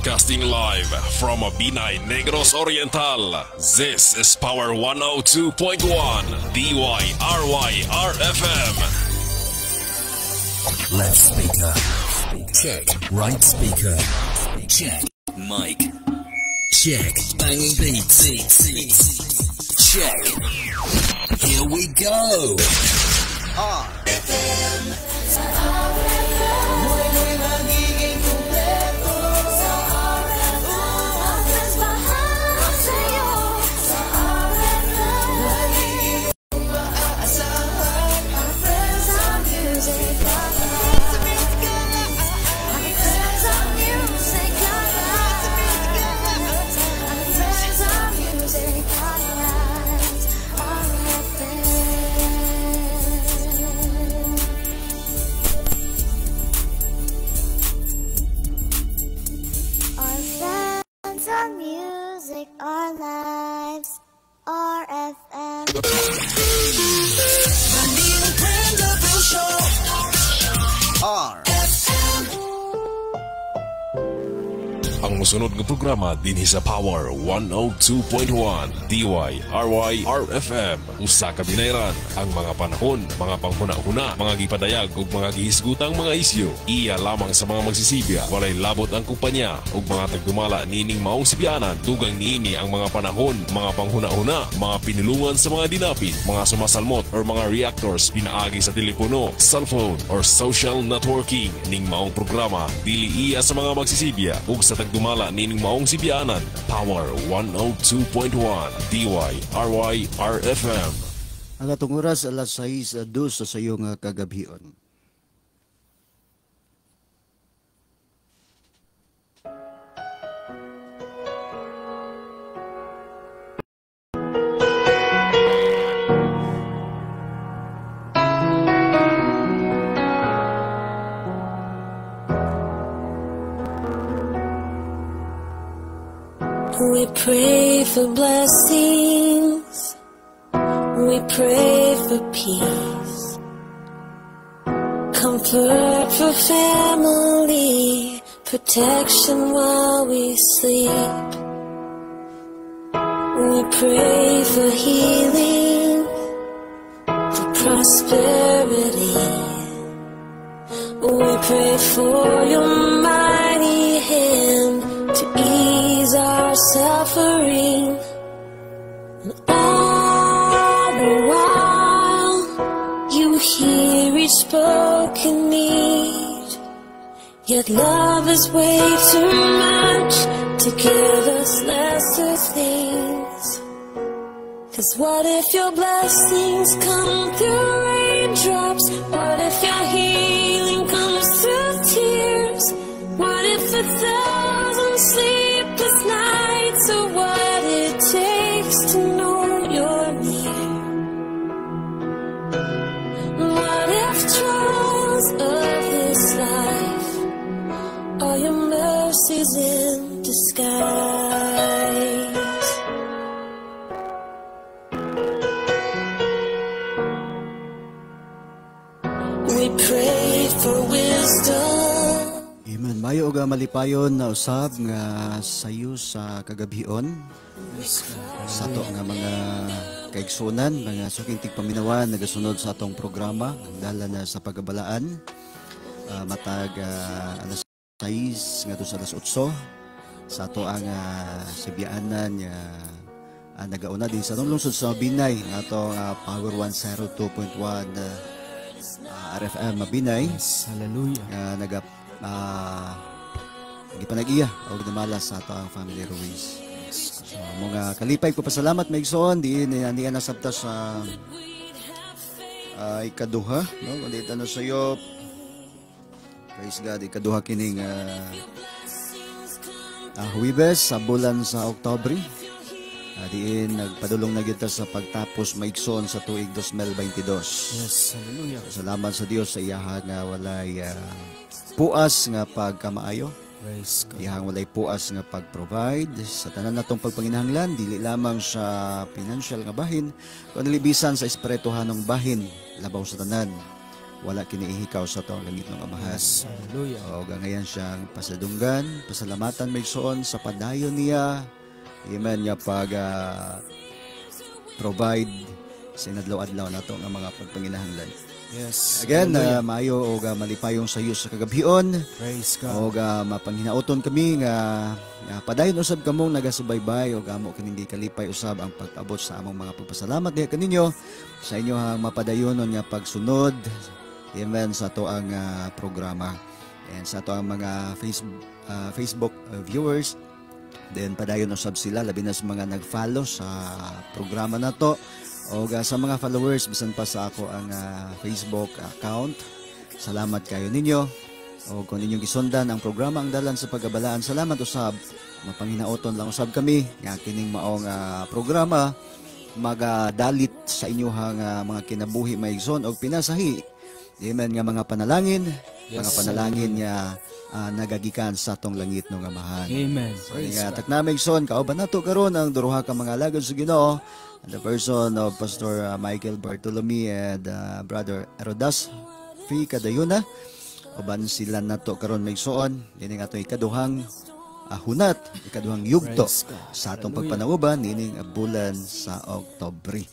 Broadcasting live from Mabinay, Negros Oriental. This is Power 102.1 DYRY RFM. Left speaker. Check. Right speaker. Check. Mic. Check. Banging beats. Check. Here we go. RFM. Our lives, RFM. RFM. Ang musunod nga programa dinhi sa Power 102.1 DYRY RFM. Usa ka binayran ang mga panahon, mga panghuna-huna, mga gipadayag ug mga gihisgutang mga isyu. Iya lamang sa mga magsisibya, walay labot ang kumpanya ug mga tagdumala niining maong sibyanan. Dugang niini ang mga panahon, mga panghuna-huna, mga pinulungan sa mga dinapit, mga sumasalmot or mga reactors pinaagi sa telepono, cellphone or social networking. Ning maong programa dili iya sa mga magsisibya ug sa tagdumala nining maong sibyanan. Power 102.1 DYRY RFM. Ang atong oras alas 6:02 sa sayong kagabhion. We pray for blessings, we pray for peace, comfort for family, protection while we sleep. We pray for healing, for prosperity. We pray for your mighty hand to ease our suffering. And all the while you hear each spoken need, yet love is way too much to give us lesser things. 'Cause what if your blessings come through raindrops? What if your healing comes through tears? What if 1,000 sleepless nights are what it takes to know you're near? What if trials of this life are your mercies in disguise? We pray for wisdom. Amen. Mayo og malipayon na usab nga sayo sa kagabhion sa ato nga mga kaigsunan, mga suking tigpaminawan nagasunod sa atong programa ang dala na sa pagabalaan, matag alas 6 ngadto sa alas 8 sa ato ang sibyaanan nga nagauna din sa atong lungsod sa Binay nga atong Power 102.1 RFM Mabinay. Yes, hallelujah. Nga naga gipanag-iya og namala sa ato ang family Ruiz. So, mga kalipay ko pasalamat maigsoon diin niya nasabta sa ikaduha, no? Ulit ano sayo. Praise God, ikaduha kining Huwebes sa bulan sa Oktubre. Diin nagpadulong na kita sa pagtapos maigsoon sa tuig 2022. Yes, hallelujah. So, salamat sa Dios sa iyaha nga walay puas nga pagkamaayo. Praise God. Iyahang walay puas nga pag-provide sa tanan natong pagpanginahanglan, dili lamang sa financial nga bahin, kundi bisan sa espirituhanong bahin, labaw sa tanan. Wala kini ihikaw sa atong langitnong Amahan. Yes, hallelujah. O ngayon siyang pasadunggan, pasalamatan may igsoon sa padayon niya. Amen, nga pag provide sa inadlaw-adlaw nato nga mga pagpanginahanglan. Yes. Again, hallelujah. Maayo og malipayong sayo sa kagabhion. Praise God. Og mapanghinauton kami nga padayon usab kamong nagasubaybay og amo kining gikalipay usab ang pag-abot sa among mga pagpasalamat diha kaninyo sa inyohang mapadayonon nga pagsunod. Amen, sa ato ang programa. And sa ato ang mga Facebook viewers, then padayon usab sila, labi na sa mga nag-follow sa programa nato o sa mga followers bisan pa sa ako ang Facebook account. Salamat kayo ninyo. O kung inyong gisundan ang programa Ang Dalan sa Pagkabalaan, salamat usab. Mapanghinauton lang usab kami nga kining maong programa magadalit sa inyong mga kinabuhi, maigsoon, og pinasahi. Amen, nga mga panalangin, mga panalangin nga nagagikan sa atong langit nga Amahan. Amen. Praise Nga God. taknamig son, kauban nato karon ang duha ka mga alagad sa Ginoo, the person of Pastor Michael Bartolome and Brother Erodas Fi Kadayuna. Uban sila nato karon, maigsoon, nining atong ikaduhang hunat, ikaduhang yugto Praise God. sa atong Hallelujah. pagpanauban nining bulan sa Oktobre.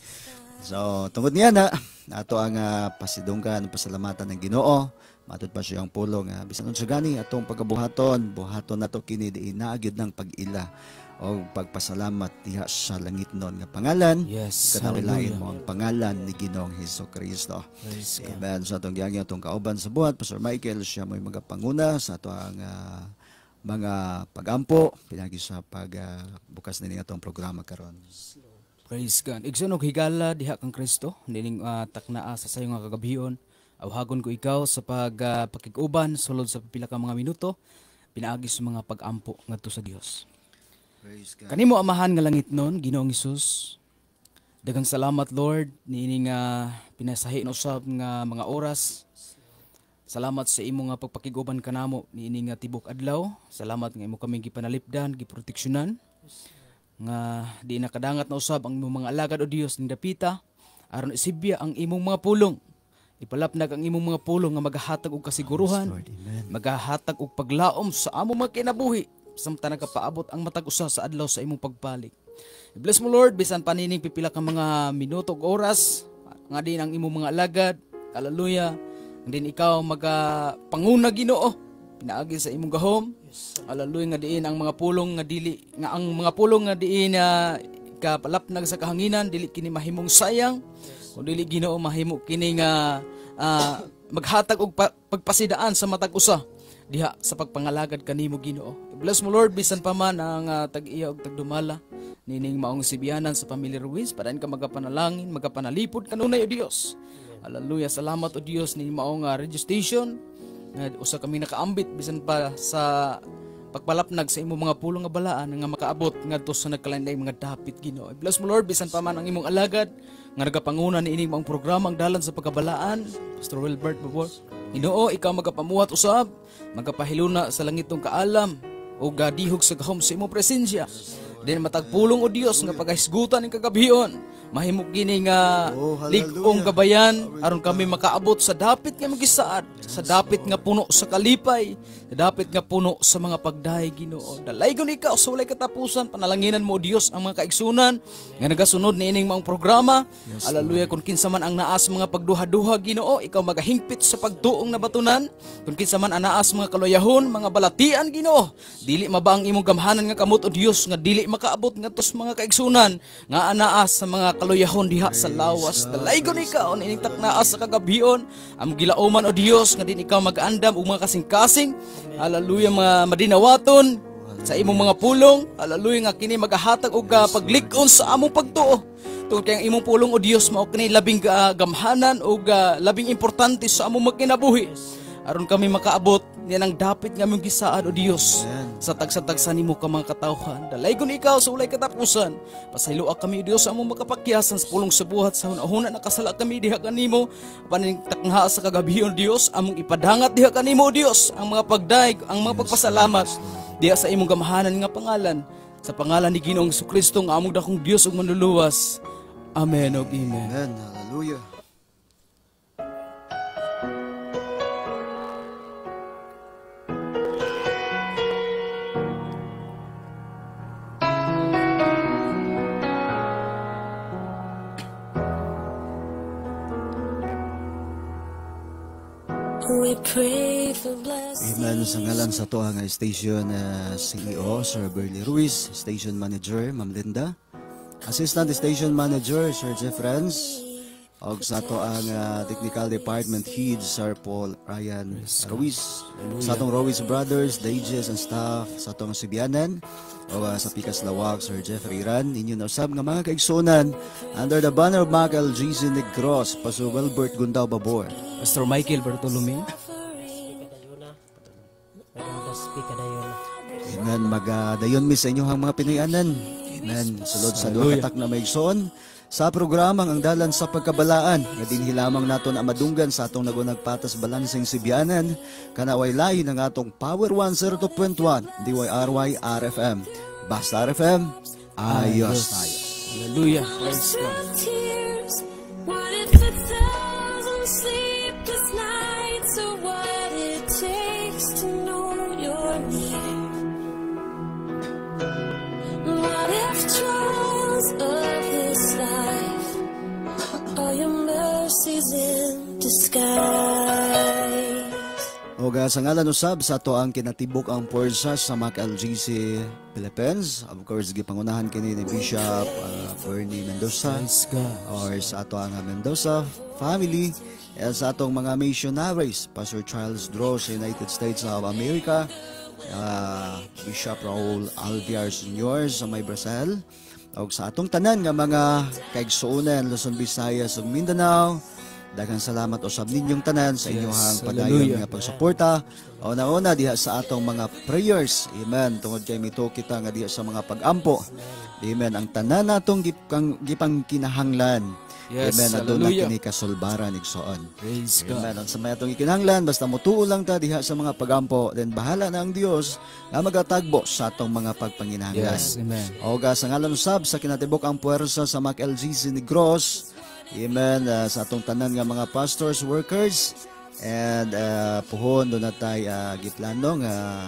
So, tungod niya na, ato ang pasidunggan, pasalamatan ng Ginoo. Matud pa siya ang pulong nga bisan unsa gani atong pagabuhaton, buhaton nato kini diin naa gyud ng pag-ila o pagpasalamat diha sa langitnon nga pangalan. Yes, Kanawilain hallelujah. mo ang pangalan ni Ginoong Hesus Kristo. Praise God. Amen. Sa atong giangyo, atong kauban sa buhat, Pastor Michael, siya mo'y magapanguna sa ato ang mga pagampo pinagi sa pagbukas uh, nini atong programa karon. Praise God. Igsoon og higala diha kang Kristo nining taknaa sa sayo nga kagabhion. Awhagon ko ikaw sa pag pakig-uban sulod sa pila ka mga minuto pinaagi sa mga pag-ampo ngadto sa Dios. Praise God. Kanimo Amahan nga langitnon, Ginoong Hesus. Daghang salamat, Lord, niini nga pinasahi na usab nga mga oras. Salamat sa imo nga pagpakig-uban kanamo niini nga tibok adlaw. Salamat nga imo kaming gipanalipdan, giproteksyonan. Nga di nakadangat na usab ang imong mga alagad, o Dios, ning dapita aron isibya ang imong mga pulong. Ipalapnag ang imong mga pulong nga magahatag og kasiguruhan, Yes, Lord. Amen. Magahatag og paglaom sa among mga kinabuhi samtang nagapaabot ang matag usa sa adlaw sa imong pagbalik. I-bless mo, Lord, bisan panining pipila ka mga minuto ug oras nga din ang imong mga alagad. Hallelujah. Din ikaw magapanguna, Ginoo, pinaagi sa imong gahom. Hallelujah, nga diin ang mga pulong nga dili nga ang mga pulong nga diin na kapalapnag sa kahanginan dili kini mahimong sayang. Kung dili, Ginoo, mahimo kini nga maghatag og pagpasidaan sa matag usa diha sa pagpangalagad kanimo, Ginoo. Bless mo, Lord, bisan pa man ang tag-iya og tagdumala nining maong sibianan sa pamilya Ruiz, padayon ka magapanalangin, magapanalipod kanunay, o Dios. Hallelujah. Salamat, o Dios, nining maong radio station nga usa kami nakaambit bisan pa sa pagpalapnag sa imong mga pulong nga balaan nga makaabot ngadto sa nagkalain mga dapit, Ginoo. Bless mo, Lord, bisan pa man ang imong alagad nga nagapanguna niining maong programa Ang Dalan sa Pagkabalaan, Pastor Wilbert Babor. Ginoo, ikaw magapamuhat usab, magapahiluna sa langitong kaalam o gadihog sa gahom sa imong presensya. Din matag pulong, o Dios, nga pagahisgutan ning kagabhion, mahimo kini nga Oh, hallelujah. lig-ong gabayan aron kami makaabot sa dapit nga magisaad, sa dapit nga puno sa kalipay, sa dapit nga puno sa mga pagdahay, Ginoo. Dalaygon ikaw sa walay katapusan. Panalanginan mo, o Dios, ang mga kaigsunan nga nagasunod niining maong programa. Hallelujah, kung kinsa man ang naa sa mga pagduha-duha, Ginoo, ikaw magahingpit sa pagtuong nabatunan. Kung kinsa man ang naa sa mga kaluyahon, mga balatian, Ginoo, dili maba ang imong gamhanan nga kamot, o Dios, nga dili makaabot ngadto sa mga kaigsunan nga anaa sa mga kaluyahon diha sa lawas. Dalaygon ikaw niining taknaa sa kagabhion. Ang gilauman, o Dios, nga din ikaw mag-andam og mga kasing-kasing. Hallelujah, mga madinawaton sa imong mga pulong. Hallelujah, nga kini magahatag og paglig-on sa among pagtuo. Tungod kay ang imong pulong, o Dios, mao kini labing gamhanan og labing importante sa among magkinabuhi. Aron kami makaabot niyan ang dapit nga among gisaad, o Dios, sa tagsa-tagsa nimo ka mga katawhan. Dalaygon ikaw sa walay katapusan. Pasayloa kami, o Dios, sa among makapakyasan sa pulong sa buhat sa hunahuna nakasala kami diha kanimo. Paning taknha sa kagabhion, Dios, among ipadangat diha kanimo, o Dios, ang mga pagdaig, ang mga pagpasalamat diha sa imong gamhanan nga pangalan. Sa pangalan ni Ginoong Kristo nga among dakong Dios ug manluluwas. Amen ug amen. Amen. Hallelujah. We pray for blessings. Amen. Sa ngalan sa ato ang station CEO, Sir Berlie Ruiz, Station Manager, Ma'am Linda, Assistant Station Manager, Sir Jeff Renz, og sa ato ang Technical Department Head, Sir Paul Ryan Ruiz, sa atong Ruiz Brothers, DJs and staff, sa atong Sibianan, o sa Pikas Lawag, Sir Jeffrey Ran, ninyo na usab nga mga kaigsunan, under the banner of Mac LGC Negros, Pastor Wilbert Gundao Babor. Pastor Michael Bartolome. Amen. Magadayon mi sa inyong mga Pinoyanan. Amen. Sulod sa duha katak na maigsoon sa programang Ang Dalan sa Pagkabalaan nga dinhi lamang nato na madunggan sa atong nagunag patas balanseng Sibianan kanaway lahi ng atong Power 102.1 DYRY RFM. Basta RFM, ayos tayo. Hallelujah. Praise God. Tears. What if a thousand sleepless nights are what it takes to know you're near? What if trials of this life are your mercies in disguise? Og sa ngalan usab sa ato ang kinatibuk ang puwersa sa Mac LGC Philippines. Of course, gipangunahan kini ni Bishop Bernie Mendoza Praise God. Or sa ato ang Mendoza family, eh, sa atong mga missionaries, Pastor Charles Drow sa United States of America, Bishop Raul Alviar Sr. sa may Brazil, ug sa atong tanan nga mga kaigsuonan Luzon, Visayas ug Mindanao. Daghang salamat usab ninyong tanan sa inyong padayon Hallelujah. Nga pagsuporta. Una-una diha sa atong mga prayers. Amen. Tungod kay mituo kita nga diha sa mga pagampo. Amen. Ang tanan natong gipang kinahanglan. Amen. Aduna kini kasulbaran, igsoon. Praise God. Amen. Ang sa may atong ikinahanglan, basta mutuo lang ta diha sa mga pagampo, then bahala na ang Dios nga magatagbo sa atong mga pagpanginahanglan. Yes, amen. Oga sa ngalan usab sa kinatibok ang puwersa sa Mac LGC Negros. Amen. Sa atong tanan nga mga pastors, workers, and puhon do na tay giplano nga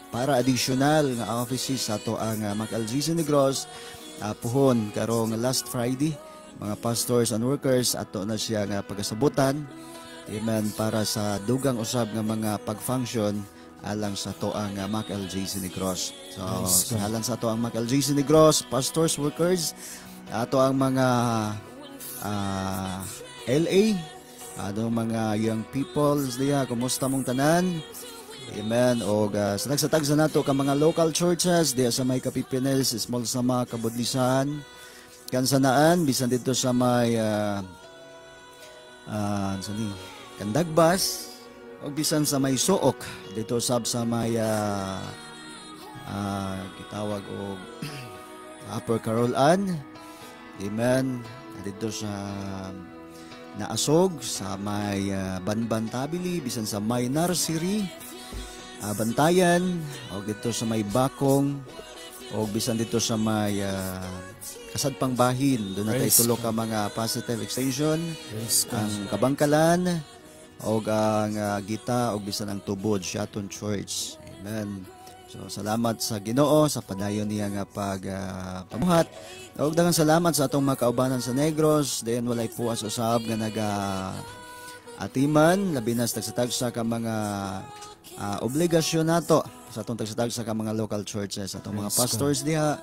para additional nga offices sa ato ang Mac LGC Negros, puhon karong last Friday, mga pastors and workers ato na siya nga pagasabutan. Amen, para sa dugang usab nga mga pag-function alang sa ato ang Mac LGC Negros. So, sa ngalan sa ato ang Mac LGC Negros, pastors, workers, ato ang mga LA, atong mga young people diha, kumusta mong tanan? Amen. Og sa nagsatag sa nato ka mga local churches diha sa may Kapipines, Small Sama, Kabudlisan, Kansanaan, bisan dito sa may sa ni Kandagbas, og bisan sa may Suok, dito sab sa may gitawag og Upper Carolan. Amen. Dito sa Naasog, sa may Banban Tabili, bisan sa may Narsiri, Bantayan, og dito sa may Bakong, og bisan dito sa may Kasadpang Bahin, doon na tayo Praise tulo ka mga positive extension, Praise God. Ang Kabangkalan, og ang Gita, og bisan ang Tubod, Shaton Church. Amen. So salamat sa Ginoo sa padayon niya nga pag pamuhat. Og daghang salamat sa atong mga kaubanan sa Negros, dayon walay puas usab nga naga atiman labi na sa tagsa-tagsa ka mga obligasyon nato sa atong tagsa-tagsa ka mga local churches, atong mga pastors diha.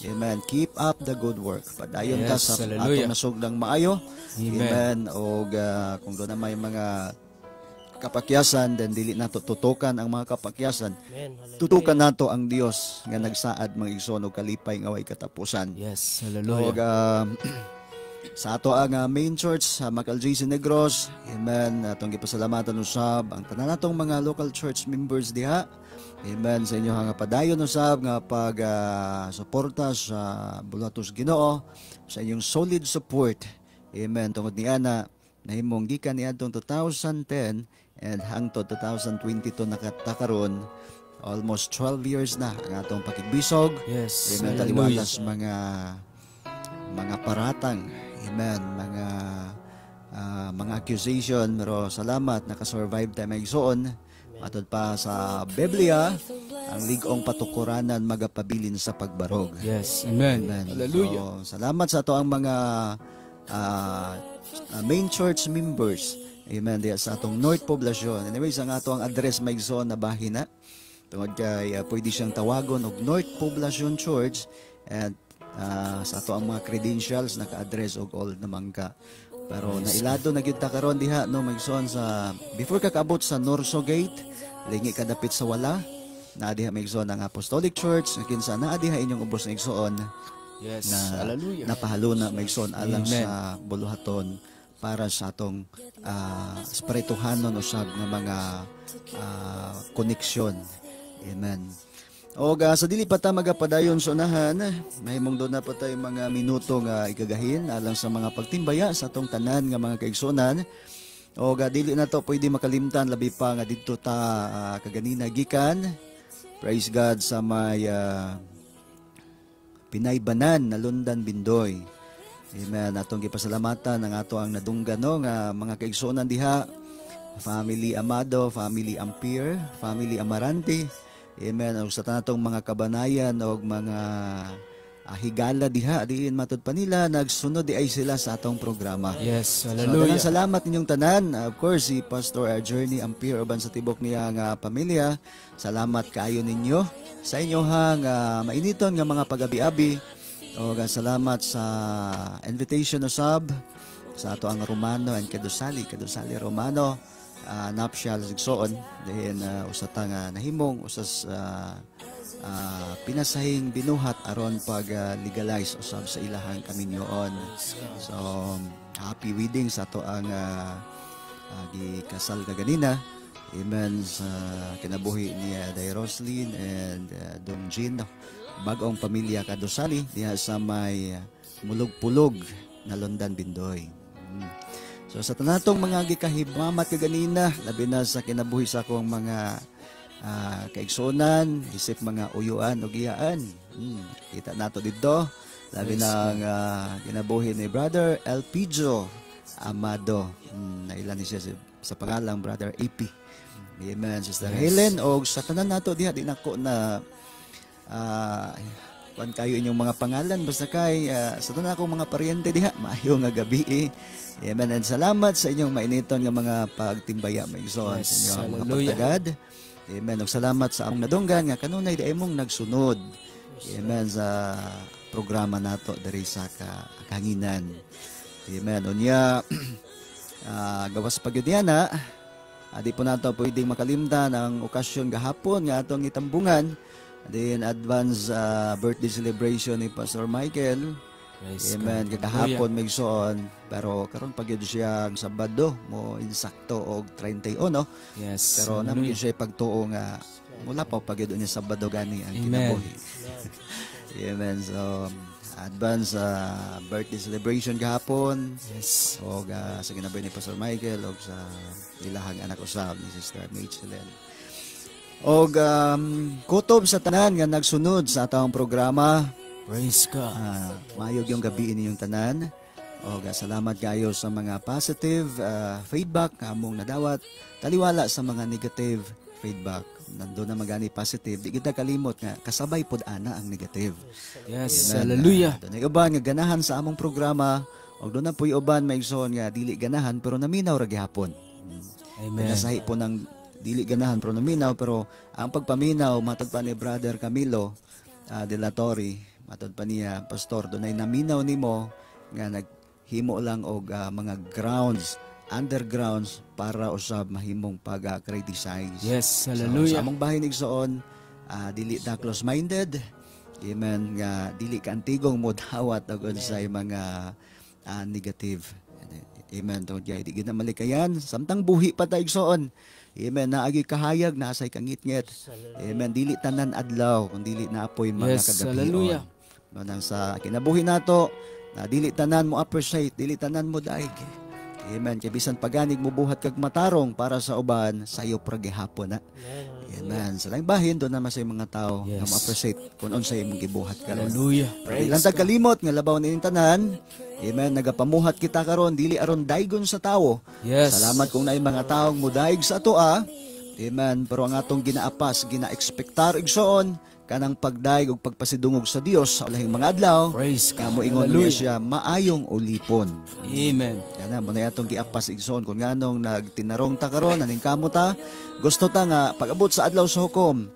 Amen. Keep up the good work. Padayon ta Yes, sa hallelujah. atong nasugdang maayo. Amen. Amen. Og kung doon na may mga kapakyasan, then dili nato tutukan ang mga kapakyasan. Tutukan nato ang Dios nga nagsaad mga igsoon og kalipay nga way katapusan. Yes, hallelujah. Og sa ato ang main church sa Mac LGC Negros, amen, atong gipasalamatan usab ang tanan natong mga local church members diha. Amen, sa inyo nga padayon usab nga pag suporta sa Bulatos Ginoo, sa inyong solid support. Amen, tungod ni ana nahimong gikan niadtong 2010 and hangtod 2022 nakatakaron, almost 12 years na ang atong pakigbisog. Yes, Amen, hallelujah. taliwalas mga paratang. Amen, mga accusation, pero salamat nakasurvive tayo mga igsoon. Matod pa sa Biblia, ang lig-ong patukuranan magapabilin sa pagbarog. Yes, amen. Amen. Hallelujah. So, salamat sa ato ang mga main church members. Amen, diha sa atong North Poblacion. Anyways, ang ato ang address, mga igsoon, na bahina tungod kay pwede siyang tawagon og North Poblacion Church and sa ato ang mga credentials naka-address og Old Namangka. Pero nailado na gyud ta karon diha, no, mga igsoon, sa before ka kaabot sa Norso Gate, lingi ka dapit sa wala na diha, mga igsoon, ang Apostolic Church nga kinsa naa diha inyong ubos nga igsoon na napahaluna, mga igsoon, alang Amen. sa buluhaton para sa atong espirituhanon usab nga mga koneksyon. Amen. O sa dili pa ta magapadayon sa unahan, mahimong doon na pa tayo mga minuto nga igagahin alang sa mga pagtimbaya sa atong tanan nga mga kaigsunan. O dili na to pwede makalimtan, labi pa nga didto ta kaganina gikan. Praise God sa may Pinaybanan na Lundan Bindoy. Amen. Atong gipasalamatan ang ato ang nadunggan, no, nga mga kaigsuonan diha. Family Amado, Family Ampere, Family Amarante. Amen. Ug sa tanatong mga kabanayan og mga higala diha diin matud pa nila nagsunod di ay sila sa atong programa. So, Hallelujah. daghang salamat ninyong tanan. Of course, si Pastor Journey Ampere uban sa tibok niya nga pamilya. Salamat kaayo ninyo sa inyohang mainiton nga mga pagabi-abi. O salamat sa invitation usab sa ato ang Romano and Kadusali, Kadusali Romano, Napsyal Sigsoon dihin usa ta nga nahimong usas pinasahing binuhat aron pag legalize usab sa ilahang kaminyoon. So happy wedding sa ato ang gikasal kaganina. Amen, sa kinabuhi ni Day Roslyn and Dong Jin. Bagong pamilya Kadusali diha sa may Mulugpulog na Lundan Bindoy. So sa tanatong mga gikahimamat kaganina, labi na sa kinabuhi sa akong mga kaigsuonan, isip mga uyuan o giyaan. Kita nato dito, labi na ang kinabuhi ni Brother Elpidio Amado. Nailan ni siya sa pangalang Brother AP. Amen. Sister Helen, o sa tanan nato diha, di nako na kuan kayo inyong mga pangalan, basta kay sa tanan akong mga paryente diha, maayo nga gabi eh. Amen. And salamat sa inyong mainiton nga mga pagtimbaya, mga igsoon, sa inyong mga pagtagad. Amen. Ug salamat sa among nadunggan nga kanunay di ay mong nagsunod. Amen, sa programa nato diri sa kahanginan. Amen. Unya gawas pa gyud na, di po nato pwedeng makalimtan ang okasyon gahapon nga atong itambungan. Then advance birthday celebration ni Pastor Michael. Praise Amen. God. Kagahapon may igsoon, pero karon pa gyud siya ang Sabado mo insakto og 31. Pero naman gyud siya pagtuo nga mula pa pa gyud niya Sabado gani ang Amen. kinabuhi. Amen. So advance birthday celebration gahapon. Og sa kinabuhi ni Pastor Michael og sa ilahang anak usab ni Sister Michelin. Og kutob sa tanan nga nagsunod sa atong programa. Praise God. Maayog yung gabi ninyong tanan. Og salamat kayo sa mga positive feedback nga among nadawat. Taliwala sa mga negative feedback. Nandun na magani positive. Di kita kalimot nga kasabay pod ana ang negative. Amen. Hallelujah. Doon ay uban nga ganahan sa among programa. Og doon na po'y uban maigsoon nga dili ganahan pero naminaw ra gihapon. Amen. Pinasahi po ng dili ganahan pero naminaw, pero ang pagpaminaw matod pa ni Brother Camilo de la Torre, matod pa niya, "Pastor, dunay naminaw nimo nga naghimo lang og mga grounds, undergrounds para usab mahimong pag-criticize." So, sa among bahin igsoon, dili ta close-minded. Amen, nga dili ka antigong mo dawat og unsay mga negative. Amen. Tungod kay di gid na malikayan samtang buhi pa ta, igsoon. Amen. Naagi kahayag, naasay kangitngit. Amen. Dili tanan adlaw kung dili na apoy mga kagabion. Manang sa kinabuhi nato, na dili tanan mo appreciate, dili tanan mo daig. Amen. Kay bisan paganig mo buhat kag matarong para sa uban, sayo pra gihapon na. Amen. Sa laing bahin, doon naman sa mga tao nga mo-appreciate kung unsay imong gibuhat karon. Hallelujah. Dili lang tag kalimot nga labaw ni tanan. Amen. Nagapamuhat kita karon dili aron daigon sa tawo. Salamat kung naay mga taong mudaig sa atoa. Amen. Pero ang atong ginaapas, gina-ekspektar, igsoon, kanang pagdayeg ug pagpasidungog sa Dios sa ulahing mga adlaw. Praise Nga God. moingon niya Hallelujah. siya, "Maayong ulipon." Amen. Kana mo na atong giapas, igsoon, kung nganong nagtinarong ta karon, naningkamo ta, gusto ta nga pag-abot sa adlaw sa hukom,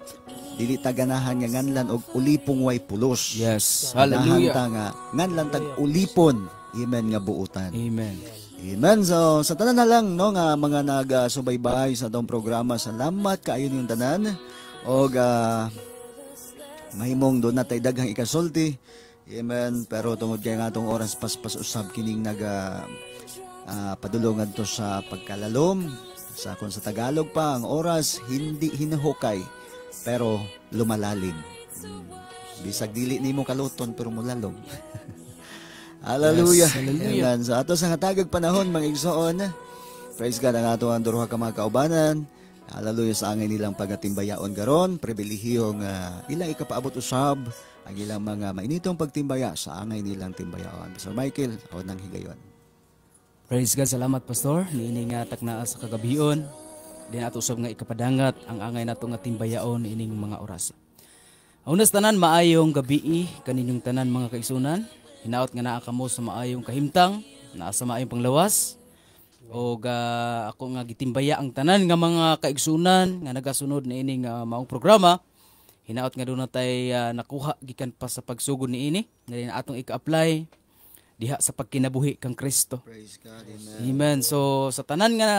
dili ta ganahan nga nganlan og ulipong way pulos. Ganahan Hallelujah. ta nga nganlan tag ulipon, amen, nga buutan. Amen. Amen. So, sa tanan na lang, no, nga mga nagsubaybay sa atong programa, salamat kaayo ninyong tanan. Og mahimong duna tay daghang ikasulti. Amen. Pero tungod kay nga atong oras paspas usab kining naga padulong ngadto sa pagkalalom, sa kung sa Tagalog pa, ang oras hindi hinuhukay pero lumalalim. Bisag dili nimo kaluton pero mulalom. Hallelujah. Yes, hallelujah. Amen. So ato sa hatagag panahon, mga igsoon. Praise God, ang ato ang duha ka mga kaubanan. Hallelujah, sa angay nilang pagatimbayaon karon, pribilehiyong ilang ikapaabot usab ang ilang mga mainitong pagtimbaya sa angay nilang timbayaon. Pastor Michael, ako nang higayon. Praise God, salamat, Pastor. Niini nga taknaa sa kagabion, din ato usab nga ikapadangat ang angay nato nga timbayaon ining mga oras. Unas tanan, maayong gabii kaninyong tanan, mga kaigsuonan. Hinaot nga naa kamo sa maayong kahimtang, naa sa maayong panglawas. O ako nga gitimbaya ang tanan nga mga kaigsunan nga nagasunod niini nga maong programa. Hinaot nga duna tay nakuha gikan pa sa pagsugod niini nga din atong ika-apply diha sa pagkinabuhi kang Kristo. Praise God. Amen. Amen. So sa tanan nga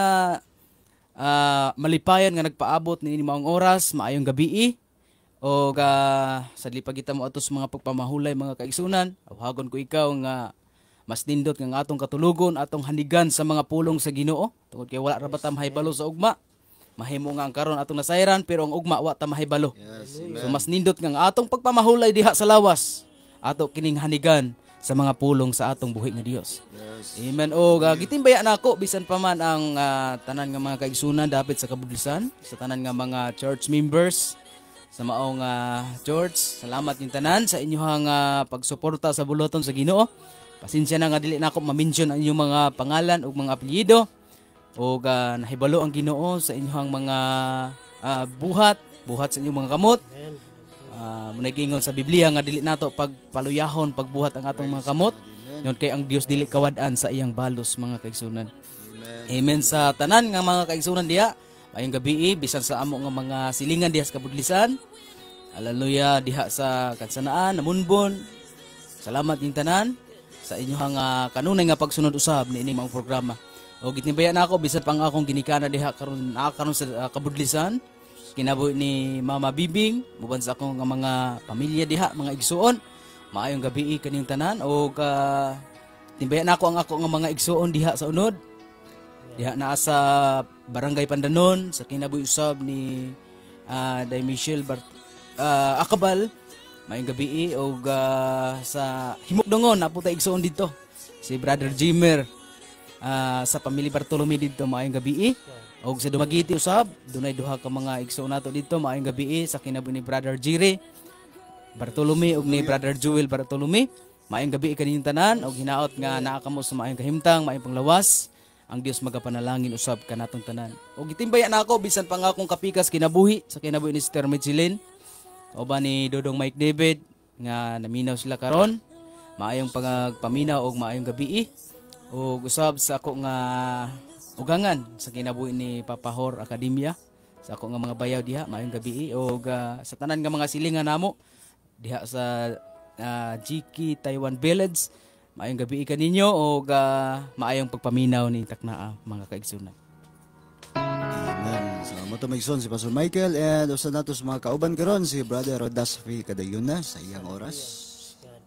malipayan nga nagpaabot niini maong oras, maayong gabii. O ga sa dili pa kita mo ato sa mga pagpamahulay, mga kaigsunan, awhagon ko ikaw nga mas nindot nga ang atong katulugon, atong hanigan sa mga pulong sa Ginoo tungod kay wala ra ba ta mahibalo sa ugma. Mahimo nga ang karon atong nasayran pero ang ugma wa ta mahibalo. So mas nindot nga ang atong pagpamahulay diha sa lawas, ato kining hanigan sa mga pulong sa atong buhi nga Dios. Amen. O gitimbaya nako bisan pa man ang tanan nga mga kaigsunan dapit sa kabudlisan, sa tanan nga mga church members sa maong church. Salamat yung tanan sa inyong pagsuporta sa buluhaton sa Ginoo. Pasensya na nga dili nako ma-mention ang inyong mga pangalan ug mga apelyido. Og nahibalo ang Ginoo sa inyong mga buhat, buhat sa inyong mga kamot. Muna giingon sa Biblia nga dili nato pagpaluyahon pagbuhat ang atong mga kamot. Yun kay ang Dios dili kawad-an sa iyang balos, mga kaigsunan. Amen. Sa tanan nga mga kaigsunan diha, maayong gabii bisan sa amo nga mga silingan diha sa kabudlisan. Hallelujah, diha sa Kansanaan, Namunbon. Salamat ning tanan sa inyong kanunay nga pagsunod usab niini maong programa. O gitnibayan na ako bisan pang akong ginikana diha karon naa karon sa kabudlisan. Kinabuhi ni Mama Bibing, muban sa akong nga mga pamilya diha, mga igsuon. Maayong gabii kaninyong tanan o timbayan na ako ang ako nga mga igsuon diha sa unod. Diha naa sa Barangay Pandanon sa kinabuhi usab ni Day Michelle Akabal. Maayong gabii og sa Himukdongon naa po tay igsuon didto. Si Brother Jimmer sa pamilya Bartolome didto, maayong gabii. Og sa Dumaguete usab, dunay duha ka mga igsuon nato didto, maayong gabii sa kinabuhi ni Brother Jire Bartolome ug ni Brother Joel Bartolome. Maayong gabii kaninyong tanan og hinaot nga naa kamo sa maayong kahimtang, maayong panglawas. Ang Dios magapanalangin usab kanatong tanan. Og gitimbaya na ako bisan pa nga akong kapikas kinabuhi sa kinabuhi ni Sister Micheline o ba ni Dodong Mike David nga naminaw sila karon. Maayong pagpaminaw og maayong gabii. Og usab sa ako nga ugangan sa kinabuhi ni Papa Hor Academia, sa ako nga mga bayaw diha, maayong gabii og sa tanan nga mga silingan namo diha sa GK Taiwan Village, maayong gabii kaninyo og maayong pagpaminaw ni taknaa, mga kaigsunan. Amen. So, mo to si Pastor Michael and usa nato sa mga kauban karon si Brother Rodasfi Kadayuna sa iyang oras. God.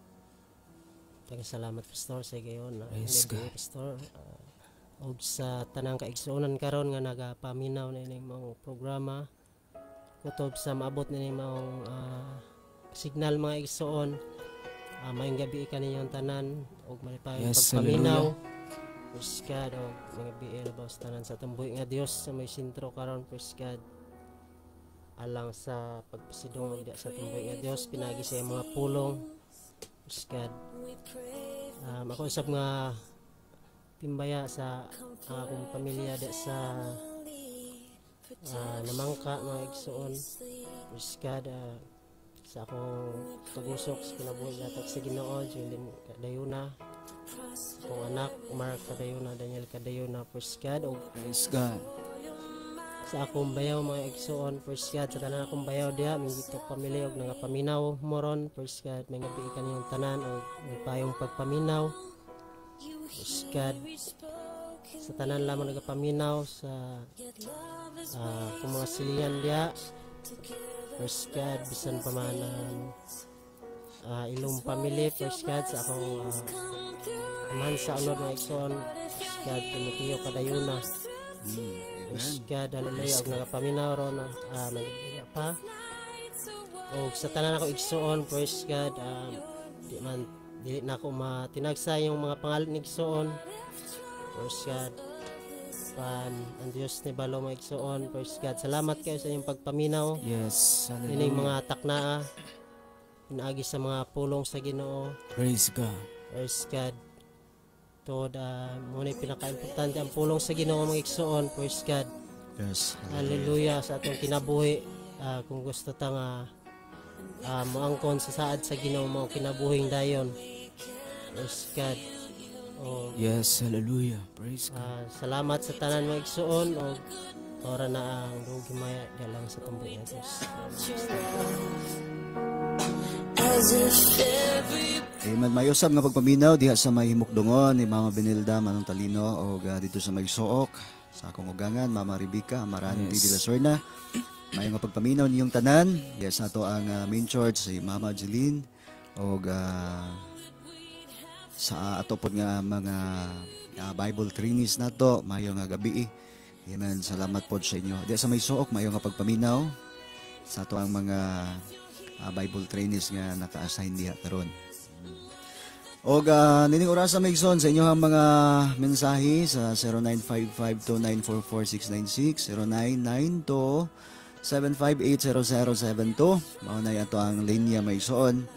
Daghang salamat, Pastor, sa gayon. Praise Gabi, Pastor. Ug sa tanang kaigsuonan karon nga nagapaminaw na ining maong programa. Kutob sa maabot nining maong signal, mga igsoon. Maayong gabi kaninyong tanan ug malipayong pagpaminaw. Praise God, og mga biel ba sa tanan sa atong buhi nga Dios sa may sentro karon. Praise God, alang sa pagpasidungog diha sa atong buhi nga Dios pinagi sa iyang mga pulong. Praise God. Ako usab nga timbaya sa ang akong pamilya diha sa Namangka mga igsoon. Praise God, sa akong tugusok sa kinabuhi gatag sa Ginoo, Julin Kadayuna, akong anak Mark Cadayona, Daniel Cadayona. Praise God. Og Praise God. Sa akong bayaw mga igsoon, praise God, sa tanan akong bayaw diha, mingit ka pamilya og nagapaminaw moron, praise God, may gabi kaniyong tanan og may payong pagpaminaw. Praise God. Sa tanan lamang nagapaminaw sa akong mga silian diha. Praise God, bisan pa man ang ilong pamilya, praise God, sa akong amahan sa unod mga igsoon, praise God, Timoteo Cadayona. Praise God, hallelujah, og nagapaminaw ron, may pa. Og sa tanan ako igsoon, praise God, di man dili na ako matinagsa yung mga pangalan ni igsoon. Praise God. Pan ang Dios ni balo mga igsoon, praise God. Salamat kayo sa inyong pagpaminaw. Yes. Ining Hallelujah. Mga taknaa pinaagi sa mga pulong sa Ginoo. Praise God. Praise God. Tod mo ni pinaka-importante ang pulong sa Ginoo mga igsoon. Praise God. Yes. Hallelujah sa atong kinabuhi. Kung gusto ta nga moangkon sa saad sa Ginoo mo kinabuhing dayon. Praise God. O Yes, hallelujah. Praise God. Salamat sa tanan mga igsoon og ora na ang dugi himaya lang sa tumbuo Diyos. As if every Amen. May usab nga pagpaminaw diha sa may himukdongon ni Mama Benilda Manong Talino og dito sa may Suok sa akong ugangan Mama Rebecca Amarante Yes. de la Serna. Mayo nga pagpaminaw niyong tanan. Yes, ato ang main church si Mama Jeline og sa ato pod nga mga Bible trainees nato mayo nga gabi. Amen. Salamat pod sa inyo. Diha sa may Suok mayo nga pagpaminaw sa ato ang mga Bible trainees nga naka-assign diha karon. Og nining orasa Megson sa inyong mga mensahe sa 0955-2944696, 0992 7580072. Mao na ato ang linya maigsoon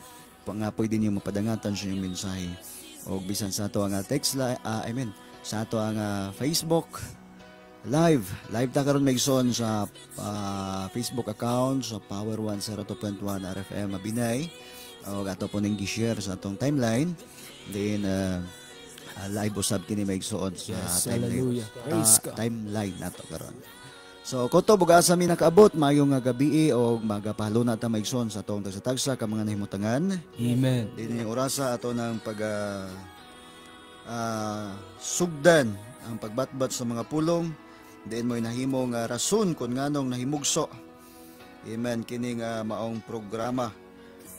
pa nga pwede niyo mapadangatan sa inyong mensahe. Og bisan sa ato ang text I mean sa ato ang Facebook live. Live ta karon maigsoon sa Facebook account sa Power 102.1 RFM Mabinay. Og ato po ning gi-share sa atong timeline. Then live usab kini maigsoon sa Yes, timeline. Hallelujah. Praise God. Timeline nato karon. So kutob ug asa mi nakaabot maayong nga gabi og magapahaluna ta maigsoon sa atong tagsa-tagsa ka mga nahimutangan. Amen. Dinhi orasa ato ng pag sugdan ang pagbatbat sa mga pulong diin mo'y nahimo nga rason kung nganong nahimugso. Amen, kini nga maong programa.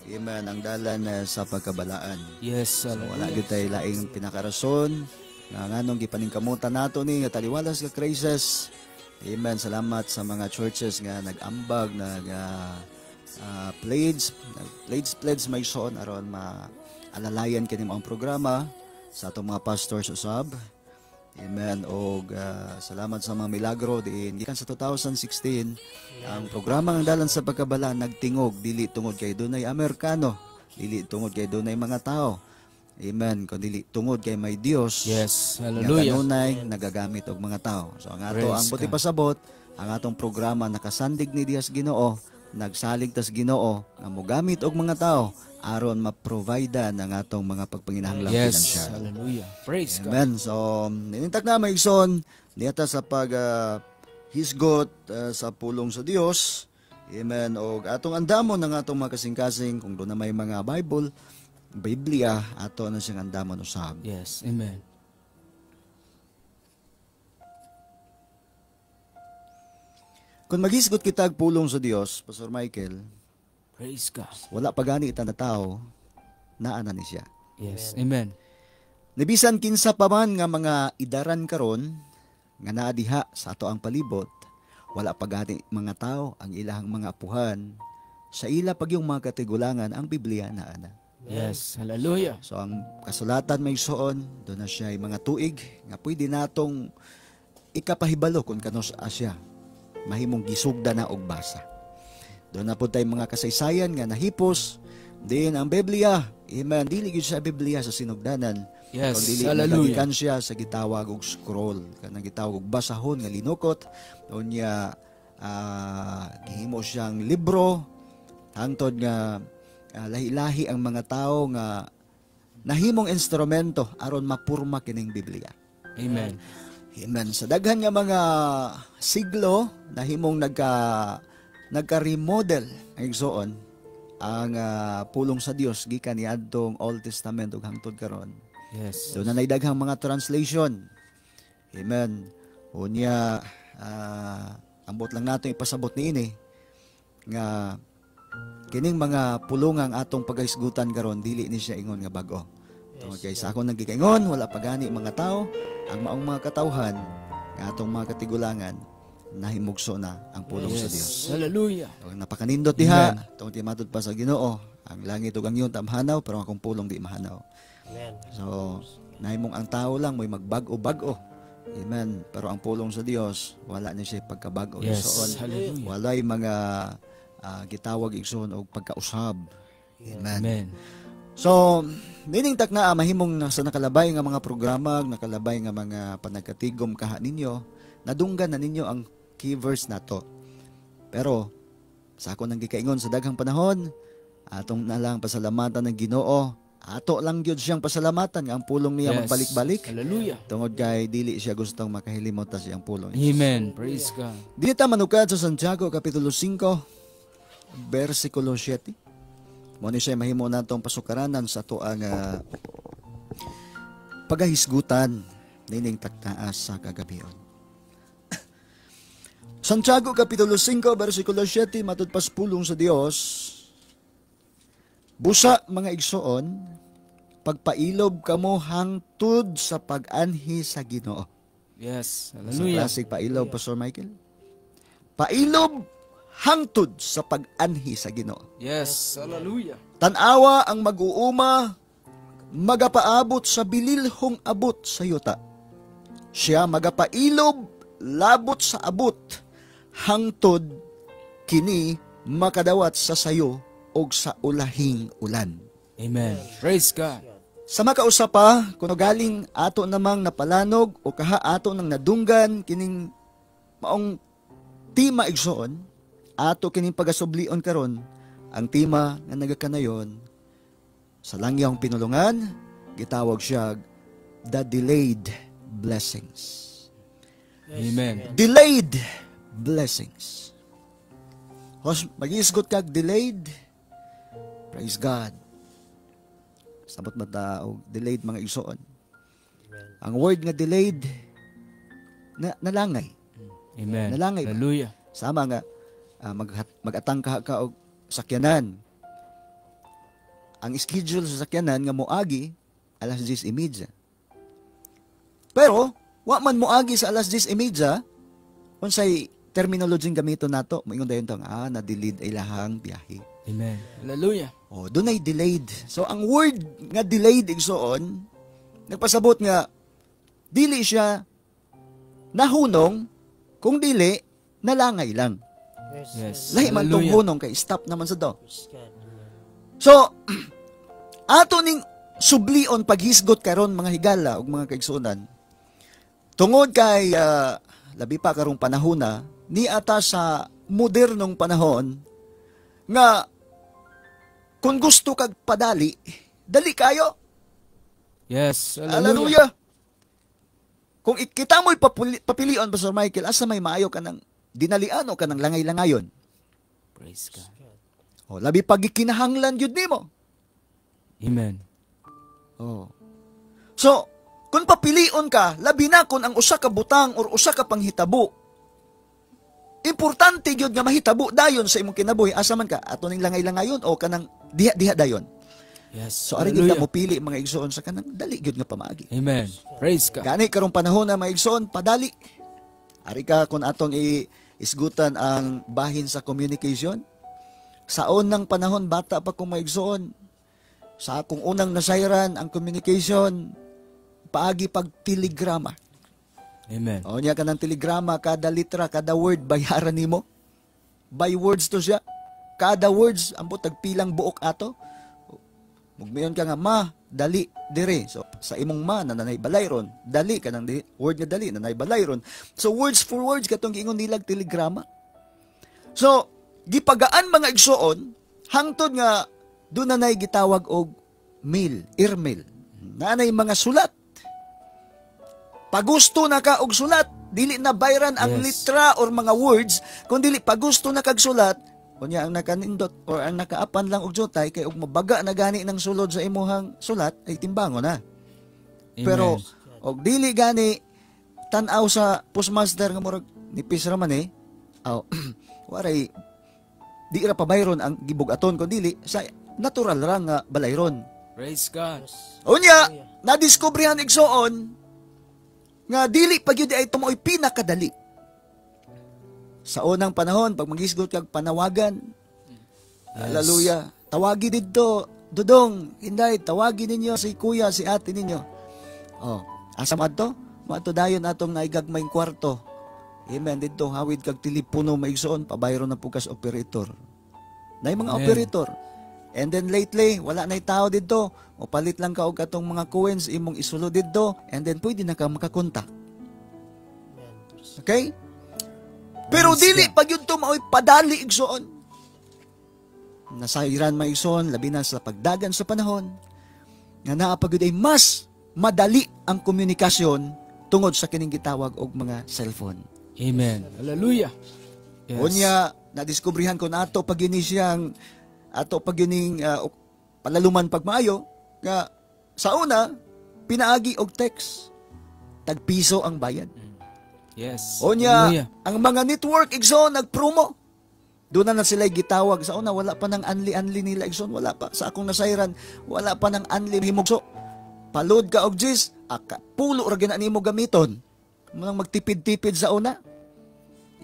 Amen, ang dalan sa pagkabalaan. Yes, So, wala hallelujah. gyud tay laing pinakarason nga nganong gipaningkamutan nato ni nga taliwalas ka crisis. Amen. Salamat sa mga churches nga nag-ambag, nag pledge, pledge pledge may soon aron maalalayan kini ang programa sa atong mga pastors usab. Amen. Og salamat sa mga milagro diin gikan sa 2016 ang programa ang dalan sa pagkabala nagtingog dili tungod kay dunay Amerikano, dili tungod kay dunay mga tao. Amen. Kun dili tungod kay may Dios. Yes, nga hallelujah. kanunay nagagamit og mga tao. So ang ato Praise ang buti God. pasabot, ang atong programa nakasandig ni Dios Ginoo, nagsalig tas Ginoo nga mogamit og mga tao aron ma-provide ang atong mga pagpanginahanglang Yes, pinansyal. Hallelujah. Praise God. Amen. So, ninintak na maigsoon, niyata sa pag hisgot sa pulong sa Dios. Amen. Og atong andamon ang atong mga kasing-kasing kung doon na may mga Bible, Biblia, ato na siyang andamon usab. Yes, amen. Kung maghisgot kita og pulong sa Dios, Pastor Michael, Praise God. Wala pa gani ita na tao, naa na ni siya. Yes, amen. Nibisan kinsa pa man nga mga idaran karon nga naa diha sa ato ang palibot, wala pa gani mga tao ang ilahang mga apuhan sa ila pag yung mga katigulangan ang Biblia naa na. Yes, hallelujah. So ang kasulatan may suon, doon na siya mga tuig nga pwede natong ikapahibalo kung kanos siya mahimong gisugda na og basa. Doon na po tayo mga kasaysayan nga nahipos din ang Biblia. Amen. Dili gyud siya Biblia sa sinugdanan. Yes, Kung dili hallelujah. nagagikan siya sa gitawag og scroll, kanang gitawag og basahon nga linukot unya. Gihimo siyang libro hangtod nga lahi-lahi ang mga tao nga nahimong instrumento aron mapurma kining Biblia. Amen. Amen. Sa daghan nga mga siglo nahimong nagka-remodel ang igsoon ang pulong sa Dios gikan niadtong Old Testament ug hangtod karon. Doon na daghang mga translation. Amen. Unya, ambot lang nato ipasabot niini nga kining mga pulungang atong pagahisgutan karon, dili ni siya ingon nga bag-o. Tungod kay sa akong nagkikaingon, wala pa gani mga tao, ang maong mga katawhan nga atong mga katigulangan, nahimugso na ang pulong sa Dios. Hallelujah. Ang napakanindot diha, tungod kay matud pa sa Ginoo, ang langit ug ang yuta mahanaw, pero ang akong pulong di mahanaw. Amen. So, nahimong ang tao lang mo'y magbag-o-bag-o. Amen. Pero ang pulong sa Dios, wala ni siya pagkabag-o. Igsoon. Hallelujah. Walay mga gitawag, igsoon, og pagkausab. Amen. Amen. So, nining takna mahimong sa nakalabay nga mga programa, nakalabay nga mga panagkatigom kaha ninyo, nadunggan na ninyo ang key verse nato. Pero sa ako nang gikaingon sa daghang panahon, atong na lang pasalamatan ng Ginoo. Ato lang gyud siyang pasalamatan nga ang pulong niya magbalik-balik. Hallelujah. Tungod kay dili siya gustong makahilimot sa iyang pulong. Amen. Praise God. Dili ta manukad sa Santiago Kapitulo 5, versikulo 7. Mo ni siya mahimo natong pasukaranan sa atoang pagahisgutan nining taktaas sa kagabion. Santiago Kapitulo 5, versikulo 7, matud pas pulong sa Dios: "Busa, mga igsoon, pagpailob kamo hangtod sa pag-anhi sa Ginoo." Sa Hallelujah. Classic pailob, Pastor Michael. Pailob hangtod sa pag-anhi sa Ginoo. Hallelujah. Tanawa ang mag-uuma, magapaabot sa bililhong abot sa yuta. Siya magapailob labot sa abot, hangtod kini makadawat sa sayo og sa ulahing ulan. Amen. Praise God. Sa makausa pa, kuno galing ato namang napalanog o kaha ato nang nadunggan kining maong tema, igsoon, ato kining pagasublion karon, ang tema nga nagakanayon sa langyang pinulungan, gitawag siya "The Delayed Blessings." Amen. Delayed blessings. Hos, mag-isgot kag delayed. Praise God. Sabot ba ta og delayed, mga igsoon? Ang word nga delayed na nalangay. Amen. Nalangay ba? Hallelujah. Sama nga mag-atang ka og sakyanan. Ang schedule sa sakyanan nga moagi alas 10:30. Pero wa man moagi sa alas 10:30, unsay terminology gamiton nato? Moingon dayon to, na-delayed ay lahang biyahe. Amen. Hallelujah. Oh, dunay delayed. So ang word nga delayed, igsoon, nagpasabot nga dili siya nahunong, kung dili nalangay lang. Lahi man tong Hallelujah. hunong kay stop naman sa do. Praise God. Amen. So ato ning sublion paghisgot karon, mga higala ug mga kaigsuonan. Tungod kay labi pa karong panahon na ni ata sa modernong panahon nga kung gusto kag padali, dali kayo. Hallelujah. Hallelujah. Kung kita mo'y papilion, Pastor Michael, asa may maayo, ka ng dinalian o ka ng langay-langayon? Praise God. O, labi pag gikinahanglan yun nimo. Amen. Oh. So, kung papilion ka, labi na kung ang usa ka butang or usa ka panghitabo, importante gyud nga mahitabo dayon sa imong kinabuhi, asa man ka, ato ning langay-langayon o kanang diha-diha dayon? So ari gyud ta Hallelujah. mo pili, mga igsoon, sa kanang dali gyud nga pamaagi. Amen. Praise God. Gani karong panahon na, mga igsoon, padali. Ari ka kung atong isgutan ang bahin sa communication. Sa unang panahon, bata pa kong, mga igsoon, sa akong unang nasayran ang communication, paagi pag telegrama. Amen. O niya ka ng telegrama, kada litra, kada word, bayaran nimo. By words to siya. Kada words, ambot tagpilang buok ato. Mugmayon ka nga, "Ma, dali, dire." So, sa imong ma, na nanay balay ron, dali ka ng word nga dali, nanay balay ron. So, words for words, katong giingon nilag telegrama. So, gipagaan mga igsoon, hangtod nga doon na na'y gitawag og mail, airmail. Naanay mga sulat. Pagusto na ka og sulat, dili na bayran ang litra or mga words, kung dili pagusto na kag sulat, unya ang nakanindot or ang nakaapan lang og jutay kay og mabaga na gani ng sulod sa imuhang sulat ay timbango na. Amen. Pero og dili gani tan-aw sa postmaster nga murag nipis ra man eh. Aw, waray di ra pabayron ang gibug-aton kun dili sa natural ra nga balayron. Praise God. Unya, nadiskobrehan igsoon nga dili pa gyud ay tumoy pinakadali. Sa unang panahon pag magisgot kag panawagan, hallelujah, tawagi didto, Dudong, Inday, tawagi ninyo si kuya, si ate ninyo. Oh, asa man to? Maadto dayon atong naigagmayng kwarto. Amen, didto hawid kag telepono maigsoon, pabayro na pud kas operator. Nay mga Amen. operator. And then lately, wala na'y tao didto. O palit lang ka og katong mga coins imong isulod didto and then pwede na ka makakontak. Okay? Pero dili pag yun to mao'y padali igsoon. Nasairan maigsoon, labi na sa pagdagan sa panahon, nga naa pa gyud ay mas madali ang komunikasyon tungod sa kining gitawag og mga cellphone. Amen. Hallelujah. Yes. Unya, nadiskubrihan ko na ato pag yun siyang, ato pag yuning palaluman pagmaayo, nga sa una, pinaagi og text. Tagpiso ang bayad. Yes. Unya, Hallelujah. ang mga network igsoon nagpromo. Doon na sila gitawag. Sa una, wala pa ng anli-anli nila igsoon. Wala pa. Sa akong nasayran, wala pa ng anli himugso. Palod ka og jis, aka, pulo ra gina nimo gamiton. Munang magtipid-tipid sa una.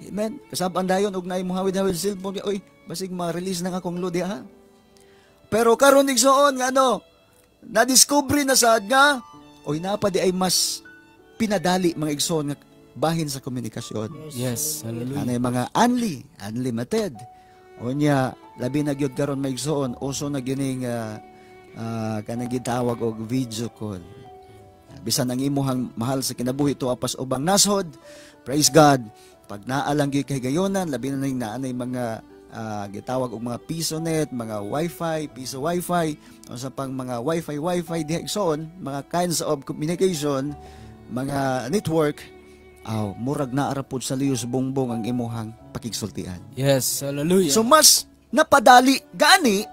Amen. Kasabaan dayon og naay muhawid-hawid cellphone, oy, basig ma-release nang akong load ha. Pero karon igsoon nga ano, na-discover na sad nga, oy napa di ay mas pinadali mga igsoon nga bahin sa komunikasyon. Yes. Hallelujah. Ano yung mga unli, unlimited. Unya, labi na gyud karon maigsoon, uso na gining kanang gitawag og video call. Bisan ang imuhang mahal sa kinabuhi tuwa pas ubang nasod, praise God. Pag naa lang gyud kay gayonan, labi na ning naanay mga gitawag og mga pisonet, mga wifi, piso wifi, o sa pang mga wifi wifi diha igsoon, mga kinds of communication, mga network, aw murag naa ra pod sa liyos bongbong ang imuhang pakigsultian. Yes. Hallelujah. So mas napadali gani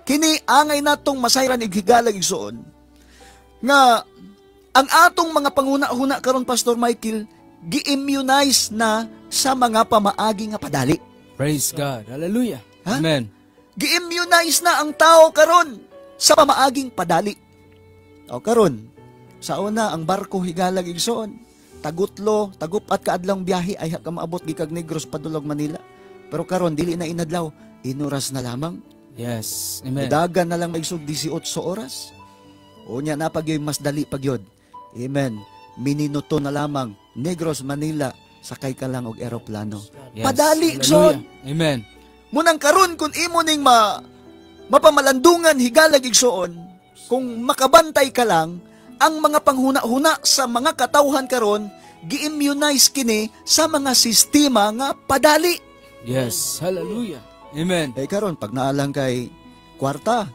kini angay natong masayran ig higalag igsoon nga ang atong mga panguna-huna karon Pastor Michael gi-immunize na sa mga pamaagi nga padali. Praise God. Hallelujah. Ha? Amen. Gi-immunize na ang tao karon sa pamaaging padali. O karon sa una ang barko higalag igsoon, tagutlo, tagup-at kaadlawng biyahe ay ka maabot gikag Negros padulong Manila. Pero karon dili na inadlaw, inuras na lamang. Yes. Amen. Dagan na lang maigsog 18 oras. Unya na pag mas dali pag yun. Amen. Minuto na lamang Negros Manila sakay ka lang og eroplano. Yes. Padali Hallelujah. igsoon. Amen. Munang karon kung imo ning mapamalandungan higalag igsoon, kung makabantay ka lang, ang mga panghuna-huna sa mga katawhan karon gi-immunize kini sa mga sistema nga padali. Yes. Hallelujah. Amen. Eh karon pag naalang kay kwarta,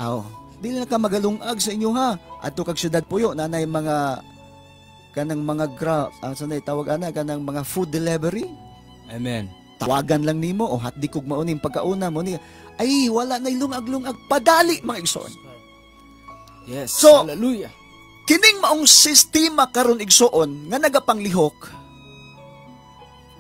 aw, dili na ka magalungag sa inyo ha. Adto kag syudad Puyo nanay mga kanang mga grab, ang sanay tawag ana kanang mga food delivery. Amen. Tawagan lang nimo o hatdi kog mauning pagkauna mo ni ay wala na lungag-lungag padali mga igsoon. Yes. So, hallelujah. Kining maong sistema karon igsoon nga nagapanglihok,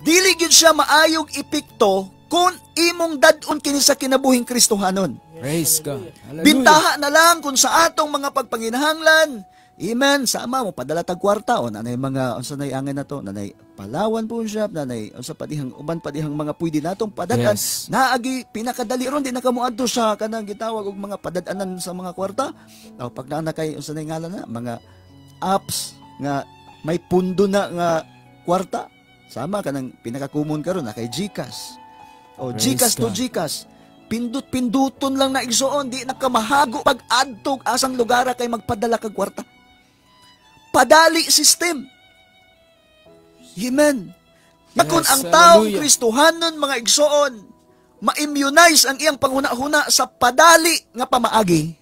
dili gyud siya maayog epekto kung imong dad-on kini sa kinabuhing Kristohanon. Praise God. Hallelujah. Bintaha na lang kung sa atong mga pagpanginahanglan. Amen. Sama mo padala tag kwarta o nanay mga unsa nay angay na to, nanay Palawan po siya, nanay unsa pa dihang uban pa dihang mga pwede natong padad-an. Yes. Naagi pinakadali ron di na kamo adto sa kanang gitawag og mga padad-anan sa mga kwarta. O pag naa na kay unsa nay ngalan na mga apps nga may pundo na nga kwarta. Sama kanang pinaka-common karon na kay GCash. O Praise GCash to God. GCash. Pindut-pinduton lang na igsoon, di na kamahago pag adtog asang lugar kay magpadala kag kwarta. Padali system. Amen. Nga kung Yes, ang taong hallelujah. Kristohanon, mga igsoon, ma-immunize ang iyang panghuna-huna sa padali nga pamaagi,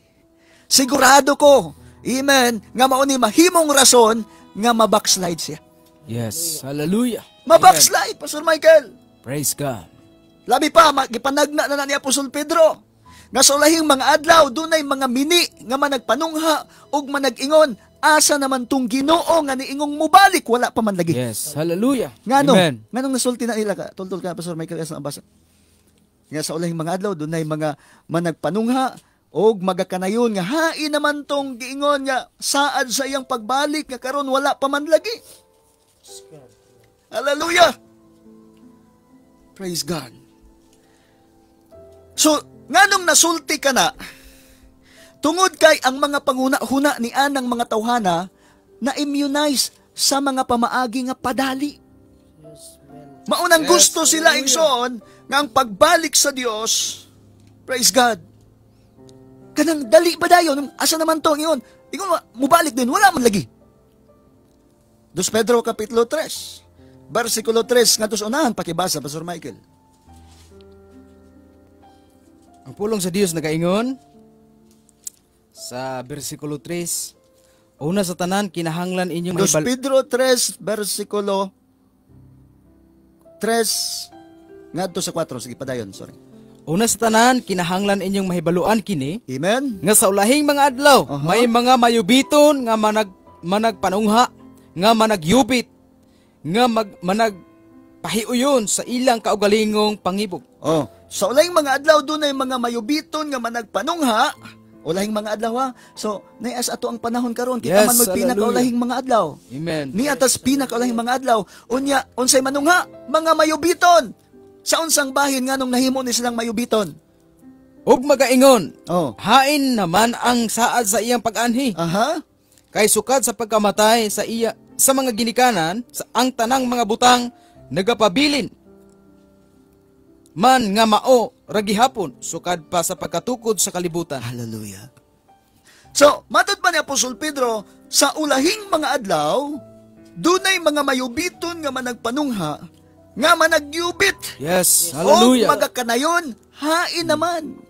sigurado ko, amen, nga mao ni mahimong rason nga mabackslide siya. Yes, hallelujah. Mabackslide, Pastor Michael. Praise God. Labi pa, gipanagna na na ni Apostol Pedro nga sa ulahing mga adlaw, dunay mga mini nga managpanungha ug manag-ingon, asa naman tung Ginoo nga niingong mubalik, wala pa man lagi. Yes, hallelujah. Ngano? Amen. Nganong nasulti na nila ka? Tultol ka, Pastor Michael, asa ang basa. Nga sa ulahing mga adlaw, dunay mga managpanungha og magakanayon nga hain naman tong giingon nga saad sa iyang pagbalik nga karon wala pa man lagi. Hallelujah! Praise God. So, nganong nasulti ka na, tungod kay ang mga panguna-huna ni anang mga tawhana na immunize sa mga pamaagi nga padali. Maunang gusto sila, igsoon, nga ang pagbalik sa Dios, praise God, kanang dali ba dayon, asa naman to, ingon, ingon, mubalik din, wala man lagi. 2 Pedro Kapitulo 3, versikulo 3, nga sa unahan, pakibasa, Pastor Michael. Ang pulong sa Dios nagaingon sa bersikulo 3, una sa tanan kinahanglan inyong 2 Pedro 3, versikulo 3, ngadto sa 4, sige padayon, sorry. Una sa tanan kinahanglan inyong mahibaluan kini Amen? nga sa ulahing mga adlaw may mga mayubiton nga managpanungha, nga managyubit, nga managpahiuyon sa ilang kaugalingong pangibog. Oh, sa ulahing mga adlaw dunay mga mayubiton nga managpanungha, ulahing mga adlaw ha. So, naas ato ang panahon karon kita Yes, man mo'y hallelujah. pinakaulahing mga adlaw. Amen. Ni atas pinakaulahing mga adlaw, unya unsay manungha, mga mayubiton. Sa unsang bahin nganong nahimo ni silang mayubiton? Ug magaingon, Oh. hain naman ang saad sa iyang pag-anhi. Aha. Kay sukad sa pagkamatay sa iya sa mga ginikanan, sa ang tanang mga butang nagapabilin man nga mao ragihapon sukad pa sa pagkatukod sa kalibutan. Hallelujah. So, matod pa ni Apostol Pedro, sa ulahing mga adlaw, dunay mga mayubiton nga managpanungha, nga managyubit. Yes, hallelujah. O magakanayon, hain naman.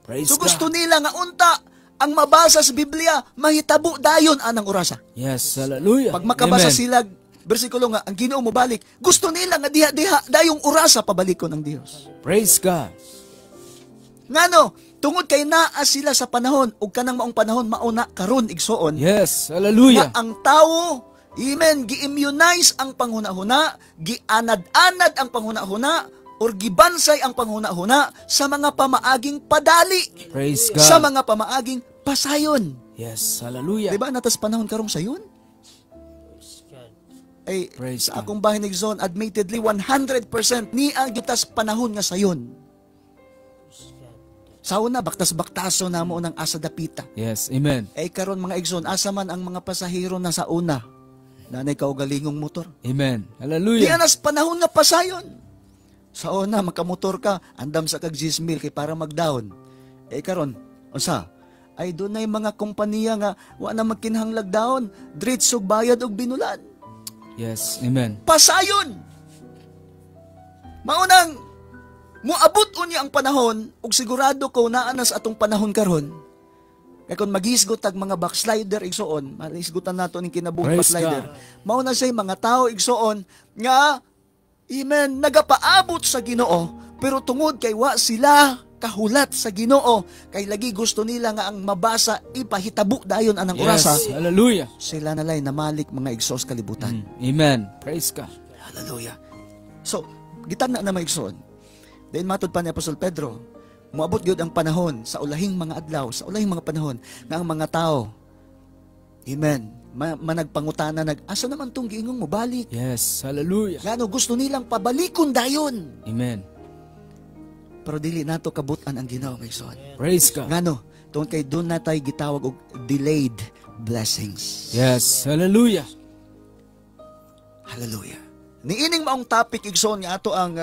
Praise So gusto God. nila nga unta, ang mabasa sa Biblia, mahitabo dayon anang orasa. Yes, hallelujah. Pag makabasa Amen. sila, bersikulo nga, ang Ginoo mobalik, gusto nila nga diha-diha, dayong orasa pabalikon ang Dios. Praise God. Ngano, tungod kay naa sila sa panahon, ug kanang maong panahon, mauna karon igsoon, Yes, hallelujah. nga ang tawo, amen, gi-immunize ang panghuna-huna, gianad-anad ang panghuna-huna, or gibansay ang panghuna-huna sa mga pamaaging padali. Praise God. Sa mga pamaaging pasayon. Yes, hallelujah. Diba, natas panahon karong sayon? Ay, Praise sa God. akong bahin igsoon, admittedly, 100% ni ang gitas panahon nga sayon. Sa una, baktas-baktaso na mo ng asa dapita. Yes, amen. Ay karon mga igsoon, asa man ang mga pasahero na sa una, nanay kaugalingong motor. Amen. Di Hallelujah. anas panahon nga pasayon. Sa una, makamotor ka, andam sa kag 10 mil kay para mag-down. Eh karon, unsa? Ay dunay mga kompanya nga wa na magkinahanglag down, diretsog bayad og binulan. Yes, amen. Pasayon. Maunang moabot unya ang panahon ug sigurado ko naa na sa atong panahon karon. Kay kon magisgot tag mga backslider igsoon, mahisgutan nato ning kinabuhi Praise backslider. God. Mao na say mga tao igsoon nga amen nagapaabot sa Ginoo pero tungod kay wa sila kahulat sa Ginoo kay lagi gusto nila nga ang mabasa ipahitabo dayon anang orasa. Yes, hallelujah. Sila nalay namalik mga igsoos kalibutan. Amen. Praise God. Hallelujah. So, gitan na na maigsoon. Then matod pa ni Apostol Pedro, moabot gyud ang panahon sa ulahing mga adlaw, sa ulahing mga panahon nga ang mga tao, amen, managpangutana nag asa naman tong giingong mobalik? Yes, hallelujah. Ngano gusto nilang pabalikon dayon. Amen. Pero dili nato kabutan ang Ginoo, maigsoon. Praise God. Ngano, tungod kay doon na tayo gitawag og delayed blessings. Yes, hallelujah. Hallelujah. Niining maong topic igsoon nga ato ang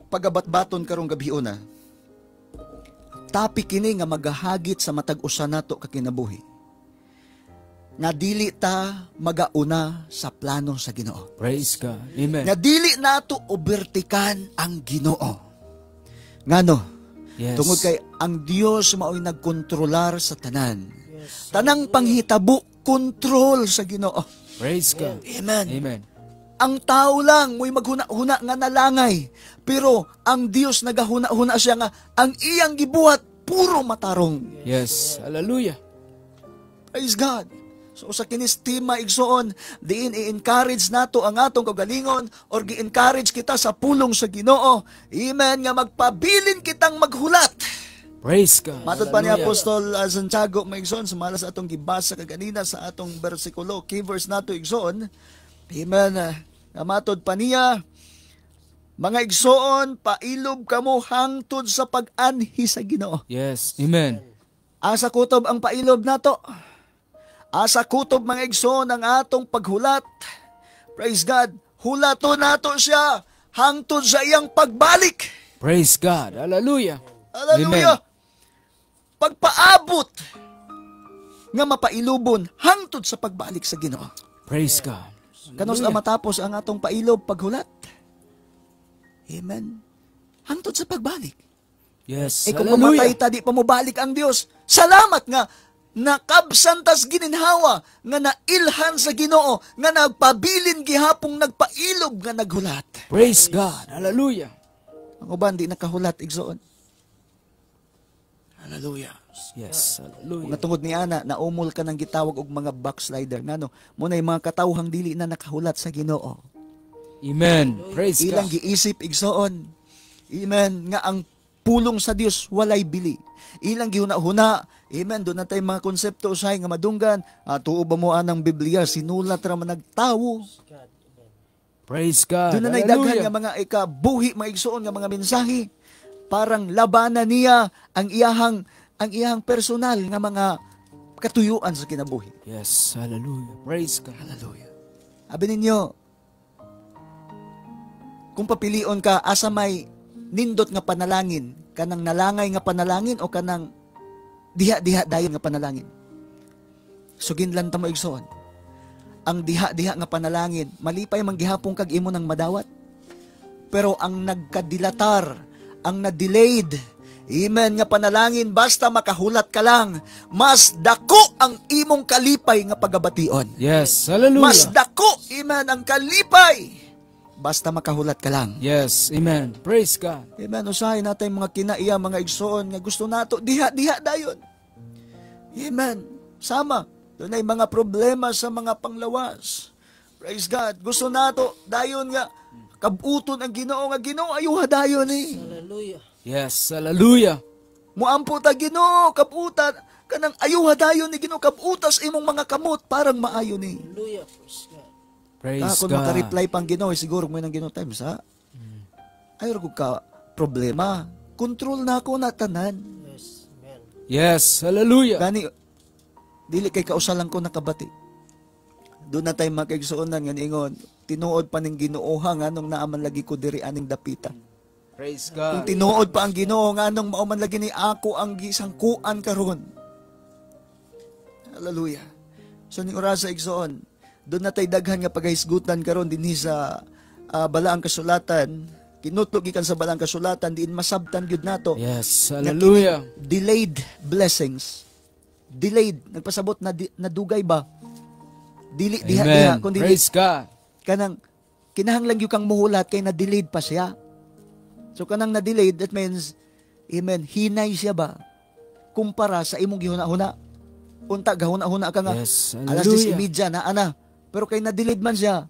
pagabatbaton karong gabiuna. Topic kini nga magahagit sa matag usa nato ka kinabuhi. Nga dili ta magauna sa plano sa Ginoo. Praise God. Amen. Nga dili nato obertikan ang Ginoo. Ngano? Yes. Tungod kay ang Dios mao'y nagkontrolar sa tanan. Tanang panghitabo kontrol sa Ginoo. Praise God. Amen. Amen. Ang tao lang mo'y maghuna-huna nga nalangay, pero ang Dios nagahuna-huna siya nga ang iyang gibuhat puro matarong. Yes. Hallelujah. Praise God. So sa kinis tema, igsoon, diin i-encourage nato ang atong kaugalingon or gi-encourage kita sa pulong sa Ginoo. Amen, nga magpabilin kitang maghulat. Praise God. Matod pa ni Hallelujah. Apostol Santiago, mga igsoon, sumala sa atong gibasa kaganina sa atong bersikulo, key verse nato, igsoon. Amen. Nga matod pa niya, mga igsoon, pailob kamo hangtod sa pag-anhi sa Ginoo. Yes. Amen. Asa kutob ang pailob nato? Asa kutob, mga igsoon, ang atong paghulat? Praise God. Hulato nato siya hangtod sa iyang pagbalik. Praise God. Hallelujah. Hallelujah. Amen. Pagpaabot nga mapailubon hangtod sa pagbalik sa Ginoo. Praise God. Kanus ang matapos ang atong pailob paghulat? Amen. Hangtod sa pagbalik. Yes. Eh kung Hallelujah. mamatay ta, di pa mobalik ang Dios. Salamat nga nakabsan tas gininhawa nga nailhan sa Ginoo nga nagpabilin gihapong nagpailob nga naghulat. Praise God. Hallelujah. Ang uban di nakahulat, igsoon. Hallelujah. Yes. Hallelujah. Nga tungod ni ana naumol ka ng gitawag og mga backslider, ngano mo na mga katawhang dili na nakahulat sa Ginoo. Amen. Praise Ilang God. giisip, igsoon. Amen, nga ang pulong sa Dios walay bili. Ilang gihuna-huna, amen, doon na tayo mga konsepto usahay nga madunggan, tuo ba mo anang Biblia, sinulat ra man nagtawo. Praise God. Doon na daghan Hallelujah. nga mga ikabuhi, mga igsoon, nga mga mensahe. Parang labanan niya ang iyahang personal nga mga katuyuan sa kinabuhi. Yes. Hallelujah. Praise God. Hallelujah. Abi ninyo, kung papilion ka, asa may nindot nga panalangin? Kanang nalangay nga panalangin o kanang diha-diha dayon nga panalangin? Suginlan ta mo, igsoon. Ang diha-diha nga panalangin, malipay man gihapon kag imo nang madawat. Pero ang nagkadilatar, ang na-delayed, amen, nga panalangin, basta makahulat ka lang, mas dako ang imong kalipay nga pagabation. Yes. Hallelujah. Mas dako, amen, ang kalipay. Basta makahulat ka lang. Yes. Amen. Praise God. Amen, usahay natin mga kinaiya, mga igsoon, nga gusto nato, diha-diha dayon. Amen. Sama, doon ay mga problema sa mga panglawas. Praise God. Gusto nato, dayon nga, kabuton ang Ginoo nga Ginoo, ayuha dayon eh. Hallelujah. Yes. Hallelujah. Muampo ta Ginoo, kabutan, kanang ayuha dayon ni Ginoo, kabutas imong mga kamot, parang maayo ni. Hallelujah. Praise God. Praise Kung God. maka-reply pang Ginoo, eh, siguro mo ng Ginoo times ha. Ay ra ka problema. Control na ako na tanan. Yes. Amen. Yes. Hallelujah. Gani dili kay kausa lang ko nakabati. Doon na tayo makaigsuonan nga niingon, tinuod pa ning Ginoo ha, nganong naaman lagi ko diri aning dapita. Praise Kung God. tinuod pa ang Ginoo, nganong mao man lagi ni ako ang gisangkuan karon. Hallelujah. So ning orasa, igsoon, doon na tay daghan nga pagahisgutan karon dinhi sa balaang kasulatan, kinutlo gikan sa balaang kasulatan diin masabtan gyud nato Yes. nga Hallelujah. kining delayed blessings. Delayed, nagpasabot na nadugay ba? Dili diha diha Amen. kundi Praise God. Kanang kinahanglan gyud kang muhulat kay na delayed pa siya. So kanang na delayed, that means, amen, hinay siya ba kumpara sa imong gihuna-huna. Unta gahuna-huna ka nga Yes. alas Hallelujah. 10:30 na ana. Pero kay na delayed man siya.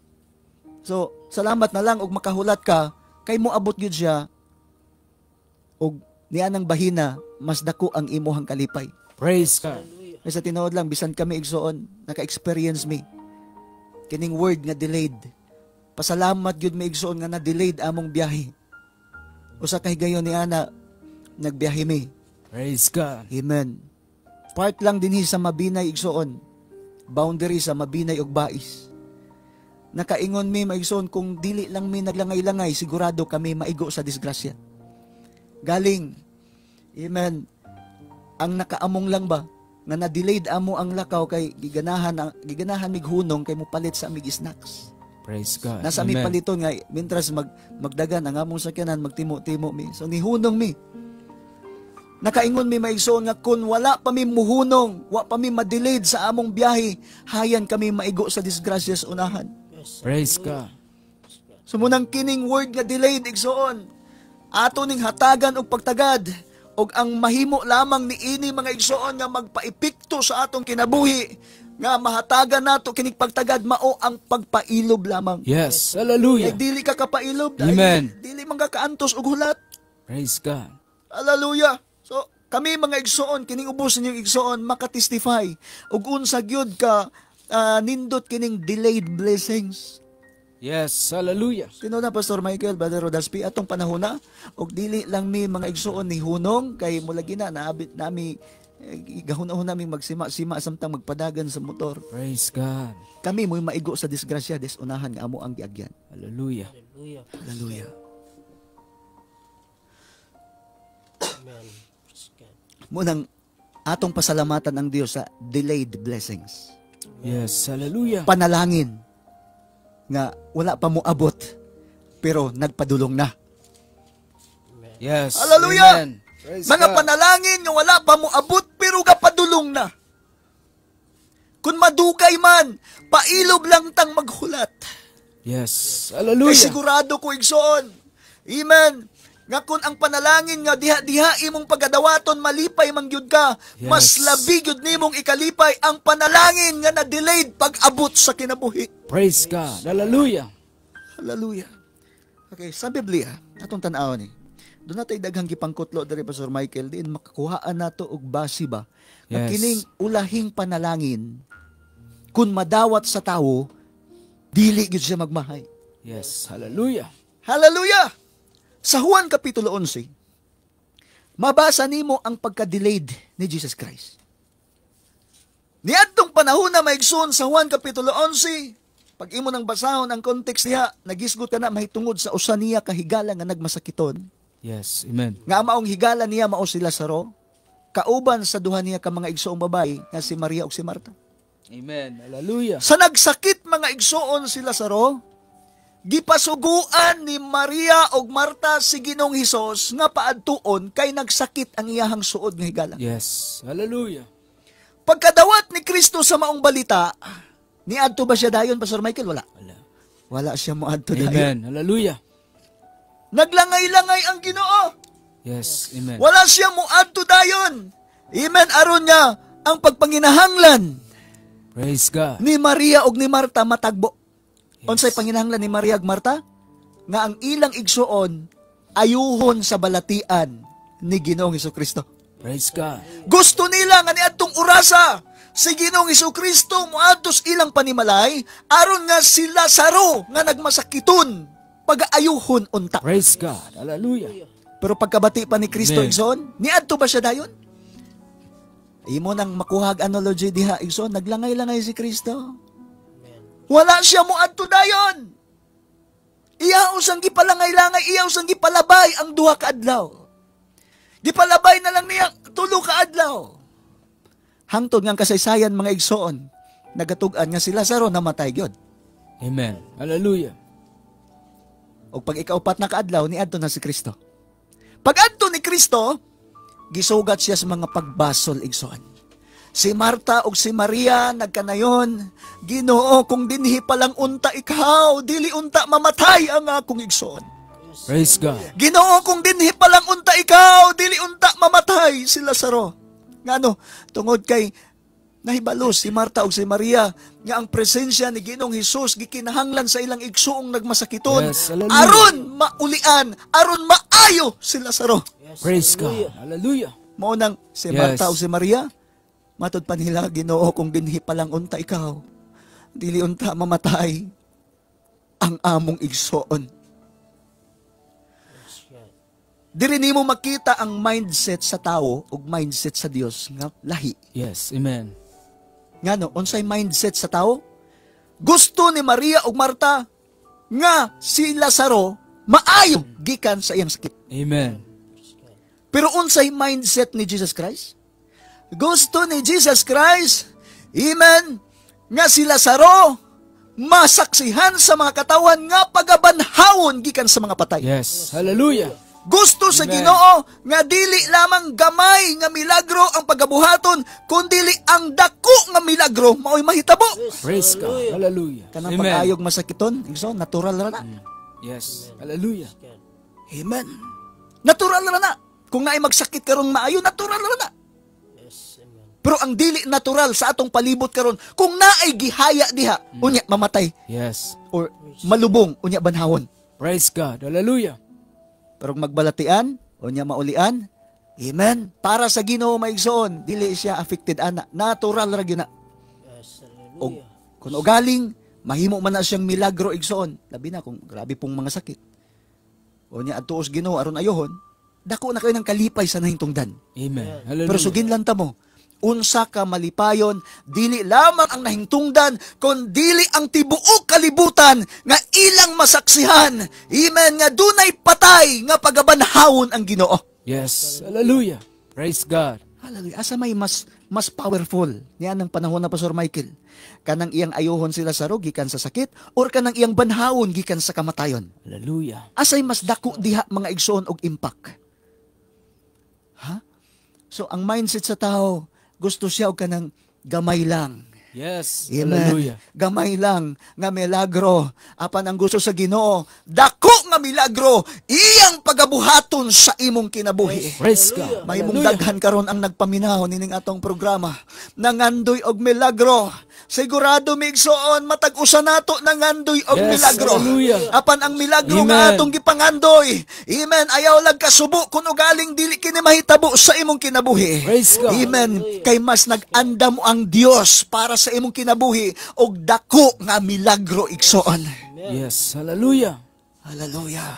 So salamat na lang og makahulat ka kay moabot gyud siya og niya nang bahina mas dako ang imuhang kalipay. Praise God. Kay sa tinuod lang, bisan kami, igsoon, naka-experience mi kining word nga delayed. Pasalamat gyud mi, igsoon, nga na-delayed among biyahe. Usa ka higayon ni ana nagbiyahe mi. Praise God. Amen. Part lang dinhi sa Mabinay, igsoon. Boundary sa Mabinay ug Bais. Nakaingon mi, maigsoon, kung dili lang mi naglangay-langay, sigurado kami maigo sa disgrasya. Galing. Amen. Ang nakaamong lang ba? Nga na-delayed amo ang lakaw kay giganahan mig hunong kay mopalit sa amig snacks. Praise God. Nasa mi Amen. paliton nga mintras magdagan ang among sakyanan, magtimo-timo mi. So nihunong mi. Nakaingon mi, maigsoon, nga kun wala pa mi muhunong, wa pa mi madelayed sa among biyahe, hayan kami maigo sa disgrasya sa unahan. Praise God. So munang kining word nga delayed, igsoon, ato ning hatagan og pagtagad og ang mahimo lamang niini, mga igsoon, nga magpaepekto sa atong kinabuhi nga mahatagan nato kinig pagtagad mao ang pagpailob lamang. Yes. Hallelujah. Kay dili ka kapailob dahil Amen. dili man ka kaantos og hulat. Praise God. Hallelujah. So kami, mga igsoon, kining ubos ninyong igsoon makatestify og unsa gyud ka nindot kining delayed blessings. Yes. Hallelujah. Tinuod na, Pastor Michael, Brother Rodaspi, atong panahon na, og dili lang mi, mga igsoon, ni hunong, kay mula gina, naabit nami, gahuna-huna naming magsima-sima samtang magpadagan sa motor. Praise God. Kami mo'y maigo sa disgrasya, des unahan nga amo ang giagyan. Hallelujah. Hallelujah. Hallelujah. Amen. Praise God. Munang atong pasalamatan ang Dios sa delayed blessings. Yes. Hallelujah. Panalangin nga wala pa moabot pero nagpadulong na. Yes. Hallelujah! Amen. Praise Mga God. panalangin nga wala pa moabot pero gapadulong na. Kung madugay man, pailob lang tang maghulat. Yes. Kay Hallelujah. sigurado ko, igsoon. Amen. Nga kung ang panalangin nga diha-diha imong pagadawaton malipay man gyud ka, mas labi gyud nimong ikalipay ang panalangin nga na-delayed pag-abot sa kinabuhi. Praise God. Hallelujah. Hallelujah. Okay, sa Biblia, atong tan-awon ni. Doon natay daghang gipangkutlo diri, Pastor Michael, diin makakuhaan nato og base ba nga kining ulahing panalangin kun madawat sa tawo dili gyud siya magmahay. Yes. Hallelujah. Hallelujah. Sa Juan Kapitulo 11, mabasa nimo ang pagka-delayed ni Jesus Christ. Niadtong panahon na, maigsoon, sa Juan Kapitulo 11, pag imo nang basahon ang context diha, nagisgot ka na mahitungod sa usa niya kahigala nga nagmasakiton. Yes. Amen. Nga maong higala niya mao si Lazaro, kauban sa duha niya ka mga igsoong babae nga si Maria ug si Marta. Amen. Hallelujah. Sa nagsakit, mga igsoon, si Lazaro, gipasuguan ni Maria ug Marta si Ginoong Hesus nga paadtuon kay nagsakit ang iyahang suod nga higala. Yes. Hallelujah. Pagkadawat ni Kristo sa maong balita, niadto ba siya dayon, Pastor Michael? Wala. Wala. Wala siya moadto dayon. Amen. Hallelujah. Naglangay-langay ang Ginoo. Yes. Amen. Wala siya moadto dayon. Amen. Aron nga ang pagpanginahanglan Praise God. ni Maria ug ni Marta matagbo. Yes. Unsay panginahanglan ni Maria ug Marta? Nga ang ilang igsuon ayuhon sa balatian ni Ginoong Kristo. Praise God. Gusto nila nga niadtong orasa si Ginoong Kristo moadto sa ilang panimalay aron nga si Lazaro nga nagmasakiton pagaayuhon unta. Praise God. Hallelujah. Pero pagkabati pa ni Kristo, Amen. igsoon, niadto ba siya dayon? Imo nang makuhag analogy diha, igsoon, naglangay-langay si Kristo. Wala siya moadto dayon. Iya usang gipalangay-langay, iya usang gipalabay ang 2 ka adlaw. Gipalabay na lang niya 3 ka adlaw. Hangtod nga ang kasaysayan, mga igsoon, nagatug-an nga si Lazaro namatay gyud. Amen. Hallelujah. O pag ikaupat na kaadlaw, niadto na si Kristo. Pag adto ni Kristo, gisugat siya sa mga pagbasol, igsoon. Si Marta ug si Maria nagkanayon, "Ginoo, kung dinhi pa lang unta ikaw, dili unta mamatay ang akong igsoon." Praise God. "Ginoo, kung dinhi pa lang unta ikaw, dili unta mamatay si Lazaro." Ngano, tungod kay nahibalo si Marta ug si Maria nga ang presensya ni Ginoong Hesus gikinahanglan sa ilang igsoong nagmasakiton Yes, hallelujah. aron maulian, aron maayo si Lazaro. Praise God. Hallelujah. Mao nang si Marta ug si Maria matud pa nila, "Ginoo, kung dinhi pa lang unta ikaw, dili unta mamatay ang among igsoon." Diri nimo makita ang mindset sa tao ug mindset sa Dios nga lahi. Yes. Amen. Ngano, unsay mindset sa tao? Gusto ni Maria ug Marta nga si Lazaro maayo gikan sa iyang sakit. Amen. Pero unsay mindset ni Jesus Christ? Gusto ni Jesus Christ, amen, nga si Lazaro masaksihan sa mga katawan nga pagabanhawon gikan sa mga patay. Yes. Hallelujah. Gusto sa Amen. Ginoo nga dili lamang gamay nga milagro ang pagabuhaton, kundili ang dako nga milagro mao'y mahitabo. Praise God. Hallelujah. Kanang Amen. pag-ayog masakiton, igsoon, natural ra na. Yes. Hallelujah. Amen. Natural ra na. Kung naay magsakit karong maayo, natural ra na. Yes, amen. Pero ang dili natural sa atong palibot karon, kung naay gihaya diha, unya mamatay Yes. or malubong, unya banhawon. Praise God. Hallelujah. Pero kung magbalatian, unya maulian, amen. Para sa Ginoo maigsoon, dili siya affected ana, natural ra gyud na. Yes, Og hallelujah. kung ugaling mahimo man na siyang milagro igsoon, labi na kung grabe pong mga sakit. Unya adtuos Ginoo aron ayohon, dako na kayo ng kalipay sa nahintungdan. Amen. Hallelujah. Pero sugin lang ta mo, unsa ka malipayon, dili lamang ang nahintungdan, kun dili ang tibuok kalibutan nga ilang masaksihan. Amen, nga dunay patay nga pagabanhawon ang Ginoo. Yes. Hallelujah. Praise God. Hallelujah. Asa may mas mas powerful niya ng panahon na Pastor Michael? Kanang iyang ayohon sila sa gikan sa sakit or kanang iyang banhawon gikan sa kamatayon? Hallelujah. Asay mas dako diha mga igsoon og impact? Ha? So ang mindset sa tao, gusto siya og kanang gamay lang. Yes. Amen. Hallelujah. Gamay lang nga milagro. Apan ang gusto sa Ginoo, dako nga milagro iyang pagabuhaton sa imong kinabuhi. Praise God. Mahimong Hallelujah. daghan karon ang nagpaminaw nining atong programa. Nangandoy og milagro. Sigurado migsoon matag usa nato nangandoy og Yes, milagro. hallelujah. Apan ang milagro nga Amen. atong gipangandoy. Amen. Ayaw lang kasubo kun ugaling dili kini mahitabo sa imong kinabuhi. Praise God. Amen. Kay mas nag-andam ang Dios para sa imong kinabuhi og dako nga milagro igsoon. Yes. Hallelujah. Hallelujah.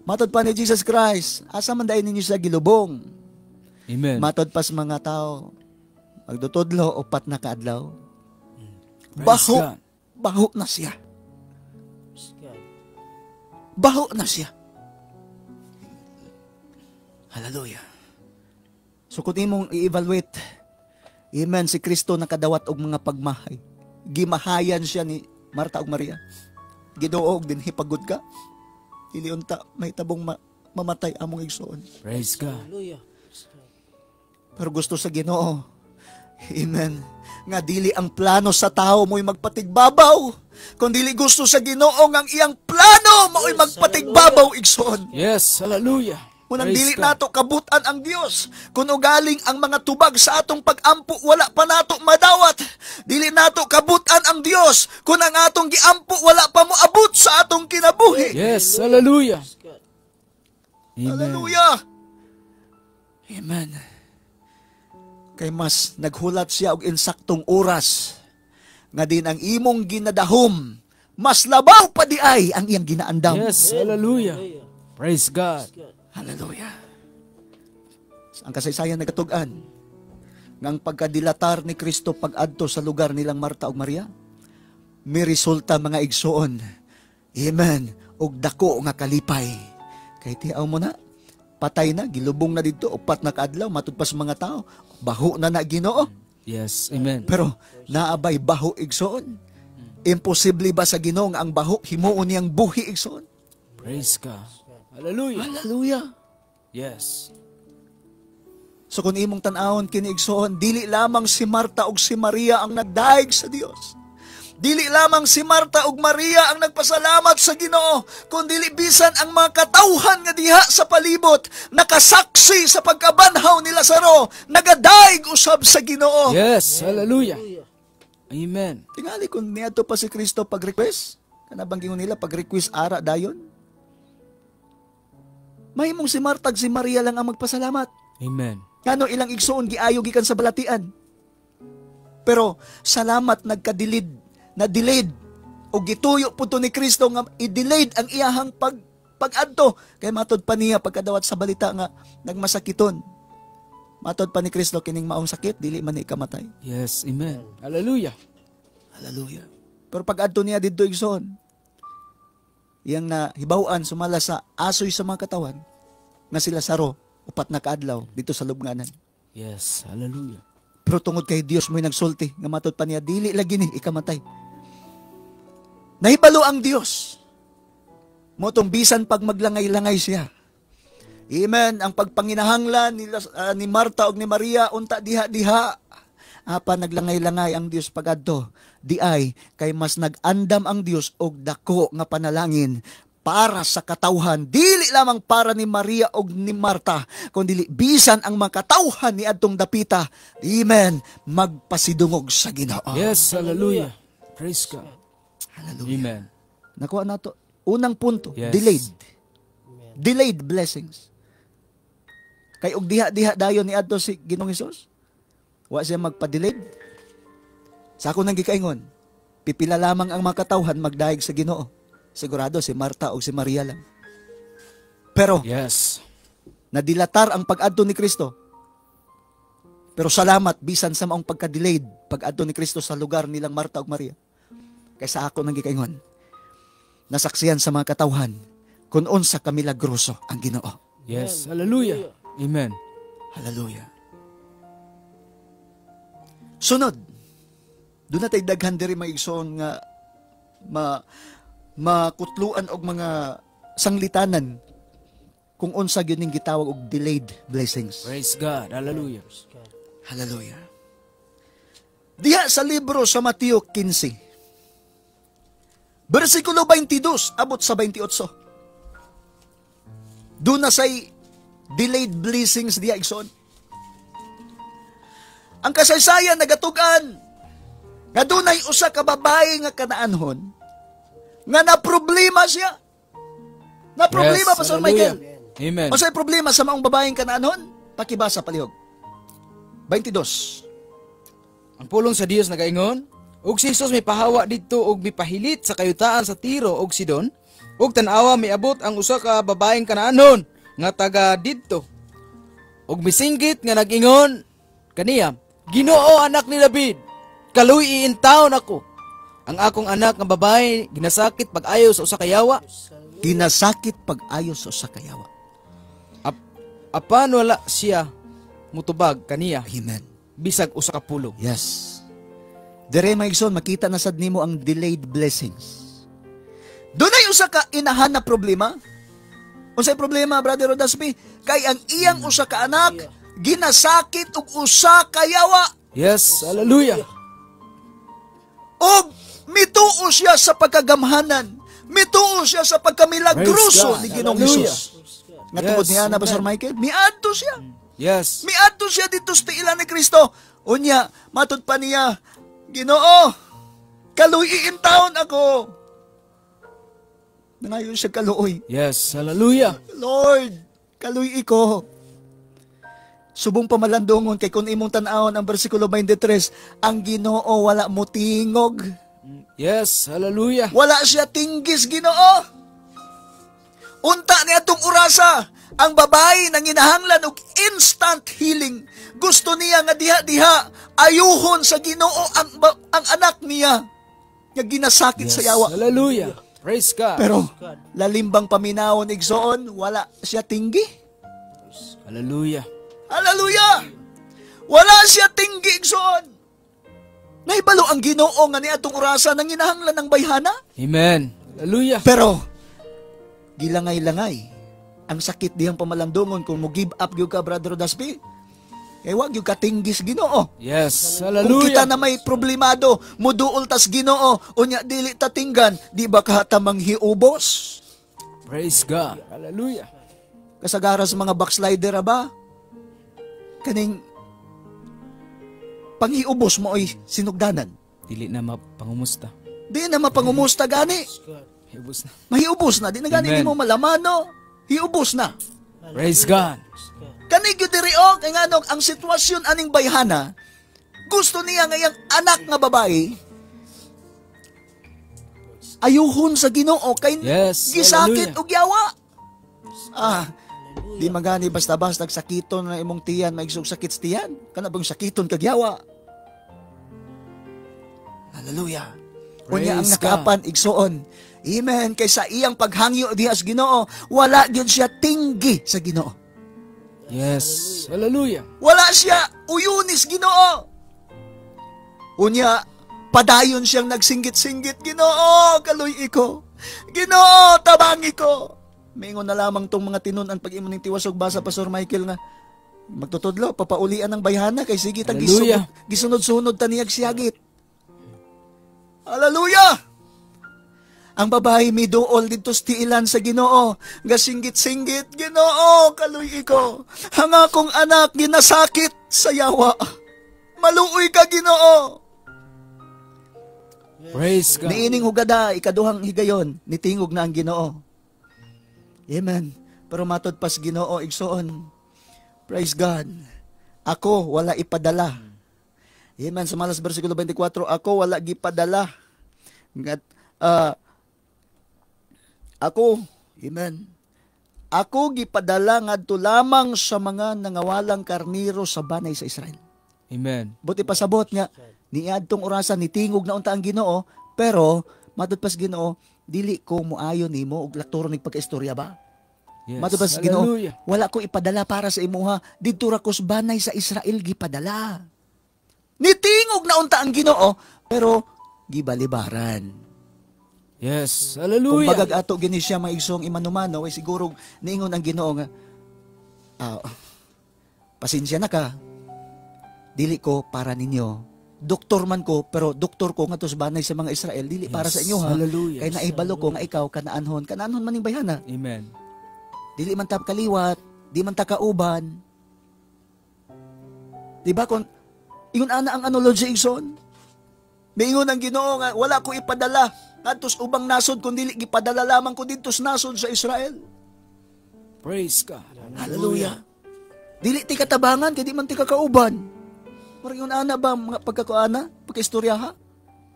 Matod pa ni Jesus Christ, asa man dahil ninyo sa gilubong? Amen. Matod pa sa mga tao, magdutudlo 4 na kaadlaw. Praise Baho, God. baho na siya. Praise God. Baho na siya. Hallelujah. So kung imong i-evaluate, amen, si Kristo nakadawat og mga pagmahay. Gimahayan siya ni Marta ug Maria. Giduog din hipagod ka. Dili unta may tabong mamatay among igsoon. Praise God. Hallelujah. Praise God. Pero gusto sa Ginoo. Amen. Nga dili ang plano sa tao mo'y magpatigbabaw. Kung dili gusto sa Ginoo nga ang iyang plano mo'y magpatigbabaw igsoon. Yes. Hallelujah. Unang Praise dili God. nato kabutan ang Dios. Kun ugaling ang mga tubag sa atong pag-ampo wala pa nato madawat. Dili nato kabutan ang Dios kun ang atong giampo wala pa moabot sa atong kinabuhi. Yes. Hallelujah. Praise God. Amen. Hallelujah. Amen. Kay mas naghulat siya og insaktong oras nga din ang imong ginadahom mas labaw pa di ay ang iyang ginaandam. Yes. Hallelujah. Praise God. Hallelujah. Ang kasaysayan nagatug-an nga ang pagkadilatar ni Kristo pag-adto sa lugar nilang Marta ug Maria, may resulta mga igsoon. Amen. Og dako nga kalipay. Kay tiaw mo na, patay na, gilubong na didto, 4 na kaadlaw, matud pa sa mga tao, baho na na Ginoo. Yes. Amen. Pero naabay baho igsoon. Imposible ba sa Ginoo nga ang baho himuon niyang buhi igsoon? Praise God. Hallelujah. Hallelujah. Yes. So kung imong tan-awon kini igsoon, dili lamang si Marta ug si Maria ang nagdaig sa Dios. Dili lamang si Marta ug Maria ang nagpasalamat sa Ginoo, kundi bisan ang mga katawhan nga diha sa palibot nakasaksi sa pagkabanhaw ni Lazaro, nagadaig usab sa Ginoo. Yes. Hallelujah. Amen. Tingali kung niadto pa si Kristo pag-request, kana bang gingon nila pag-request ara dayon? Mahimong si Marta ug si Maria lang ang magpasalamat. Amen. Ngano ilang igsoon giayo gikan sa balatian. Pero salamat nagkadilid, na delayed o gituyo po to ni Kristo nga i-delayed ang iyahang pag-adto. Kay matod pa niya pagkadawat sa balita nga nagmasakiton. Matod pa ni Kristo kining maong sakit dili man ni ikamatay. Yes, amen. Hallelujah. Hallelujah. Pero pag-adto niya didto igsoon, iyang nahibaw-an sumala sa asoy sa mga katawan nga sila Saro 4 na kaadlaw dito sa lubnganan. Yes, hallelujah. Pero tungod kay Dios mo'y nagsulti, nga matod pa niya, dili lagi ni ikamatay. Nahibalo ang Dios. Motong bisan pag maglangay-langay siya. Amen. Ang pagpanginahanglan ni Marta ug ni Maria unta diha-diha. Apa naglangay-langay ang Dios pagadto. Di ay kay mas nag-andam ang Dios og dako nga panalangin para sa katawhan, dili lamang para ni Maria og ni Marta, kundi bisan ang mga katawhan ni adtong dapita. Amen. Magpasidungog sa Ginoo. Yes, hallelujah. Praise God. Hallelujah. Amen. Nakuha nato. Unang punto, Yes. delayed. Delayed blessings. Kay og diha-diha dayon ni adto si Ginoong Hesus. Wa siya magpa-delayed. Sa ako nang gikaingon, pipila lamang ang mga katawhan magdayeg sa Ginoo. Sigurado si Marta o si Maria lang. Pero nadilatar ang pag-adto ni Kristo. Pero salamat bisan sa maong pagka-delayed pag-adto ni Kristo sa lugar nilang Marta ug Maria. Kay sa ako nang gikaingon, nasaksihan sa mga katawhan kung unsa ka milagroso ang Ginoo. Yes, hallelujah. Amen. Hallelujah. Sunod, doon natay daghan diri mga igsoon nga makutluan og mga sanglitanan kung unsa gyud ning gitawag og delayed blessings. Praise God. Hallelujah. Hallelujah. Diha sa libro sa Mateo 15, versikulo 22 abot sa 28. Doon na say delayed blessings diha, igsoon. Ang kasaysayan nagatug-an nga dunay usa ka babae nga Kanaanhon nga na problema siya. Na problema, Pastor Hallelujah. Michael. Amen. Unsay problema sa maong babaeng Kanaanhon? Pakibasa palihog. 22. Ang pulong sa Dios nagaingon, ug si Jesus may pahawa didto ug mipahilit sa kayutaan sa Tiro ug Sidon, ug tan-awa miabot ang usa ka babaeng Kanaanhon nga taga didto. Ug misinggit nga nag-ingon kaniya, "Ginoo, anak ni David, kaluy taon ako. Ang akong anak nga babae ginasakit pag-ayo sa usa ka yawa." Ginasakit pag-ayo sa usa ka yawa. Apan wala siya mutubag kaniya Amen. bisag usa ka pulong. Yes. Dire mga igsoon, makita na sad nimo ang delayed blessings. Dunay usa ka inahan na problema. Unsay problema, Brother Rodaspi? Kay ang iyang usa ka anak ginasakit og usa ka yawa. Yes, hallelujah. Og mituo siya sa pagkagamhanan. Mituo siya sa pagkamilagroso Praise God. ni Ginoong Hallelujah. Hesus. Nga tungod niya na, Pastor Amen. Michael, miadto siya. Yes. Miadto siya dito sa tiilan ni Kristo. Unya, matud pa niya, "Ginoo, kaluy taon ako." Nangayon siya kaluoy. Yes, hallelujah. "Lord, kaluy ko." Subong pamalandungon kay kung imong tan-awon ang bersikulo 23, ang Ginoo wala motingog. Yes, hallelujah. Wala siya tinggis Ginoo. Unta ni atong orasa, ang babae nanginahanglan og instant healing. Gusto niya nga diha-diha ayuhon sa Ginoo ang anak niya nga ginasakit sa yawa. Hallelujah. Praise God. Pero lalimbang paminawon, igsoon, wala siya tinggi. Hallelujah. Hallelujah! Wala siya tinggi, igsoon. Nahibalo ang Ginoo nga niadtong orasa nanginahanglan ng bayhana. Amen. Hallelujah. Pero gilangay-langay ang sakit dihang pamalandungon kung mo give up gyud ka, Brother Daspi. Kay wa gyud ka tinggis Ginoo. Yes, Kung hallelujah. kita na may problemado, muduol tas Ginoo, unya dili ta tinggan, di ba ka tamang hiubos? Praise God. Hallelujah. Kasagara sa mga backslider ba? Kaning panghiubos mo ay sinugdanan. Dili na mapangumusta. Di na mapangumusta gani. Hiubos na. Mahiubos na. Di na gani Amen. di mo malamano. Hiubos na. Praise God. Kani gyud diri o kay nganong ang sitwasyon aning bayhana, gusto niya ngayang anak nga babae ayuhon sa Ginoo kay Yes, gisakit hallelujah. og yawa. Ah, di magani basta-basta sakiton na imong tiyan, maigsog sakit sa tiyan. Kana bang sakiton kag yawa? Hallelujah. Unya ang Praise nakaapan igsoon. Amen. Kay sa iyang paghangyo diha sa Ginoo, wala gyud siya tinggi sa Ginoo. Yes. Hallelujah. Wala siya uyunis Ginoo. Unya, padayon siyang nagsinggit-singgit, Ginoo, kaluy ko. Ginoo, tabangi ko. Mingon na lamang tong mga tinun-an pag imo ning tiwasog basa, Pastor Michael, nga magtutudlo, papaulian ng bayhana kay sige tag Hallelujah. gisunod-sunod ta niyag siyagit. Hallelujah! Ang babae miduol didto sa tiilan sa Ginoo, gasinggit-singgit, Ginoo, kaluy ko. Ang akong anak ginasakit sa yawa. Maluoy ka, Ginoo. Praise God. Niining hugada, ikaduhang higayon, nitingog na ang Ginoo. Amen. Pero matod pas Ginoo, igsoon. Praise God. Ako wala ipadala. Amen. Sa malas versikulo 24, ako wala gipadala. Ngat, ako, amen. Ako gipadala ngadto lamang sa mga nangawalang karniro sa banay sa Israel. Amen. Buti pasabot nga niadtong orasan nitingog na unta ang Ginoo, pero matud pas Ginoo, dili ko moayo nimo og lakturo nig pagkaistorya ba? Yes. Matud pas Ginoo, Hallelujah. wala ko ipadala para sa imuha, didto ra ko sa banay sa Israel gipadala. Nitingog na unta ang Ginoo, pero gibalibaran. Yes. Kung Hallelujah. bagag ato gini siya mga igsoong imanumano, ay siguro niingon ang Ginoo nga, pasensya na ka, dili ko para ninyo. Doktor man ko, pero doktor ko nga sa banay sa mga Israel, dili para sa inyo ha. Hallelujah. Kay naibalo ko nga ikaw kanaanhon, kanaanhon man ning bayhana. Amen. Dili man ta kaliwat, di man ta kauban. Di ba kung ingon ana ang analogy, igsoon? Miingon ang Ginoo nga wala ko ipadala ngadto sa ubang nasod kun dili gipadala lamang ko didto sa nasod sa Israel. Praise God. Hallelujah. Dili ti katabangan kay di man ti kakauban. Murag ingon ana ba mga pagkakuana, pagkaistorya ha?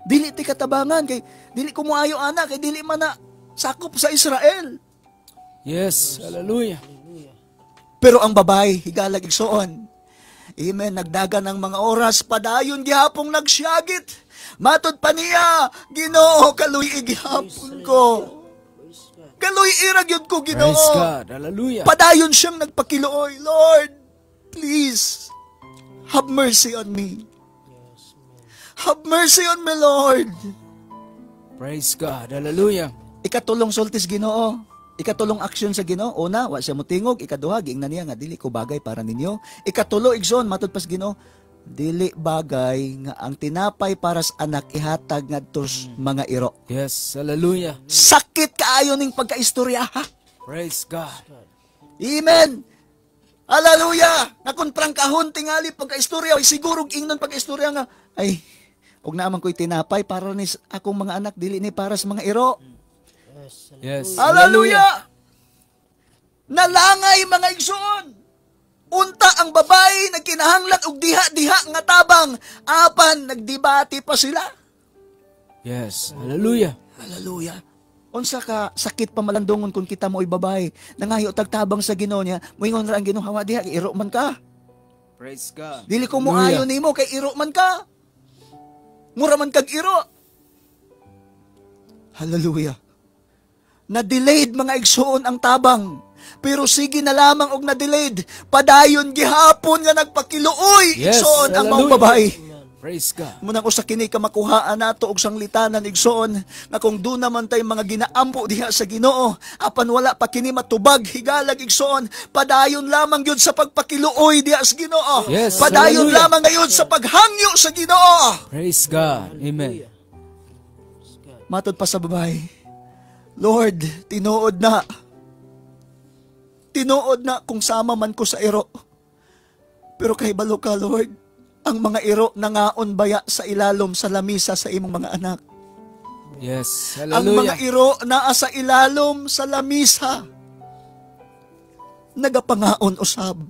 Dili ti katabangan kay dili ko moayo ana kay dili man na sakop sa Israel. Yes. Hallelujah. Pero ang babae, higalag igsoon. Amen, nagdagan ng mga oras, padayon gihapong nagsyagit. Matod pa niya, Ginoo, kaluy gihapon ko. Kaluy ra gyud ko, Ginoo. Praise God. Hallelujah. Padayon siyang nagpakiluoy. Lord, please, have mercy on me. Have mercy on me, Lord. Praise God. Hallelujah. Ikatulong sultis Ginoo. Ikatulong aksyon sa Ginoo. Una, wa siya motingog. Ikaduha, giingnan niya nga dili ko bagay para ninyo. Ikatulo, igsoon, matud pas Ginoo, dili bagay nga ang tinapay para sa anak ihatag ngadto sa mga iro. Yes. Hallelujah. Sakit kaayo ning pagkaistorya ha. Praise God. Amen. Hallelujah! Nga kung prangkahon tingali pagkaistorya, ay siguro ingnon pagkaistorya nga, ay, og naaman ko'y tinapay para ni akong mga anak, dili ni para sa mga iro. Yes. Hallelujah! Nalangay mga igsoon. Unta ang babae nagkinahanglan og diha-diha nga tabang, apan nagdebate pa sila. Yes. Hallelujah. Hallelujah. Unsa ka sakit pamalandungon kung kita mo'y babae, nangayo tagtabang sa Ginoo niya, moingon ra ang Ginoo, hawa diha, iro man ka. Praise God. Dili ko moayo nimo kay iro man ka. Mura man kag iro. Hallelujah. Na-delayed mga igsoon ang tabang. Pero sige na lamang og na-delayed. Padayon gihapon nga nagpakiluoy Yes, igsoon ang maong hallelujah. babae. Praise God. Munang usa kini ka makuhaan nato og sanglitanan igsoon nga kung doon naman tay mga ginaampo diha sa Ginoo apan wala pa kini matubag higalag igsoon, padayon lamang gyud sa pagpakiluoy diha sa Ginoo. Yes, padayon hallelujah. lamang ngayon sa paghangyo sa Ginoo. Praise God. Amen. Matod pa sa babae, Lord, tinuod na. Tinuod na kung sama man ko sa iro. Pero kahibalo ka, Lord, ang mga iro nangaon baya sa ilalom sa lamisa sa imong mga anak. Yes. Ang mga Hallelujah. iro naa sa ilalom sa lamisa. Nagapangaon usab.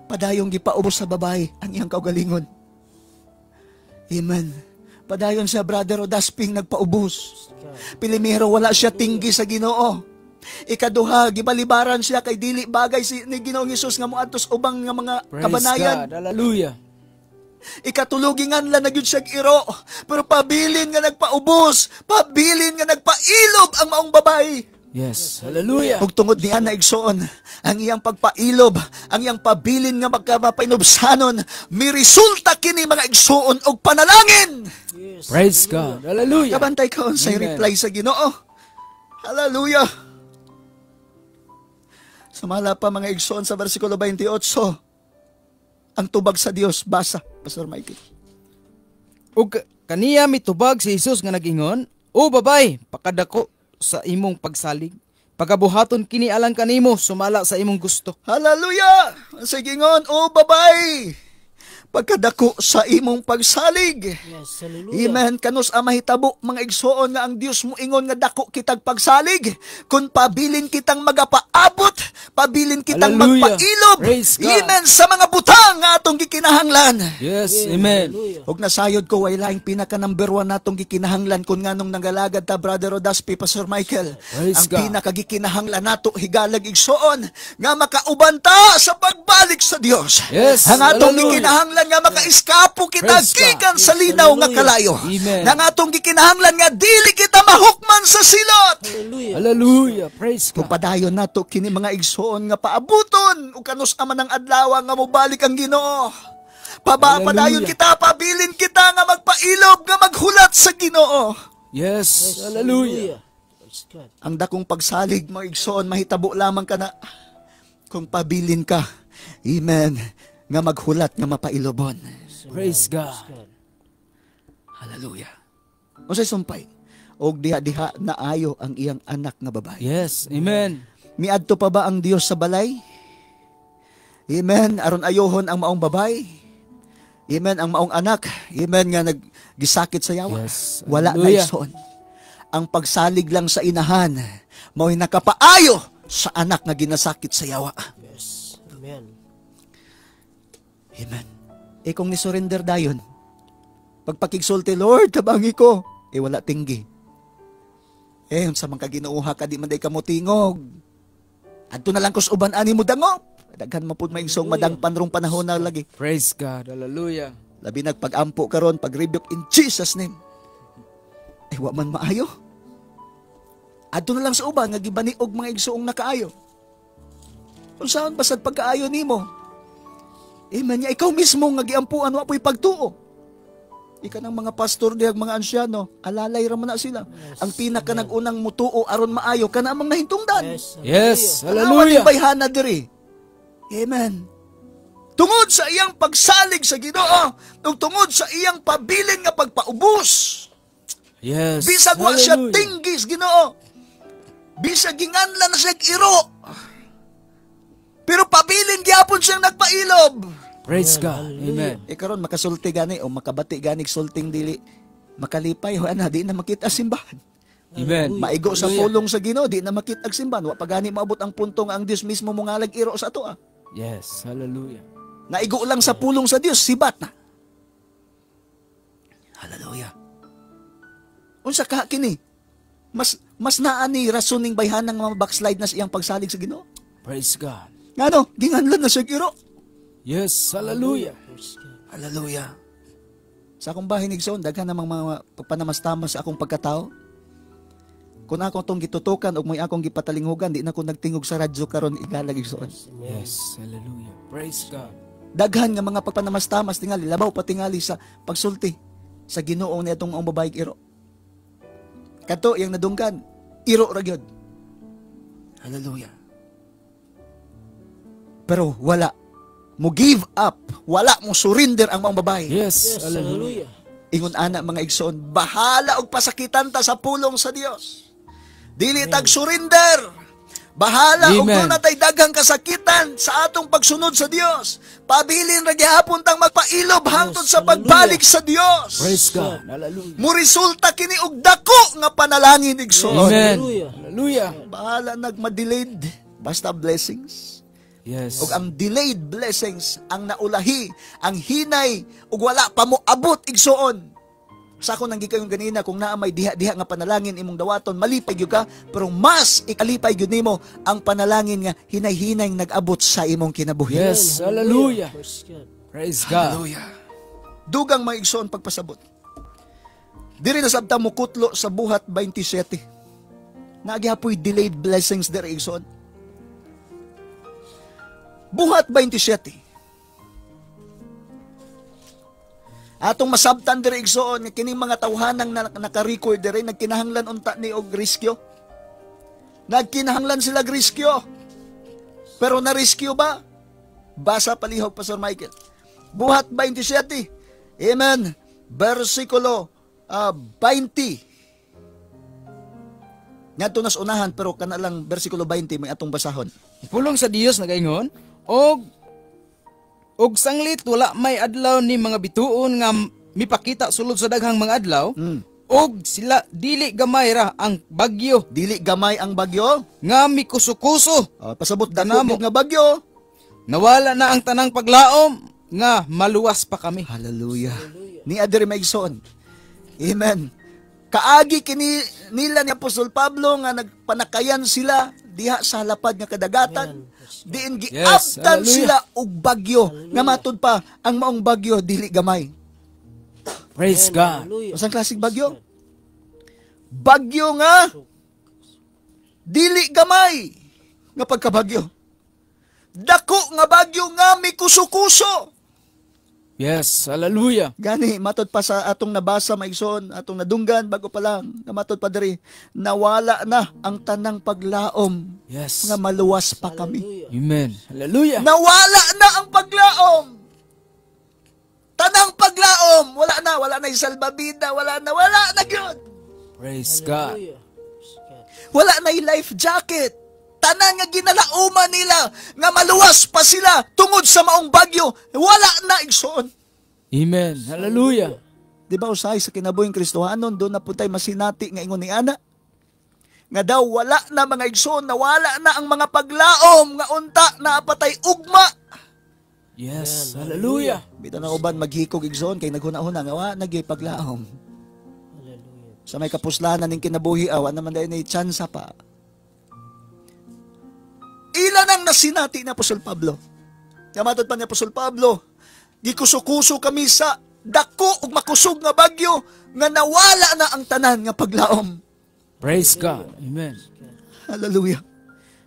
Padayong gipaubos sa babae ang iyang kaugalingon. Amen. Padayon siya, Brother Odasping, nagpaubos. Pilimero, wala siya tinggi sa Ginoo. Ikaduha, gibalibaran siya kay dili bagay si ni Ginoong Hesus nga moadtos ubang nga mga Praise kabanayan. God. Hallelujah. Ikatulugingan lang na gyud siya iro, pero pabilin nga nagpaubos, pabilin nga nagpailob ang maong babae. Yes. Hallelujah. Ug tungod niya na igsoon, ang iyang pagpailob, ang iyang pabilin nga magkamapainubsanon, miresulta kini mga igsoon og panalangin. Yes. Praise God. Hallelujah. Kabantay ka unsay Amen. reply sa Ginoo. Hallelujah. Sumala pa mga igsoon sa versikulo 28. Ang tubag sa Dios, basa, Pastor Mikey. Ug kaniya mitubag si Jesus nga nagingon, "O babay, pakadako sa imong pagsalig. Pagabuhaton kini alang kanimo sumala sa imong gusto." Hallelujah! Sa gingon, o babay, pagkadako sa imong pagsalig. Yes. Hallelujah. Amen. Kanus ang mahitabo mga igsoon nga ang Dios mo ingon nga dako kitag pagsalig. Kung pabilin kitang magapaabot, pabilin kitang Hallelujah. magpailob. Praise God. Amen. Sa mga butang nga atong gikinahanglan. Yes, amen. Hallelujah. Og nasayod ko way laing pinaka number one natong gikinahanglan kung nganong nangalagad ta, Brother Odaspi, Pastor Michael. Praise Ang God. pinaka gikinahanglan nato higalag igsoon nga makauban ta sa pagbalik sa Dios. Yes, Ang atong hallelujah. gikinahanglan nga makaiskapo kita Praise God. gikan sa linaw nga kalayo. Amen. Nga atong gikinahanglan nga dili kita mahukman sa silot. Hallelujah. Hallelujah. Praise Kung God. padayon nato kini mga igsoon nga paabuton ug kanus man ang adlaw nga mobalik ang Ginoo. Hallelujah. Padayon kita, pabilin kita nga magpailob, nga maghulat sa Ginoo. Yes, hallelujah. Praise God. Ang dakong pagsalig mga igsoon mahitabo lamang kana kung pabilin ka. Amen. Nga maghulat nga mapailobon. Praise God. God. Hallelujah. Unsay sumpay? Og diha-diha naayo ang iyang anak nga babae. Yes, amen. Miadto pa ba ang Dios sa balay? Amen. Aron ayohon ang maong babay. Amen. Ang maong anak. Amen. Nga naggisakit sa yawa. Yes. Wala na Hallelujah. igsoon. Ang pagsalig lang sa inahan, mao'y nakapaayo sa anak nga ginasakit sa yawa. Yes. Amen. Amen. Eh kung ni-surrender dayon, pagpakigsulti, Lord, tabangi ko, eh wala tinggi. Eh, unsa man ka Ginooha ka, di man day ka mo tingog. Adto na lang kus uban ani mo dangop. Daghan man pud maigsong madangpan rong panahon na lagi. Praise God. Hallelujah. Labi nagpag-ampo karon, pag-rebuke in Jesus name. Eh wa man maayo. Adto na lang sa uban nga gibaniog mga igsuong nakaayo. Unsaon basad pagkaayo nimo? Amen. Nya ikaw mismo nga giampuan wa po'y pagtuo. Ika ng mga pastor dihag mga ansyano, alalay ra man na sila. Ang pinaka nag-unang mutuo aron maayo kana amang nahintungdan. Yes. Yes, Tanawa hallelujah. ni bayhana diri. Amen. Tungod sa iyang pagsalig sa Ginoo, ug tungod sa iyang pabilin nga pagpaubos. Yes. Bisag wa siya hallelujah. tinggis Ginoo. Bisag ginganlan na siya iro. Pero pabilin gyapon siyang nagpailob. Praise God. Amen. E karon makasulti gani o makabati gani sulting dili makalipay ho ana di na makita simbahan. Amen. Maigo sa pulong sa Ginoo di na makita ang simbahan. Wa pa gani maabot ang punto nga ang Dios mismo mongalag iro sa ato ah. Yes, hallelujah. Naigo lang sa pulong sa Dios, sibat na. Hallelujah. Unsa ka kini? Mas mas naa ni rason ning bayhanang mga backslide na sa iyang pagsalig sa Ginoo. Praise God. Ngano, ginganlan na siya iro. Yes, hallelujah. Praise God. Hallelujah. Sa akong bahin igsoon, daghan namang mga pagpanamastamas sa akong pagkatao. Kung akong tong gitutukan og may akong gipatalinghugan, di na ko nagtingog sa radyo karon igalag igsoon. Yes, hallelujah. Praise God. Daghan nga mga pagpanamastamas tingali, labaw pa tingali sa pagsulti sa Ginoo ni atong ang babae iro. Kadto iyang nadunggan, iro ra gyud. Hallelujah. Pero wala mo give up, wala mo surrender ang mga babae. Yes, Yes. hallelujah. Hallelujah. Ingon ana mga igsoon, bahala og pasakitan ta sa pulong sa Dios. Dili tag surrender. Bahala og Amen. doon natay daghang kasakitan sa atong pagsunod sa Dios. Pabilin ra gihapon tang magpailob hangtod sa pagbalik sa Dios. Praise God. Hallelujah. Muresulta kini og dako nga panalangin igsoon. Amen. Hallelujah. Hallelujah. Bahala nagma-delayed basta blessings. Yes. Ug ang delayed blessings ang naulahi, ang hinay ug wala pa mo abot igsoon. Sa ako nang gikayon ganina kung naa may diha-diha nga panalangin imong dawaton, malipay gyud ka, pero mas ikalipay gyud nimo ang panalangin nga hinay-hinay nag-abot sa imong kinabuhi. Yes, hallelujah. Praise God. Praise God. Hallelujah. Dugang mga igsoon pagpasabot. Diri na sabta mo kutlo sa Buhat 27. Nagihapoy delayed blessings dere, igsoon. Buhat 27. Atong masabtan dere, igsoon, nga kining mga tawhanang naka-record dere nagkinahanglan unta ni og riskyo. Nagkinahanglan sila riskyo. Pero na-rescue ba? Basa palihog, Pastor Michael. Buhat 27. Amen. Versikulo 20. Ngadto nas unahan, pero kana lang versikulo 20 may atong basahon. Pulong sa Dios nagaingon, og sanglit wala may adlaw ni mga bituon nga mipakita sulod sa daghang mga adlaw, og sila dili gamay ra ang bagyo. Dili gamay ang bagyo nga mikusukuso. Pasabot dako nga bagyo. Nawala na ang tanang paglaom nga maluwas pa kami. Hallelujah. Ni adiri maigsoon. Amen. Kaagi kini nila ni Apostol Pablo nga nagpanakayan sila diha sa lapad nga kadagatan. Diin giabtan sila og bagyo. Nga matud pa ang maong bagyo dili gamay. Praise God. Usang klaseng bagyo? Bagyo nga dili gamay nga pagkabagyo. Dako nga bagyo nga mikusukuso. Yes, hallelujah. Gani, matod pa sa atong nabasa, maigsoon, atong nadunggan, bago pa lang, matod pa diri, nawala na ang tanang paglaom. Yes. Nga maluwas pa kami. Amen. Hallelujah. Nawala na ang paglaom. Tanang paglaom, wala na yung salbabida, wala na gyud. Praise God. Wala na yung life jacket. Tanan nga ginalauman nila nga maluwas pa sila tungod sa maong bagyo, wala na, igsoon. Amen. Hallelujah. Di ba usahay sa kinabuhing Kristohanon, doon na po tayo masinati nga ingon ni ana? Nga daw wala na mga igsoon, nawala na ang mga paglaom nga unta na apatay ugma. Yes. Hallelujah. Bitaw na uban maghikog, igsoon, kay naghuna-huna nga wa nagyoy paglaom. Hallelujah. Sa may kapuslanan ning kinabuhi, awa naman dahil ni tsansa pa. Ilan ang nasinati ni Apostol Pablo? Kamatod pa ni Apostol Pablo, gikuso-kuso kami sa dako ug makusog nga bagyo nga nawala na ang tanan nga paglaom. Praise God. Amen. Hallelujah.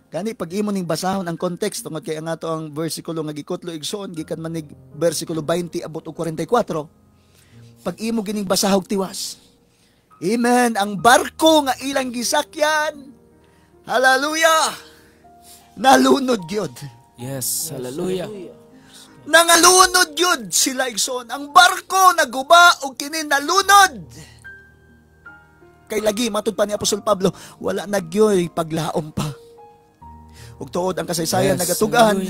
Gani pag imo ning basahon ang context tungod kay ang ato ang versikulo nga gikutlo, igsoon, gikan man nig versikulo 20 abot og 44. Pag imo gining basahog tiwas. Amen. Ang barko nga ilang gisakyan. Hallelujah. Nalunod gyud. Yes, hallelujah. Nangalunod gyud sila, igsoon. Ang barko naguba og kini nalunod. Kay lagi matud pa ni Apostol Pablo, wala na gyoy paglaom pa. Ug tuod ang kasaysayan Yes, nagatugan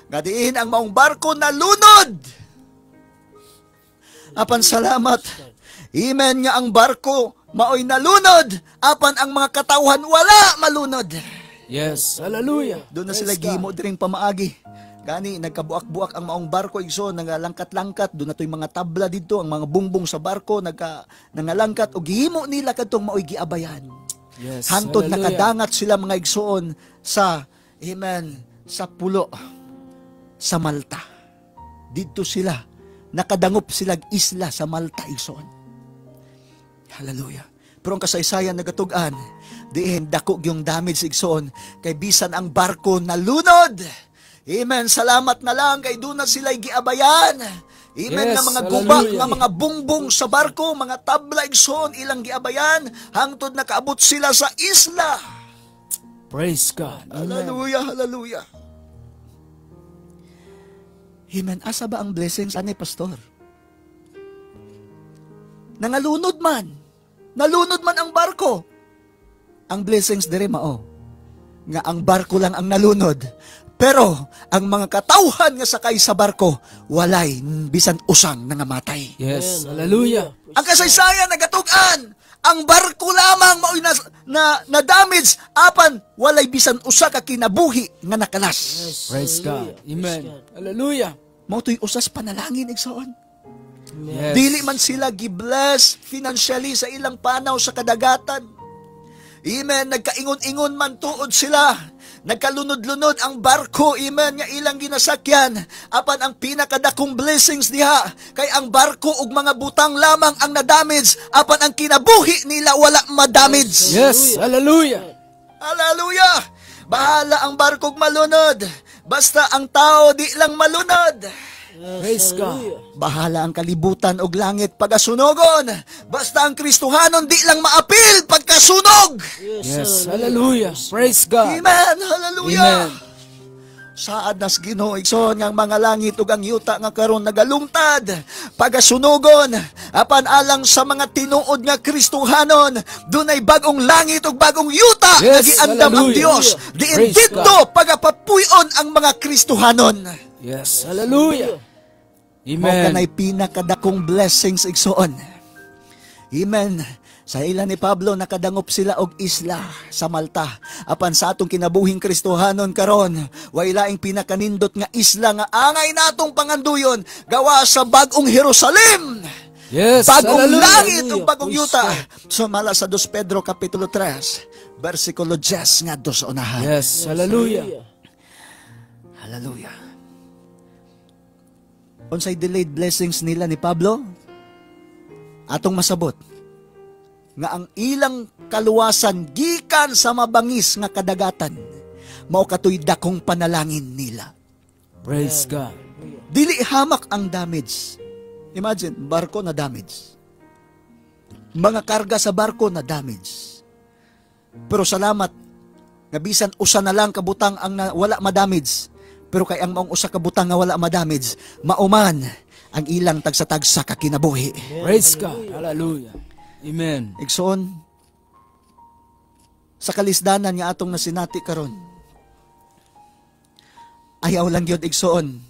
nga diin ang maong barko nalunod. Apan salamat. Amen nga ang barko maoy nalunod, apan ang mga katawhan wala malunod. Yes, hallelujah. Doon na sila gihimo diring pamaagi. Gani nagkabuak-buak ang maong barko, igsoon, nangalangkat-langkat. Doon na to'y mga tabla didto, ang mga bungbong sa barko nangalangkat og gihimo nila kadtong maoy giabayan. Yes, hangtod hallelujah. Nakadangat sila mga igsoon sa, amen, sa pulo sa Malta. Didto sila nakadangop sila isla sa Malta, igsoon. Hallelujah. Pero ang kasaysayan nagatug-an, diin dako yung damage, igsoon, kay bisan ang barko nalunod. Amen. Salamat na lang kay doon na sila'y giabayan. Amen. Yes, nga mga guba, hallelujah. nga mga bungbong sa barko, mga tabla, igsoon, ilang giabayan, hangtod nakaabot sila sa isla. Praise God. Amen. Hallelujah, hallelujah. Amen. Asa ba ang blessings ani, Pastor? Nangalunod man. Nalunod man ang barko. Ang blessings dire mao nga ang barko lang ang nalunod. Pero ang mga katawhan nga sakay sa barko walay bisan usang nangamatay. Yes, hallelujah. Ang kasaysayan nagatug-an, ang barko lamang maoy na damage, apan walay bisan usa ka kinabuhi nga nakalas. Yes, Praise God. Amen. Hallelujah. Mao to'y usas panalangin, igsoon. Yes. Dili man sila gibless financially sa ilang panaw sa kadagatan. Amen. Nagkaingon-ingon man tuod sila. Nagkalunod-lunod ang barko, amen, nga ilang ginasakyan. Apan ang pinakadakong blessings diha, kay ang barko ug mga butang lamang ang na-damage, apan ang kinabuhi nila wala ma-damage. Yes, hallelujah. Hallelujah! Bahala ang barkog malunod. Basta ang tao di lang malunod. Praise God. Bahala ang kalibutan og langit pagasunogon. Basta ang Kristohanon di lang maapil pagkasunog. Yes, hallelujah. Praise God. Amen. Hallelujah. Amen. Saad nas Ginoo, igsoon, nga ang mga langit ug ang yuta nga karon nagalungtad pagasunogon, apan alang sa mga tinuod nga Kristohanon, dunay bag-ong langit ug bagong yuta nga giandam ang Dios diin Praise didto pagapapuy-on ang mga Kristohanon. Yes, hallelujah. Mao Amen. kanay pinakadakong blessings, igsoon. Amen. Sa ila ni Pablo, nakadangop sila og isla sa Malta. Apan sa atong kinabuhing Kristohanon karon, way laing pinakanindot nga isla nga angay natong panganduyon gawa sa bag-ong Jerusalem. Bagong langit ug bagong yuta. Sumala sa 2 Pedro kapitulo 3, bersikulo 10 ngadto sa unahan. Yes, hallelujah. Hallelujah. Unsay delayed blessings nila ni Pablo? Atong masabot nga ang ilang kaluwasan gikan sa mabangis nga kadagatan mao katoy dakong panalangin nila. Praise God. Dili hamak ang damage. Imagine, barko na damage. Mga karga sa barko na damage. Pero salamat nga bisan usa na lang kabutang ang wala ma-damage. Pero kay ang maong usa kabutang nga wala ma-damage, mauman ang ilang tagsa-tagsa ka kinabuhi. Praise God. Hallelujah. Amen. Igsoon, sa kalisdanan nga atong nasinati karon, ayaw lang gyud, igsoon,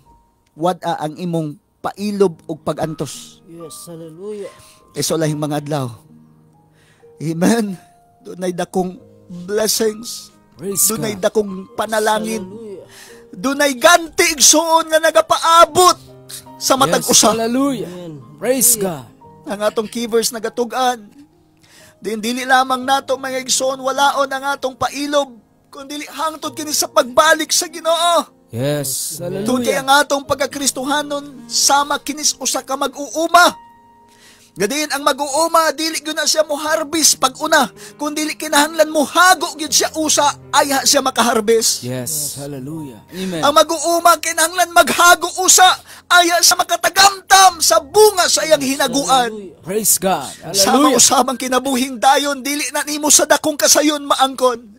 wad-a ang imong pailob ug pagantos. Yes, hallelujah. Eso lahing mga adlaw. Amen. Dunay dakong blessings. Praise Dunay God. dakong panalangin. Hallelujah. Dunay ganti, igsoon, nga nagapaabot sa matag Yes, usa. hallelujah. Amen. Praise God. Ang atong keywords nagatug-an. Din dili lamang nato, mga igsoon, walaon ang atong pailob, kundi hangtod kini sa pagbalik sa Ginoo. Tungod kay ang atong pagkakristohanon sama kinis usa ka mag-uuma. Gadiin ang mag-uuma, dili gyud na siya mo harvest pag una, kun dili kinahanglan mo hago gyud siya usa ayha siya makaharvest. Yes, hallelujah. Amen. Ang mag-uuma kinahanglan maghago usa ayha sa makatagamtam sa bunga sa iyang hinaguan. Praise God. Sama Hallelujah. usabang kinabuhing dayon, dili na nimo sa dakong kasayon maangkon.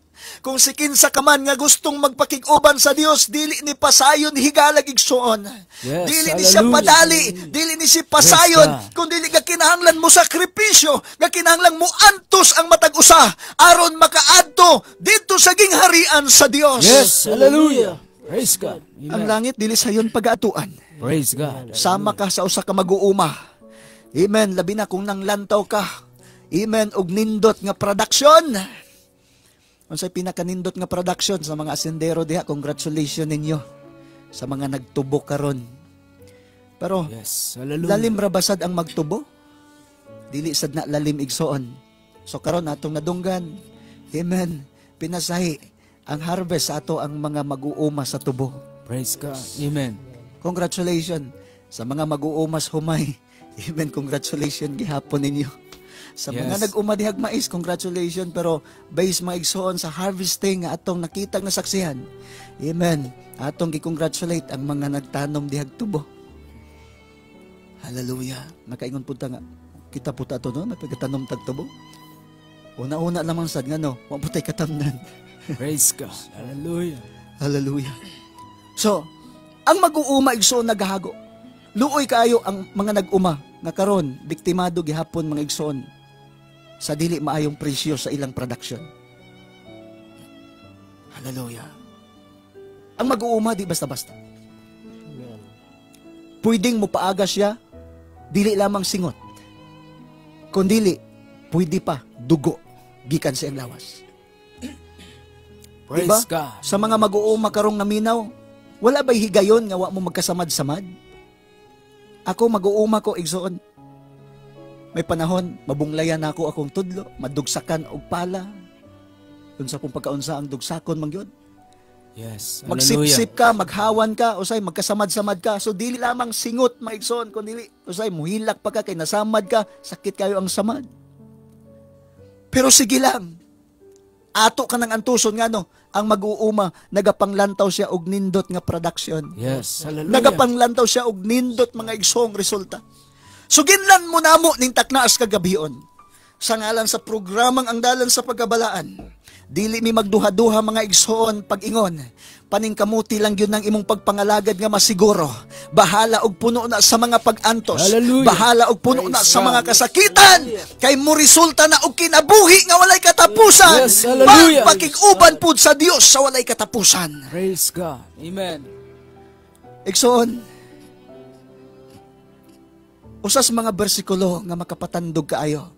Kung si kinsa ka man nga gustong magpakig-uban sa Dios, dili ni pasayon higalag, igsoon. Dili ni siya padali, dili ni si pasayon, Praise God. kung dili ka kinahanglan mo sakripisyo, nga kinahanglan mo antos ang matag usa aron makaadto didto sa gingharian sa Dios. Yes, hallelujah. Praise God. Ang Amen. langit dili sayon pagaatuan. Praise God. Sama ka sa usa ka mag-uuma. Amen. Labi na kung nanglantaw ka. Amen. Og nindot nga production. Unsay pinakanindot nga production sa mga asendero diha, congratulations ninyo sa mga nagtubo karon. Pero Yes, hallelujah. lalim ra basad ang magtubo? Dili sad na lalim, igsoon. So karon atong nadunggan. Amen. Pinasahi ang harvest sa ato ang mga mag-uuma sa tubo. Praise God. Amen. Congratulations sa mga mag-uumas humay. Amen. Congratulations gihapon ninyo. Sa mga nag-uma dihag mais, congratulations. Pero based, mga igsoon, sa harvesting nga atong nakita nga saksihan. Amen. Atong gi-congratulate ang mga nagtanom dihag tubo. Hallelujah. Makaingon pud ta nga kita po ta ato no, may pagkatanom tag tubo. Una-una lamang sad nga no, wa po tay katamnan. Praise God. Hallelujah. Hallelujah. So, ang mag-uuma, igsoon, nagahago. Luoy kaayo ang mga nag-uma nga karon biktimado gihapon, mga igsoon, sa dili maayong presyo sa ilang production. Hallelujah. Ang mag-uuma di basta-basta. Amen. Pwedeng mo paaga siya, dili lamang singot. Kundili, pwede pa dugo gikan sa iyang lawas. Praise Diba? God. Sa mga mag-uuma karong naminaw, wala ba'y higayon nga wa mo magkasamad-samad? Ako, mag-uuma ko, igsoon. May panahon, mabunglayan na ako akong tudlo, madugsakan og pala. Unsa pong pagkaunsa ang dugsakon man gyud? Yes, hallelujah. Magsipsip ka, maghawan ka, usay magkasamad-samad ka. So dili lamang singot, mga igsoon, kun dili usay muhilak pa ka kay nasamad ka, sakit kayo ang samad. Pero sige lang. Ato ka ng antuson ngano ang mag-uuma nagapanglantaw siya og nindot nga production. Yes, hallelujah. Nagapanglantaw siya og nindot mga igsoong resulta. Suginlan mo namo ning taknaas kagabion. Sa ngalan sa programang Ang Dalan sa Pagkabalaan, dili mi magduha-duha mga igsoon pag-ingon. Paningkamuti lang yun ng imong pagpangalagad nga masiguro. Bahala og puno na sa mga pag-antos. Hallelujah. Bahala og puno na Praise sa mga God. kasakitan. Kay mo resulta na og kinabuhi nga walay katapusan. Yes, hallelujah. Pagpakig-uban pud sa Dios sa walay katapusan. Praise God. Amen. Igsoon, usas mga bersikulo nga makapatandog kaayo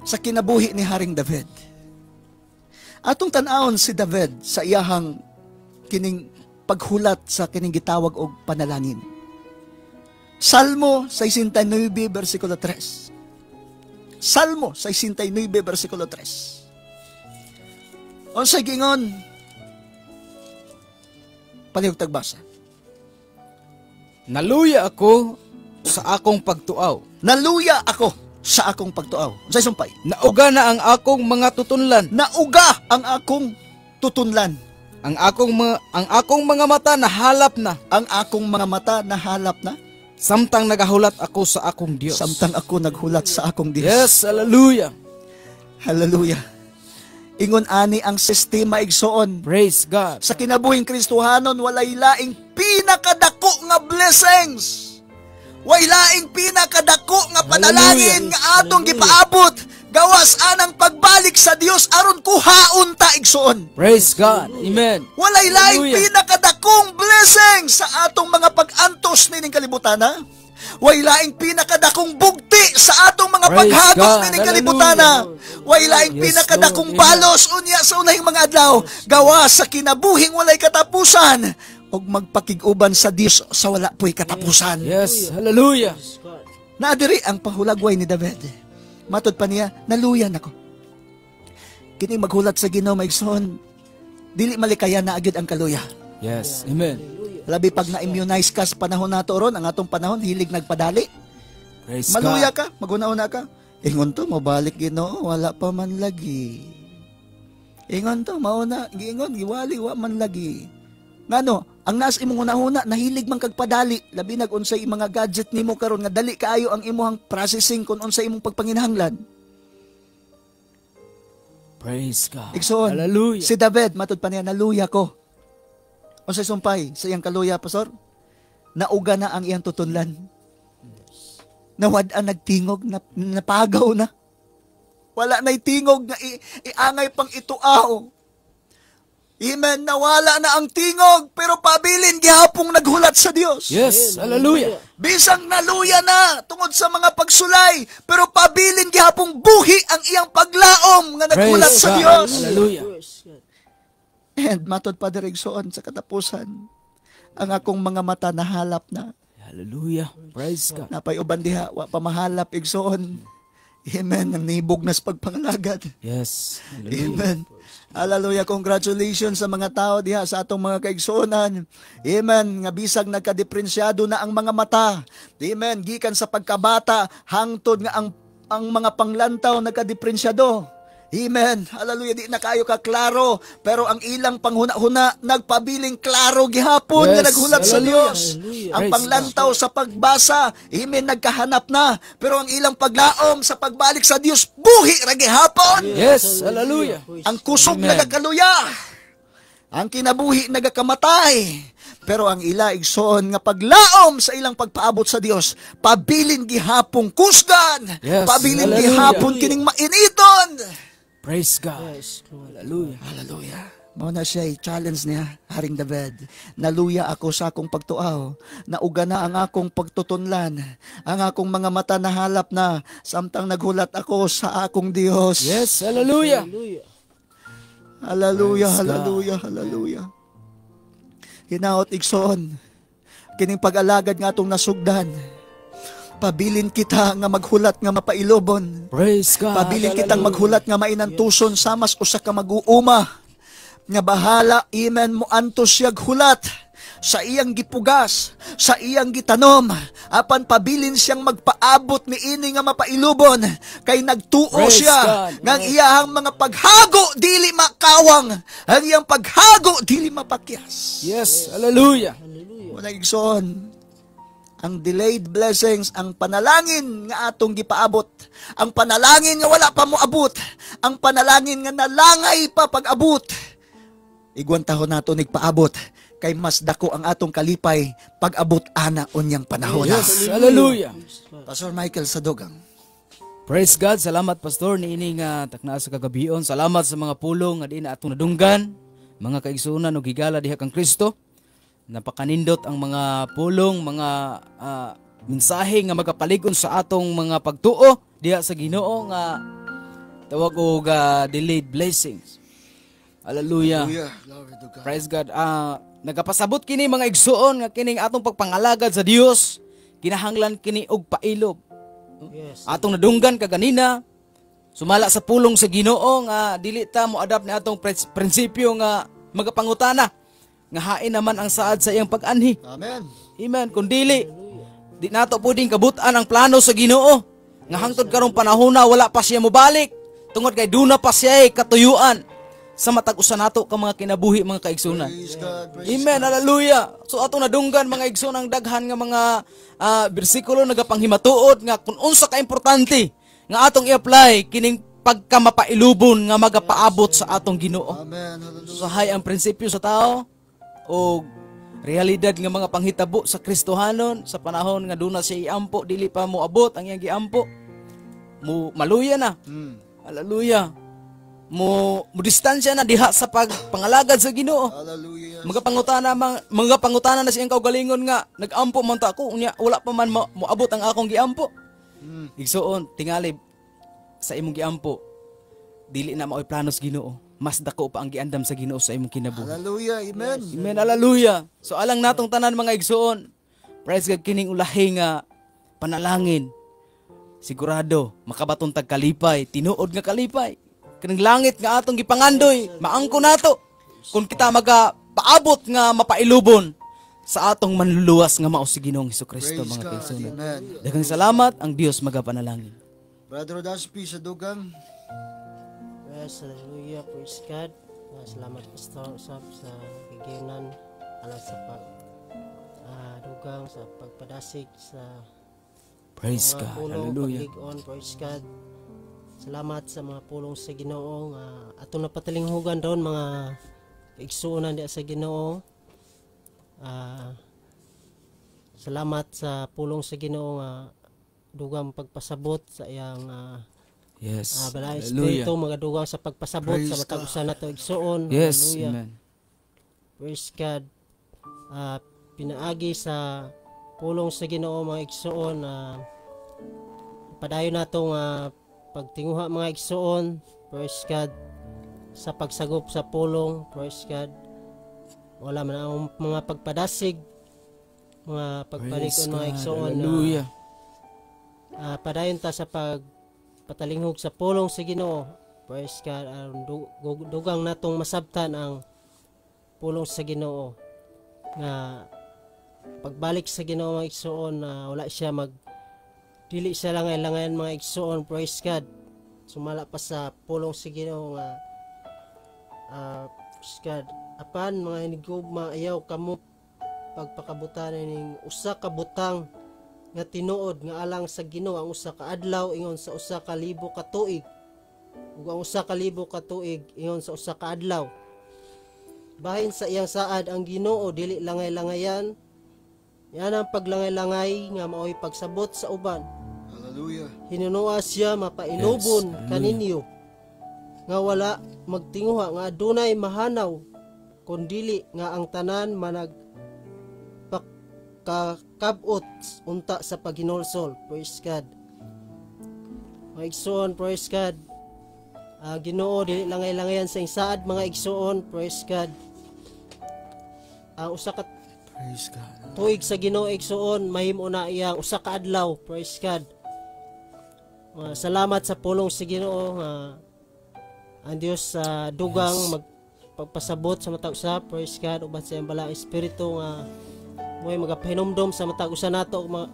sa kinabuhi ni Haring David. Atong tan-awon si David sa iyahang kining paghulat sa kining gitawag og panalangin. Salmo 69 versikulo 3. Salmo 69 versikulo 3. Unsay giingon? Palihog tagbasa. Naluya ako sa akong pagtuaw. Naluya ako sa akong pagtuaw. Unsay sumpay? Nauga na ang akong mga tutunlan. Nauga ang akong tutunlan. Ang akong mga mata nahalap na Ang akong mga mata nahalap na samtang nagahulat ako sa akong Dios. Samtang ako naghulat sa akong Dios. Yes, hallelujah. Hallelujah. Ingon ani ang sistema, igsoon. Praise God. Sa kinabuhing Kristohanon, walay laing pinakadako nga blessings. Walay laing pinakadako nga panalangin nga atong gipaabot gawas anang pagbalik sa Dios aron kuhaon ta, igsoon. Praise God. Amen. Walay laing Hallelujah. pinakadakong blessing sa atong mga pag-antos nining kalibutan, ha? Walay laing pinakadakong bugti sa atong mga Praise paghagok God. nining kalibutan, ha? Walay laing pinakadakong Lord. Amen. balos unya sa unahing mga adlaw gawas sa kinabuhing walay katapusan ug magpakig-uban sa Dios sa wala po'y katapusan. Yes, hallelujah. Naa diri ang pahulagway ni David. Matod pa niya, naluyan ako. Kini maghulat sa Ginoo, maigsoon, dili malikayan na agyud ang kaluya. Yes, amen. Labi pag na-immunize ka sa panahon nato ron, ang atong panahon hilig nagpadali. Praise Maluya God. ka, maguna-una ka. Ingon to, mobalik Ginoo, wala pa man lagi. Ingon to, mauna, giingon, giwali, wa man lagi. Ngano, ang nas imong hunahuna, nahilig man kag padali, labi nag unsay mga gadget nimo karon nga dali kaayo ang imong processing kung unsay imong pagpanginahanglan. Praise God. Igsoon, Hallelujah. si David, matud pa niya, naluya ko. Unsay sumpay sa iyang kaluya, pastor? Nauga na ang iyang tutunlan. Nawad-an nagtingog, napagaw na. Wala na'y tingog nga iangay pang ituaw. Amen, nawala na ang tingog, pero pabilin gihapong naghulat sa Dios. Yes, hallelujah. Bisang naluya na tungod sa mga pagsulay, pero pabilin gihapong buhi ang iyang paglaom nga naghulat Praise sa God. Dios. Hallelujah. And matod pa diri, igsoon, sa katapusan, ang akong mga mata nahalap na. Hallelujah. Praise God. Napay uban diha, wa pa mahalap, igsoon. Amen, ang nibog na sa pagpangalagad. Yes. Hallelujah. Amen. Hallelujah. Congratulations sa mga tao diha sa atong mga kaigsuonan. Amen. Nga bisag nagkadiferensyado na ang mga mata. Amen. Gikan sa pagkabata hangtod nga ang mga panglantaw nagkadiferensyado. Amen. Hallelujah. Di na kayo ka klaro, pero ang ilang panghuna-huna nagpabiling klaro gihapon nga naghulat sa Hallelujah. Dios. Hallelujah. Ang Praise panglantaw sa pagbasa, amen, nagkahanap na. Pero ang ilang paglaom sa pagbalik sa Dios, buhi ra gihapon. Yes, hallelujah. Ang kusog Amen. nagakaluya. Ang kinabuhi nagakamatay. Pero ang ila, igsoon, nga paglaom sa ilang pagpaabot sa Dios, pabilin gihapong kusgan. Yes, Pabilin hallelujah. gihapon kining mainiton. Praise God. Yes, Lord. Hallelujah. Hallelujah. Mao na siya challenge niya, Haring David. Naluya ako sa akong pagtuaw. Nauga na ang akong pagtutunlan. Ang akong mga mata nahalap na samtang naghulat ako sa akong Dios. Yes, hallelujah. Hallelujah. Hallelujah, Praise God. hallelujah, hallelujah. Hinaot, igsoon, kining pag-alagad nga atong nasugdan. Pabilin kita nga maghulat nga mapailobon. Praise God. Pabilin kitang Hallelujah. maghulat nga mainantuson samas usa ka mag-uuma. Nga bahala, amen, mo antos siyag hulat. Sa iyang gipugas, sa iyang gitanom, apan pabilin siyang magpaabot ni ini nga mapailubon, kay nagtuo Praise siya God. nga ang iyahang mga paghago dili makawang, ang iyang paghago dili mapakyas. Yes, hallelujah. Muna, igsoon, ang delayed blessings, ang panalangin nga atong gipaabot, ang panalangin nga wala pa moabot, ang panalangin nga nalangay pa pag-abot, igwantahon nato nigpaabot, kay mas dako ang atong kalipay pag-abot ana unyang panahon. Yes, hallelujah. Pastor Michael Sadogang. Praise God. Salamat, Pastor, niini nga takna sa kagabion. Salamat sa mga pulong nga di na atong nadunggan. Mga kaigsuonan ug higala diha kang Kristo. Napakanindot ang mga pulong, mga mensahe nga magapalig-on sa atong mga pagtuo diha sa Ginoo nga tawag og delayed blessings. Hallelujah. Glory to God. Praise God. Nagapasabot kini, mga igsuon, nga kining atong pagpangalagad sa Dios kinahanglan kini og pailob. Atong nadunggan kaganina sumala sa pulong sa Ginoo nga dili ta mo adapt ni atong prinsipyo nga magapangutana nga hain naman ang saad sa iyang pag-anhi. Amen. Amen. Kung dili, di nato pwedeng kabutan ang plano sa Ginoo. Nga hangtod karong panahon na wala pa siya mobalik tungod kay duna pa siya katuyuan sa matag usa nato ka mga kinabuhi, mga kaigsunan. Praise God. Praise Amen. Hallelujah. So atong nadunggan, mga igsoon, ang daghan nga mga bersikulo nagapanghimatuod nga kung unsa ka importante nga atong i-apply kining pagkamapailubon nga magapaabot sa atong Ginoo. Amen. Hallelujah. Usahay ang prinsipyo sa tao o realidad nga mga panghitabo sa Kristohanon sa panahon nga duna siya iampo, dili pa moabot ang iyang giampo, mo maluya na. Hallelujah. Mo mo distansya na diha sa pagpangalagad sa Ginoo. Hallelujah. Mga pangutana na siyang kaugalingon nga nag-ampo man ta ako, unya wala pa man moabot ang akong giampo. Igsuon, tingali sa imong giampo dili na maoy plano sa Ginoo. Mas dako pa ang giandam sa Ginoo sa imong kinabuhi. Hallelujah. Amen. Amen. Hallelujah. So alang natong tanan, mga igsuon, praise God, kining ulahi nga panalangin, sigurado makabaton tag kalipay, tinuod nga kalipay. Kining langit nga atong gipangandoy, maangko nato kung kita maga paabot nga mapailubon sa atong manluluwas nga mao si Ginoong Hesukristo, Praise mga God. kaigsuonan. Amen. Daghang salamat, ang Dios magapanalangin. Brother Daspi Sadugang. Yes, hallelujah, praise God. Salamat, Pastor Usab, sa giginan alang sa pag dugang sa pagpadasig sa Praise mga God. pulong, Hallelujah. paglig-on, praise God. Salamat sa mga pulong sa Ginoo nga atong napatalinghugan doon, mga igsuonan diha sa Ginoo. Salamat sa pulong sa Ginoo nga dugang pagpasabot sa iyang Balaang Hallelujah. Espiritu magadugang sa pagpasabot Praise sa matag usa nato, igsuon. Hallelujah. Amen. Praise God. Pinaagi sa pulong sa Ginoo, mga igsuon, padayon natong pagtinguha, mga igsuon. Praise God, sa pagsagop sa pulong. Praise God. Wala man ang mga pagpadasig, mga Praise pagpalikon, mga God. igsuon. Hallelujah. Padayon ta sa pagpatalinghog sa pulong sa Ginoo. Praise God. Aron dugang natong masabtan ang pulong sa Ginoo nga pagbalik sa Ginoo, mga igsuon, na wala siya mag dili siya langay-langayan, mga igsuon. Praise God. Sumala pa sa pulong sa Ginoo nga praise God, "Apan mga hinigugma, ayaw kamo pagpakabutan ning usa ka butang nga tinuod nga alang sa Ginoo ang 1 ka adlaw ingon sa 1,000 ka tuig ug ang 1,000 ka tuig ingon sa 1 ka adlaw. Bahin sa iyang saad, ang Ginoo dili langay-langayan. Yan ang paglangay-langay nga maoy pagsabot sa uban. Hallelujah. Hinunoa siya mapailubon Yes, hallelujah. kaninyo nga wala magtinguha nga adunay mahanaw kun dili nga ang tanan manag pakakabot unta sa paghinulsol." Praise God. Mga igsuon, praise God. Ginoo dili langay-langayan sa iyang saad, mga igsuon, praise God. Ang usa ka Praise God. tuig sa Ginoo, igsuon, mahimo na iyang 1 ka adlaw. Praise God. Salamat sa pulong sa Ginoo nga ang Dios sa dugang mag pagpasabot sa matag usa, praise God, uban sa iyang balaang espiritu nga mo'y magapahinumdom sa matag usa nato og mga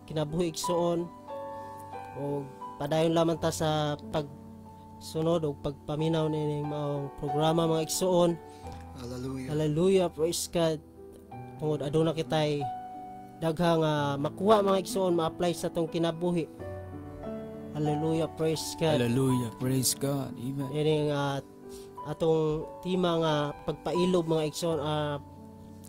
kinabuhi, igsuon, og padayon lamang ta sa pagsunod og pagpaminaw nining maong programa, mga igsuon. Hallelujah. Hallelujah, praise God. Tungod aduna kitay daghang makuha, mga igsuon, ma-apply sa atong kinabuhi. Hallelujah, praise God. Hallelujah. Praise God. Amen. Ini nga atong tema nga pagpailob, mga igsuon,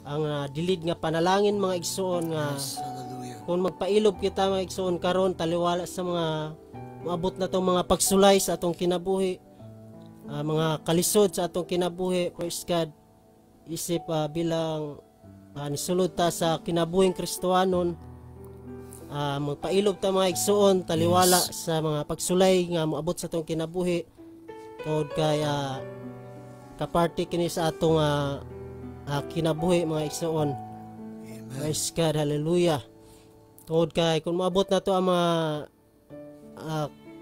ang delayed nga panalangin, mga igsuon, nga Hallelujah. Kung magpailob kita, mga igsuon, karon, taliwala sa mga maabot na tong mga pagsulay sa atong kinabuhi, mga kalisod sa atong kinabuhi, praise God, isip bilang nisulod ta sa kinabuhing Kristohanon, magpailob ta, mga igsuon, taliwala sa mga pagsulay nga moabot sa atong kinabuhi, tungod kay kaparte kini sa atong kinabuhi, mga igsuon. Praise God, hallelujah. Tungod kay kung maabot na to ang mga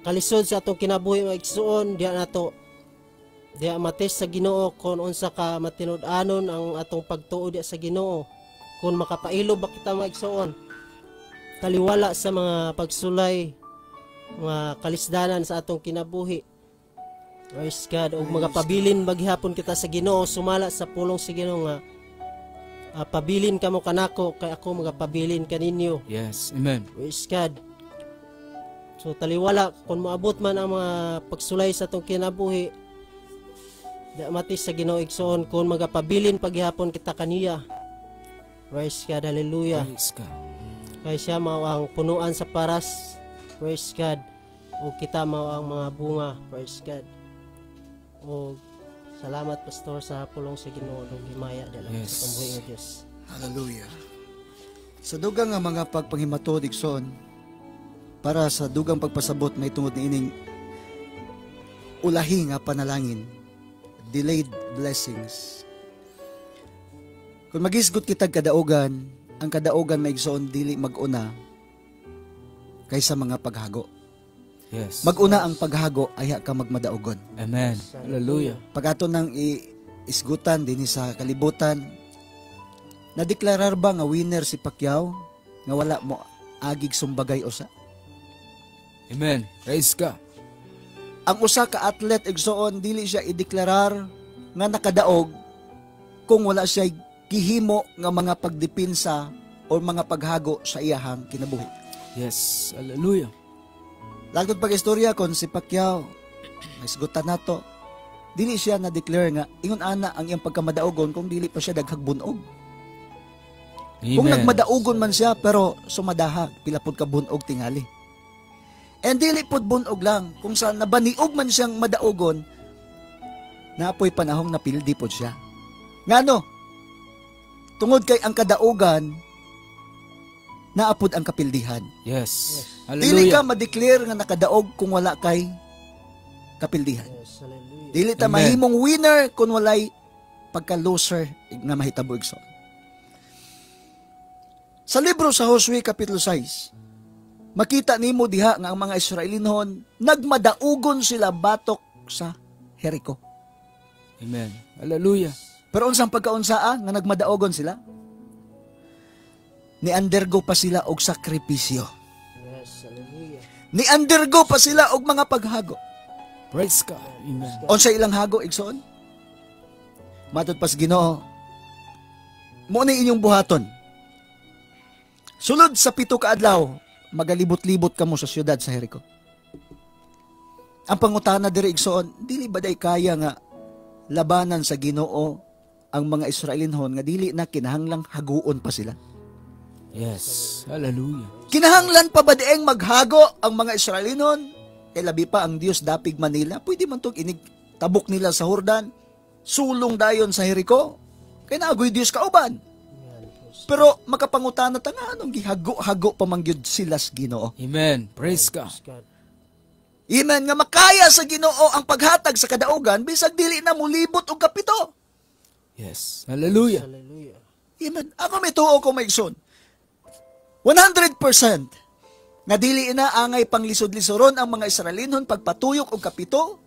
kalisod sa atong kinabuhi, mga igsuon, diha nato diha ma-test sa Ginoo kung unsa ka matinud-anon ang atong pagtuo diha sa Ginoo. Kung makapailob ba kita, mga igsuon, taliwala sa mga pagsulay, mga kalisdanan sa atong kinabuhi. Praise God. Ug magapabilin maghihapon kita sa Ginoo sumala sa pulong sa Ginoo nga "Pabilin kamo kanako kay ako magapabilin kaninyo." Yes. Amen. Praise God. So taliwala kung moabot man ang mga pagsulay sa atong kinabuhi, di ma-test sa Ginoo, igsoon, kung magapabilin paghihapon kita kaniya. Praise God, hallelujah. Praise God. Kay siya mao ang punuan sa paras. Praise God. O kita mao ang mga bunga. Praise God. O salamat, Pastor, sa pulong sa Ginoo ug himaya dala sa pambuhi nga Dios. Hallelujah. Sa dugang nga mga pagpanghimatod, igsoon, para sa dugang pagpasabot may tungod niining ulahi nga panalangin, delayed blessings. Kung magisgot kitag kadaugan, ang kadaugan, mga igsoon, dili mag-una kaysa mga paghago. Mag-una ang paghago, ayha ka magmadaugon. Amen. Hallelujah. Pag ato nang isgutan dinhi sa kalibutan, nadeklarar ba nga winner si Pacquiao nga wala mo agig sumbagay usa? Amen. Praise God. Ang usa ka athlete, igsoon, dili siya ideklarar nga nakadaog kung wala siya gihimo nga mga pagdepensa o mga paghago sa iyahang kinabuhi. Yes. Hallelujah. Lagod pag-istorya kon si Pacquiao, maisgutan nato, dili siya na-declare nga ingon ana ang iyang pagkamadaugon kung dili pa siya daghag bunog. Amen. Kung nagmadaugon man siya pero sumadaha pila pud ka bunog tingali. And dili pud bunog lang, kung sa nabaniog man siyang madaugon, naapoy panahong napildi pod siya. Ngano? Tungod kay ang kadaugan naapod ang kapildihan. Dili ka Hallelujah. Ma-declare nga nakadaog kung wala kay kapildihan. Yes, hallelujah. Dili ta Amen. mahimong winner kung walay pagka-loser nga mahitabo, igsoon. Sa libro sa Josue kapitulo 6, makita nimo diha nga ang mga Israelinhon nagmadaugon sila batok sa Jericho. Amen. Hallelujah. Pero unsang pagkaunsaa nga nagmadaugon sila? Ni-undergo pa sila og sakripisyo. Yes, hallelujah. Ni-undergo pa sila og mga paghago. Praise God. Amen. Unsa ilang hago, igsoon? Matod pas Ginoo, mo ni inyong buhaton. Sulod sa 7 ka adlaw, magalibot-libot kamo sa siyudad sa Jericho. Ang pangutana diri, igsoon, dili ba day kaya nga labanan sa Ginoo ang mga Israelinhon nga dili na kinahanglang haguon pa sila? Yes. Hallelujah. Kinahanglan pa ba dieng maghago ang mga Israelinhon? Kay labi pa ang Dios dapig Manila, pwede man tong inig tabok nila sa Jordan, sulong dayon sa Jericho. Kay naagoy Dios kauban. Pero makapangutana ta nga anong gihago-hago pa man gyud sila sa Ginoo. Amen. Praise God. God. Amen, nga makaya sa Ginoo ang paghatag sa kadaugan bisag dili na mulibot og kapito. Yes. Hallelujah. Hallelujah. Amen. Ako may tuo ko, mga igsoon. 100% nga dili na angay panglisod-lisoron ang mga Israelinhon pagpatuyok og kapito.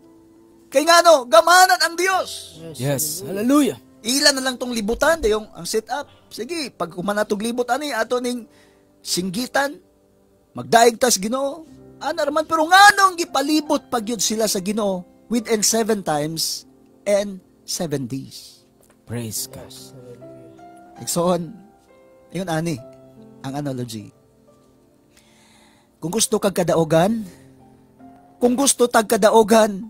Kay ngano, gamanan ang Dios. Yes. Hallelujah. Ila na lang tong libutan dayong ang set up. Sige, pag human natog libot ani ato ning singgitan, magdaig tas Ginoo. Ana raman, pero nganong gipalibot pagyud sila sa Ginoo within 7 times and 7 days. Praise God. Igsoon, ingon ani ang analogy. Kung gusto kag kadaogan, kung gusto tag kadaogan,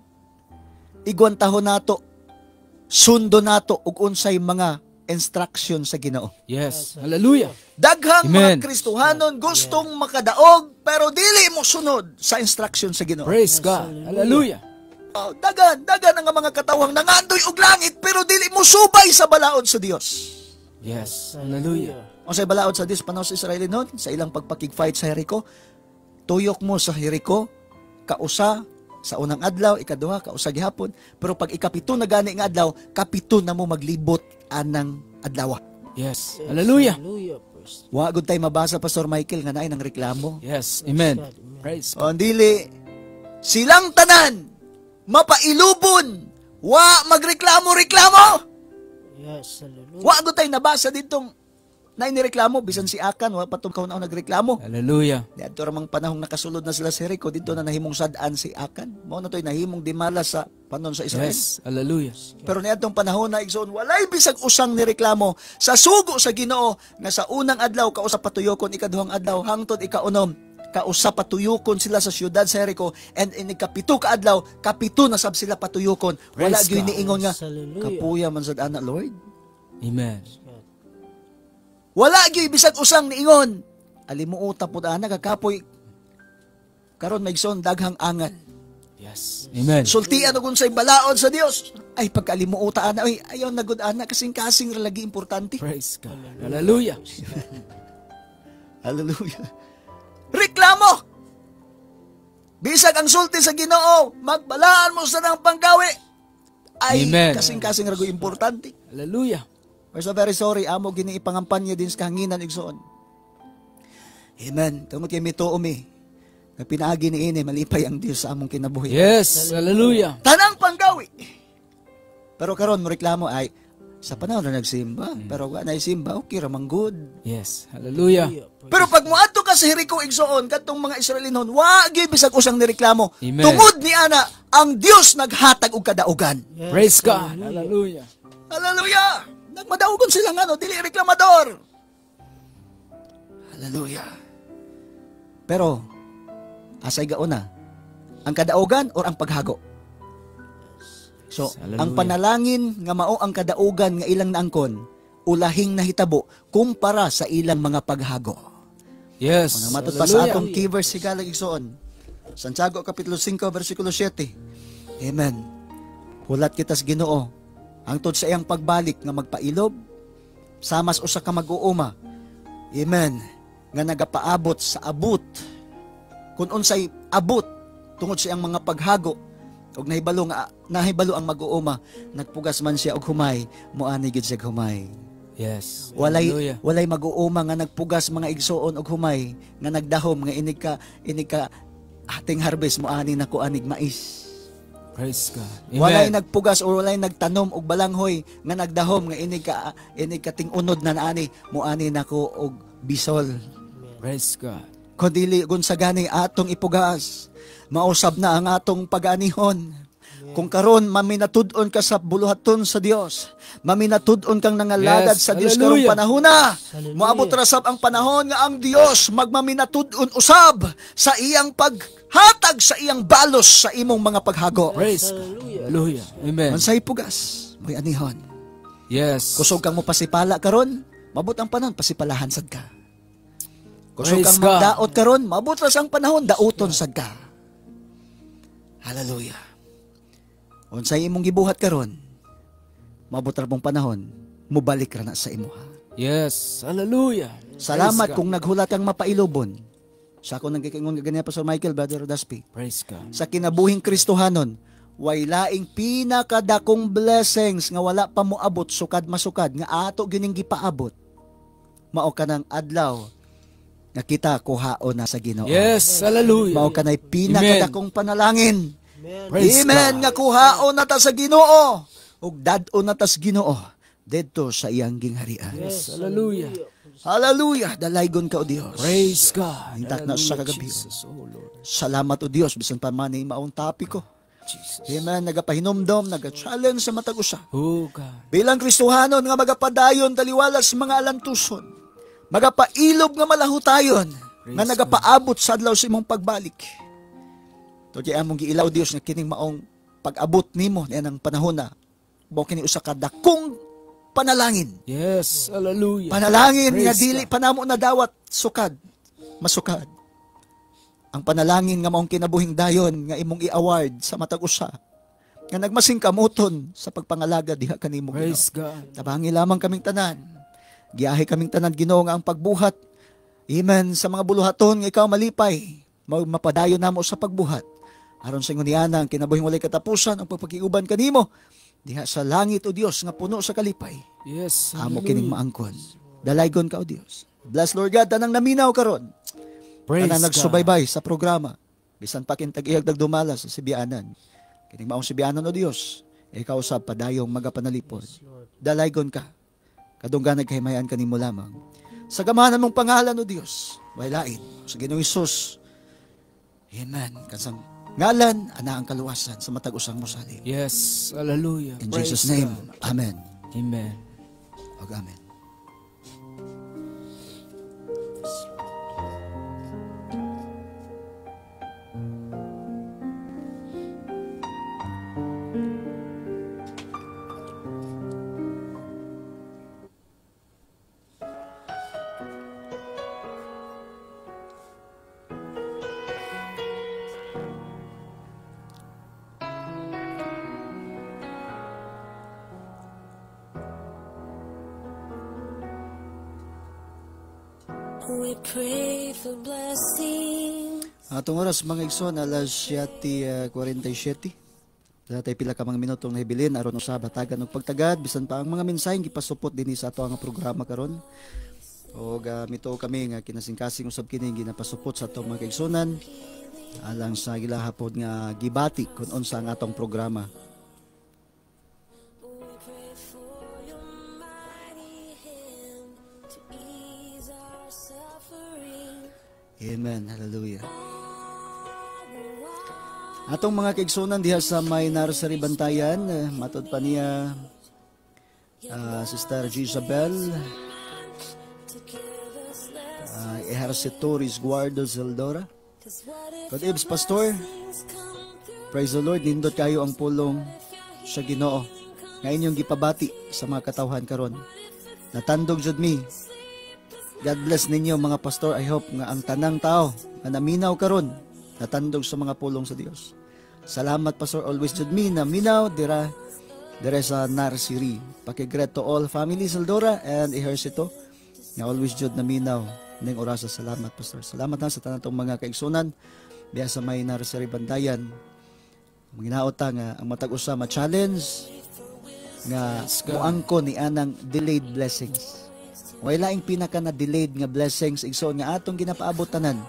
igwantahon nato, sundo nato og unsay mga instruction sa Ginoo. Yes. Hallelujah. Daghang Amen. mga Kristohanon gustong makadaog pero dili mo sunod sa instruction sa Ginoo. Praise God. Hallelujah. Oh, dagan, dagan ang mga katawang nangandoy og langit pero dili mo subay sa balaod sa Dios. Yes. Hallelujah. Unsay balaod sa Dios panahon sa Israelinon sa ilang pagpakig-fight sa Jericho, tuyok mo sa Jericho kausa sa unang adlaw, ikaduha, kausa gihapon, pero pag ikapito na gani nga adlaw, kapito na mo maglibot anang adlaw. Yes. Hallelujah. Hallelujah. Praise Wa gud tay mabasa, Pastor Michael, nga naay nang reklamo. Yes. Amen. Praise God. O dili silang tanan mapailubon, wa magreklamo-reklamo. Yes, hallelujah. Wa gud tay nabasa ditong naay nireklamo bisan si Akan wa pa tong kauna nagreklamo. Hallelujah. Diadto ra mang panahong nakasulod na sila sa Jericho, dito na nahimong sad-an si Akan. Mao na to'y nahimong dimala sa panon sa Israel. Yes. Hallelujah. Pero niadtong panahon na, igsoon, walay bisag usang nireklamo sa sugo sa Ginoo nga sa unang adlaw kausa patuyokon, ikaduhang adlaw hangtod ikaunom kausa patuyokon sila sa siyudad sa Jericho, and in ikapito ka adlaw, kapito na sab sila patuyokon. Wala Praise gyud God. niingon nga Hallelujah. kapuya man sad ana, Lord. Amen. Wala gyud bisag usang niingon alimuota pud ana kakapoy. Karon may igsoon daghang angal. Yes. Amen. Sultian og unsay balaod sa Dios. Ay pagkalimuota ana, ay ayaw na gud ana, kasing-kasing ra lagi importante. Praise God. Hallelujah. Hallelujah. Reklamo! Bisag ang sulti sa Ginoo, magbalaan mo sa nang panggawi. Ay, Amen. kasing-kasing ragoy importante. Hallelujah. We're so very sorry, amo gini ipangampanya din sa kahanginan, igsoon. Amen. Tungod kay mituo mi, nga pinaagi ni ini, malipay ang Dios sa among kinabuhi. Yes. Hallelujah. Tanang panggawi. Pero karon mo reklamo ay, sa panahon na nagsimba, pero wa na simba, okay ra man good. Yes. Hallelujah. Pero pag muadto ka sa Jericho, igsoon, kadtong mga Israelinhon, wa gyud bisag usang nireklamo. Amen. Tungod ni ana, ang Dios naghatag og kadaugan. Praise God. Hallelujah. Hallelujah! Nagmadaugon sila nga no, dili reklamador. Hallelujah. Pero asay gauna, ang kadaugan or ang paghago? So, Hallelujah. ang panalangin nga mao ang kadaugan nga ilang naangkon, ulahing nahitabo kumpara sa ilang mga paghago. Yes. Kung matod pa sa Hallelujah. atong key verse higalag, igsoon. Santiago Kapitulo 5 versikulo 7. Amen. Hulat kita sa Ginoo hangtod sa iyang pagbalik nga magpailob samas usa ka mag-uuma. Amen. Nga nagapaabot sa abot. Kung unsay abot tungod sa iyang mga paghago og nahibalo nga nahibalo ang mag-uuma nagpugas man siya og humay, moani gid siya og humay. Yes. Walay Hallelujah. walay mag-uuma nga nagpugas, mga igsoon, og humay nga nagdahom nga inig ka ating harvest mo ani na ko anig mais. Praise God. Amen. Walay nagpugas or walay nagtanom og balanghoy nga nagdahom nga inig ka ting-unod na naani mo ani nako og bisol. Praise God. Kundili gun sa gani atong ipugas, mausab na ang atong pag-anihon. Kung karon maminatud-on ka sa buluhaton sa Dios, maminatud-on kang nangalagad Yes, sa Dios karong hallelujah. panahona, Hallelujah. moabot ra sab ang panahon nga ang Dios magmaminatud-on usab sa iyang paghatag sa iyang balos sa imong mga paghago. Praise God. Hallelujah. Amen. Unsay pugas, mo'y anihon. Yes. Kusog kang mopasipala karon, mabot ang panahon pasipalahan sad ka. Kusog Praise kang God. magdaot karon, mabot ra sang panahon dauton sad ka. Hallelujah. Unsay imong gibuhat karon, mabot ra pong panahon, mobalik ra na sa imuha. Yes. Hallelujah. Salamat Praise God. kung naghulat kang mapailobon. Sa ako nang gikingon ganyan, Pastor Michael, Brother Daspi. Praise God. Sa kinabuhing Kristohanon, way laing pinakadakong blessings nga wala pa moabot sukad masukad nga ato gyuning gipaabot. Mao kanang adlaw nga kita kuhaon na sa Ginoo. Yes. Hallelujah. Mao kanay pinakadakong panalangin Praise Amen. God. Nga kuhaon na ta sa Ginoo ug dad-on na ta sa Ginoo didto sa iyang gingharian. Yes, hallelujah. Hallelujah. Dalaygon ka o Dios. Praise God. Hintak na sa Hallelujah, kagabi. Jesus, oh Lord. Salamat o Dios bisan pa man ni maong topiko. Jesus. Amen. Nagapahinomdom, naga-challenge sa matag usa. Oh God. Bilang Kristohanon nga magapadayon taliwala sa mga alantuson, magapailob nga malahutayon, nga nagapaabot sa adlaw sa imong pagbalik. To kay among giilaw Dios nga kining maong pag-abot nimo niyan ang panahon na mao kini usa ka dakong panalangin. Yes, hallelujah. Panalangin nga Praise dili God. pa namo nadawat sukad, masukad. Ang panalangin nga maong kinabuhing dayon nga imong i-award sa matag usa nga nagmasingkamoton sa pagpangalaga diha kanimo Ginoo. Praise God. Tabangi lamang kaming tanan. Giyahe kaming tanan Ginoo nga ang pagbuhat. Amen. Sa mga buluhaton nga ikaw malipay, mapadayon namo sa pagbuhat. Aron sa ingon niana ang kinabuhing walay katapusan ang pagpakiuban kanimo diha sa langit o Dios nga puno sa kalipay. Yes, Amo hallelujah. kining maangkon. Dalaygon ka o Dios. Bless Lord God tanang naminaw karon. Praise Tanang God. nagsubaybay sa programa. Bisan pa kintag-iyag dagdumala sa Sibianan. Kining maong Sibianan o Dios, ikaw sa padayong magapanalipod. Dalaygon ka. Kadunggan nagkahimayan kanimo lamang. Sa gamahanan mong pangalan o Dios, way lain sa Ginoong Hesus. Amen. Kansang ngalan, ana ang kaluwasan sa matag usang mosali. Yes, hallelujah. In Praise Jesus' name, God. Amen. Amen. Og amen. We pray for blessings. Atong oras mga igsoon alas 7:47. Datay pila ka mga minutong nahibilin aron usab hatagan og pagtagad bisan pa ang mga mensaheng gipasupot dinhi sa ato ang programa karon. Og mituo kami nga kinasingkasing usab kini ginapasupot sa atong mga kaigsunan alang sa gilahapon nga gibati kun unsa ang atong programa. We pray for your mighty hand to ease our suffering. Amen. Hallelujah. Atong mga kaigsunan diha sa may nursery Bantayan, matod pa niya Sister Gisabel, To give us less. Ejercito Guardo Zeldora. 'Cause what if God ibs, Pastor. things come through? Praise the Lord, nindot kayo ang pulong sa Ginoo nga inyong gipabati sa mga katawhan karon. Natandog jud mi. God bless ninyo mga pastor. I hope nga ang tanang tao nga naminaw karon natandog sa mga pulong sa Dios. Salamat pastor, always jud mi naminaw dira dira sa nursery. Pakigret to all family Saldora and Ejercito nga always jud naminaw ning orasa. Salamat pastor. Salamat na sa tanan tong mga kaigsunan diha sa may nursery Bandayan. Manginaot ta nga ang matag usa ma-challenge nga muangko ni anang delayed blessings. Way laing pinaka na delayed nga blessings igsoon nga atong ginapaabot tanan.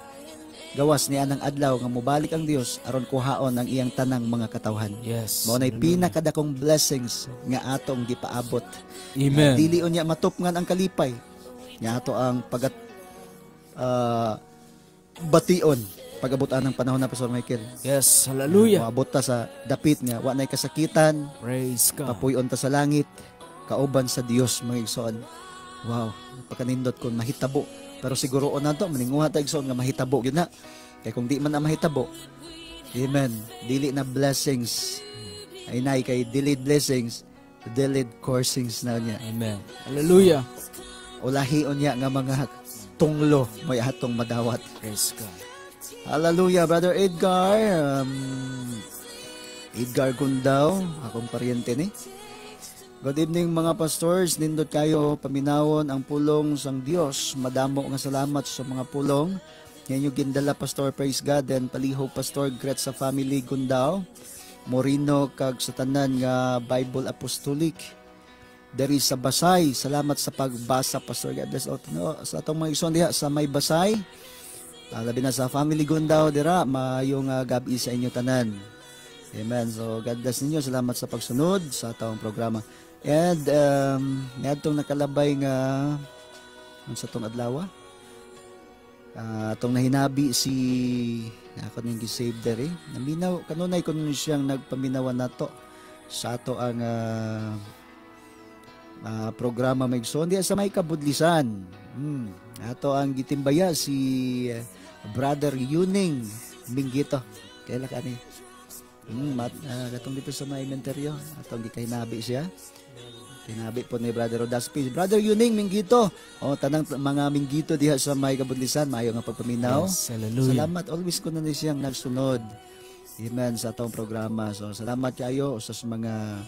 Gawas ni anang adlaw nga mobalik ang Dios aron kuhaon ang iyang tanang mga katawhan. Yes. Mao nay pinakadakong blessings nga atong gipaabot. Amen. Dili unya matupngan ang kalipay nga ato ang pagat bation pag-abutan ng panahon na Pastor Michael. Yes, hallelujah. Moabot ta sa dapit nga wa nay kasakitan, Praise God. papuyon ta sa langit, kauban sa Dios mga igsoon. Wow, napakanindot kung mahitabo. Pero siguro na to, maninguha ta igsoon nga mahitabo gyud na. Kay kung di man na mahitabo, amen, dili na blessings. Ay nay kay delayed blessings, delayed coursings na niya. Amen. Hallelujah. Ulahion niya nga mga tunglo may atong madawat. Praise God. Hallelujah, Brother Edgar. Edgar Gundao, akong paryente ni. Good evening mga pastors, nindot kayo paminawon ang pulong sang Dios. Madamo nga salamat sa mga pulong. Ngayon yung gindala Pastor, praise God, and palihog Pastor Gret sa family Gundao, Morino kag sa tanan nga Bible Apostolic. Deri sa Basay, salamat sa pagbasa Pastor. God bless all. No, sa atong mga igsoon diha sa may Basay. Labi na sa family Gundao dira, maayong gabi sa inyo tanan. Amen. So God bless ninyo. Salamat sa pagsunod sa atong programa. And niadtong nakalabay nga unsa tong adlaw? Atong nahinabi si ako ning gi-save dere. Naminaw kanunay kuno siyang nagpaminawan nato sa ato ang programa, mga igsoon, diya sa may Kabudlisan. Ato ang gitimbaya si Brother Yuning Minggito. Kaila ka ni? Katong dito sa may inventaryo. Atong gikahinabi siya. Kinabi po ni Brother Rodaspi. Brother Yuning Minggito. O, tanang mga Minggito diha sa may Kabudlisan. Maayo nga pagpaminaw. Yes, hallelujah. Salamat. Always ko na ni siyang nagsunod. Amen, sa atong programa. So, salamat kayo sa mga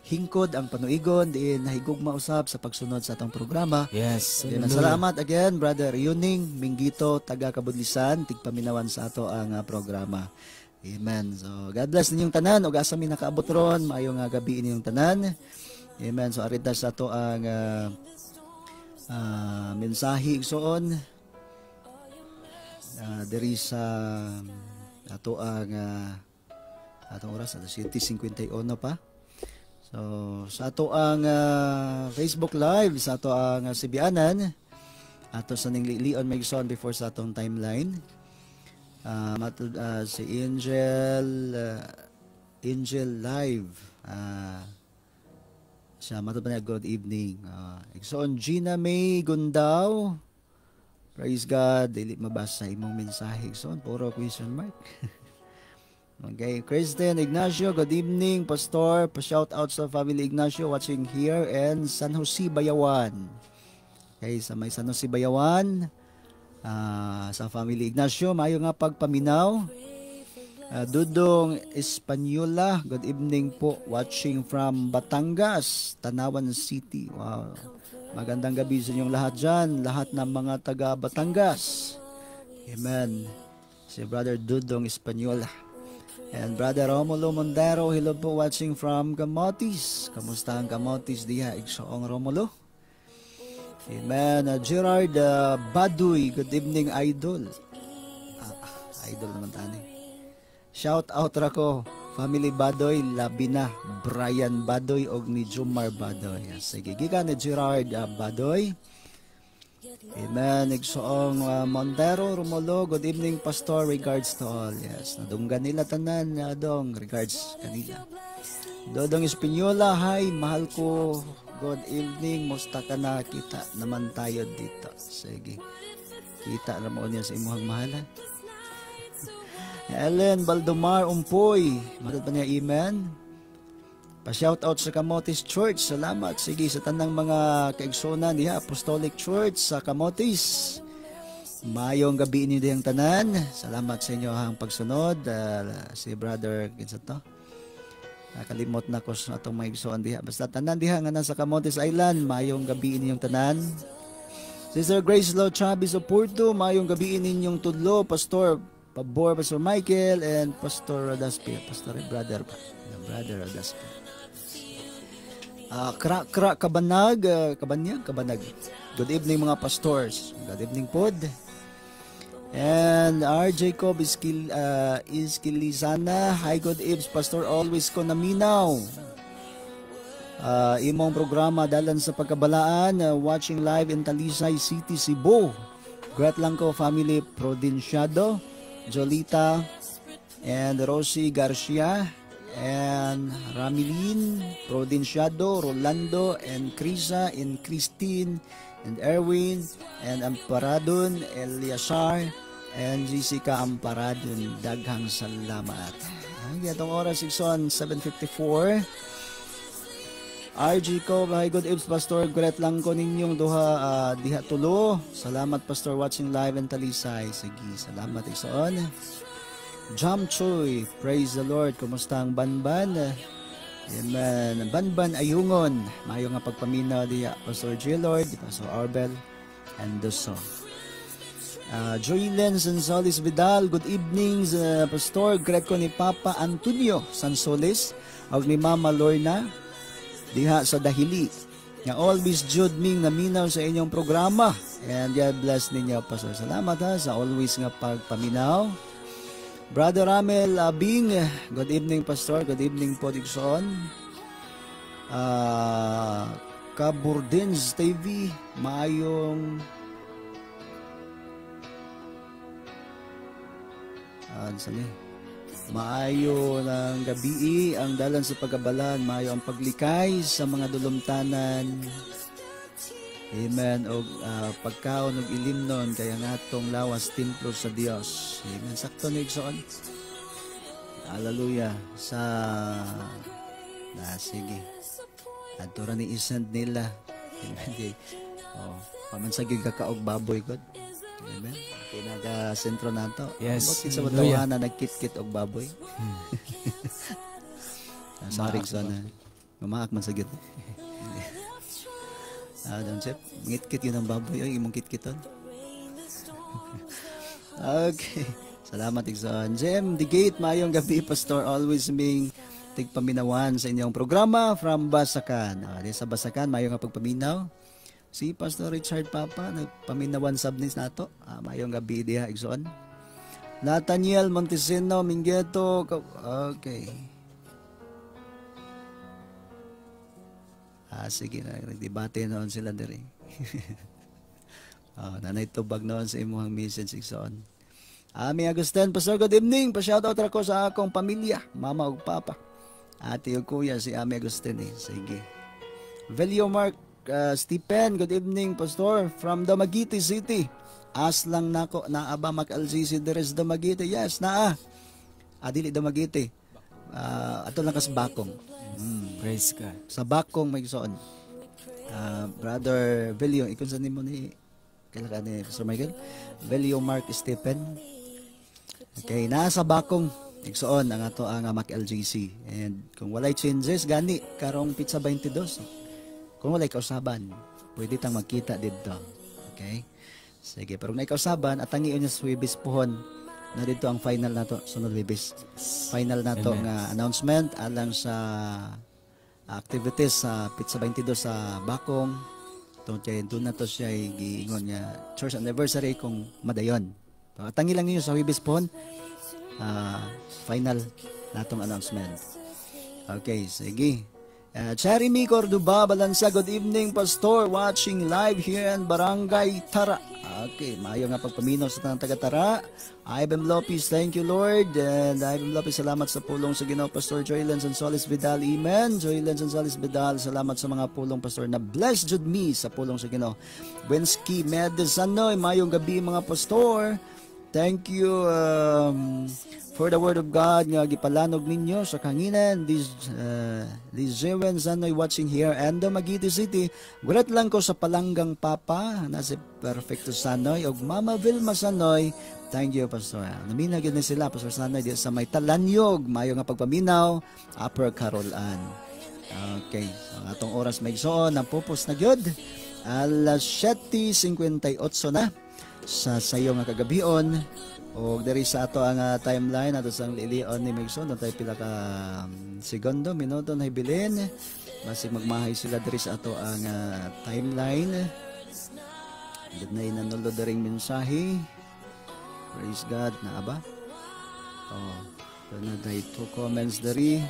hingkod ang panuigon diin nahigugma usab sa pagsunod sa atong programa. Yes, Amen. hallelujah. Salamat again, Brother Yuning Minggito, taga Kabudlisan, tigpaminawan sa ato ang programa. Amen. So, God bless ninyong tanan ug asa mi nakaabot ron, maayo nga gabi ninyong tanan. Amen. So, arita sa ato ang mensahe, igsoon, diri sa ato ang atong oras, alas 7:51 pa. So, sa ato ang Facebook Live, sa ato ang Sibianan, ato sa ning lilion, mga igsoon, before sa atong timeline. Si Angel Angel Live. Siya matod pa niya, good evening. Igsoon Gina May Gundao. Praise God, dili mabasa imong mensahe, igsoon, puro question mark. Okay, Kristen Ignacio, good evening, Pastor. Pa-shout out sa family Ignacio watching here in San Jose, Bayawan. Okay, sa may San Jose, Bayawan, sa family Ignacio, maayo nga pagpaminaw. Dudong Espanola, good evening po, watching from Batangas, Tanawan City. Wow. Magandang gabi sa inyong lahat dyan, lahat ng mga taga Batangas. Amen. Si Brother Dudong Espanola. And Brother Romulo Mondero, hello po, watching from Camotes. Kamusta ang Camotes diha, igsoong Romulo? Amen. Gerard Baduy, good evening, idol. Idol naman tani. Shout out ra ko, family Badoy, labi na Brian Badoy og ni Jumar Badoy. Sige, gikan ni Gerard Badoy. Amen. Igsoong Montero, Romulo, good evening, Pastor. Regards to all. Yes, nadunggan nila tanan, dong. Regards kanila. Dodong Espinola, hi, mahal ko. Good evening. Musta ka na? Kita naman tayo dito. Sige. Kita na mo niya sa imuhang mahalan. Helen Baldomar Umpoy. Matod pa niya, amen. Pa-shout out sa Camotes Church. Salamat. Sige, sa tanang mga kaigsunan diha, Apostolic Church sa Camotes. Mayong gabi inyo dihang tanan. Salamat sa inyo ang pagsunod. Si Brother, kinsa to? Nakalimot na ko sa atong mga igsoon diha. Basta tanan diha nga nasa Camotes Island, mayong gabi ninyong tanan. Sister Grace Lo Chavez Oporto, mayong gabi ninyong tudlo, Pastor Pabor, Pastor Michael, and Pastor Rodaspi. Pastor Brother pa. Brother Rodaspi. Kra Kra Kabanag, Kabanyag, Kabanag. Good evening, mga pastors. Good evening pod. And R. Jacob Iskilizana, hi, good eves, Pastor, always ko naminaw. Imong programa dalan sa pagkabalaan, watching live in Talisay City, Cebu. Great lang ko family Provinciado, Jolita, and Rosie Garcia, and Ramilin, Provinciado, Rolando, and Krisa, and Christine, and Erwin, and Amparadon, Eliasar, and Jessica Amparadon. Daghang salamat. Ay, atong oras, igsoon, 7:54. RG ko, hi, good evening, Pastor. Great lang ko ninyong duha diha tulo. Salamat, Pastor, watching live in Talisay. Sige, salamat, igsoon. Jam Choy, praise the Lord. Kumusta ang Banban? Amen. Banban Ayungon. Maayo nga pagpaminaw diha, Pastor J. Lord, Pastor Arbel, and Doso. Joylen Sansolis Vidal, good evening, Pastor. Great ko ni Papa Antonio Sansolis ug ni Mama Lorna diha sa Dahili. Nga always jud ming naminaw sa inyong programa. And God bless ninyo, Pastor. Salamat ha sa always nga pagpaminaw. Brother Ramel Abing, good evening, Pastor. Good evening po, igsoon. Kaburdins TV, maayong sali. Maayo ng gabii ang dalan sa pagabalan, maayo ang paglikay sa mga dulumtanan. Amen. Og pagkaon og ilimnon kay ang atong lawas templo sa Dios. Amen. Sakto ni igsoon. Hallelujah. Sa na sige. Adto ra ni isend nila. Amen. Oh, pamansag gyud kakaog baboy god. Amen. Kay naga sentro nato. Yes. Ambot kinsa ba na nagkitkit og baboy. Sorry igsoon. Mamaak man sa gyud. Don Chef, ngitkit yun ang baboy. Ay, imong kitkiton. Okay. Salamat, igsoon. Jem, The Gate, maayong gabi, Pastor. Always ming tigpaminawan sa inyong programa from Basakan. Di sa Basakan, maayong nga pagpaminaw. Si Pastor Richard Papa, nagpaminawan sabnis nato. Maayong gabi diha, igsoon. Nathaniel Montesino, Minggeto. Okay. Sige na, nagdebate noon sila diri. Nanay tubag noon sa imuhang message, igsoon. Ami Agustin, Pastor, good evening. Pa-shoutout ra ko sa akong pamilya, mama ug papa. Ate ug kuya, si Ami Agustin eh. Sige. Velio Mark Stephen, good evening, Pastor, from Dumaguete City. As lang nako, naa ba mag-LGC diri sa Dumaguete? Yes, naa. Dili Dumaguete. Ato lang kas Bakong. Praise God. Sa Bakong may igsoon. Brother Velio, ikon sa nimo ni kaila ka ni Pastor Michael? Velio Mark Stephen. Okay, nasa Bakong igsoon ang ato ang Mac LGC. And kung walay changes gani karong pizza 22. Kung walay kausaban, pwede tang magkita didto. Okay? Sige, pero kung naikausaban, atangion niya sa Huwebes pohon na dito ang final nato sunod Huwebes. Final nato nga announcement alang sa activities sa Pizza 22 sa Bakong. Tungod kay doon na to siya giingon nga church anniversary kung madayon. So, atangi lang ninyo sa Huwebes pohon, final natong announcement. Okay, sige. Jeremy Cordoba Balansa, good evening, Pastor, watching live here in Barangay Tara. Okay, maayo nga pagpaminaw sa tanang taga-Tara. Ivan Lopez, thank you, Lord. And Ivan Lopez, salamat sa pulong sa Ginoo, Pastor Joylen Sansolis Vidal. Amen. Joylen Sansolis Vidal, salamat sa mga pulong, Pastor, na bless jud me sa pulong sa Ginoo. Wensky Medesanoy, maayong gabi mga pastor. Thank you for the word of God nga gipalanog ninyo sa kanginan. This Zewen Sanoy watching here and Dumaguete City. Gulat lang ko sa Palanggang Papa na si Perfecto Sanoy og Mama Vilma Sanoy. Thank you, Pastor. Namina gyud ni sila, Pastor Sanoy, di sa may Talanyog. Mayo nga pagpaminaw, Upper Carolan. Okay, so, ang atong oras may igsoon, napupos na gyud. Alas 7:58 na sa sayo nga kagabion. Og diri sa ato ang timeline ato sang lilion ni Megson natay pila ka segundo minuto na hibilin basig magmahay sila diri sa ato ang timeline. Did na nanulo diring mensahe. Praise God na ba? Oh, na day two comments diri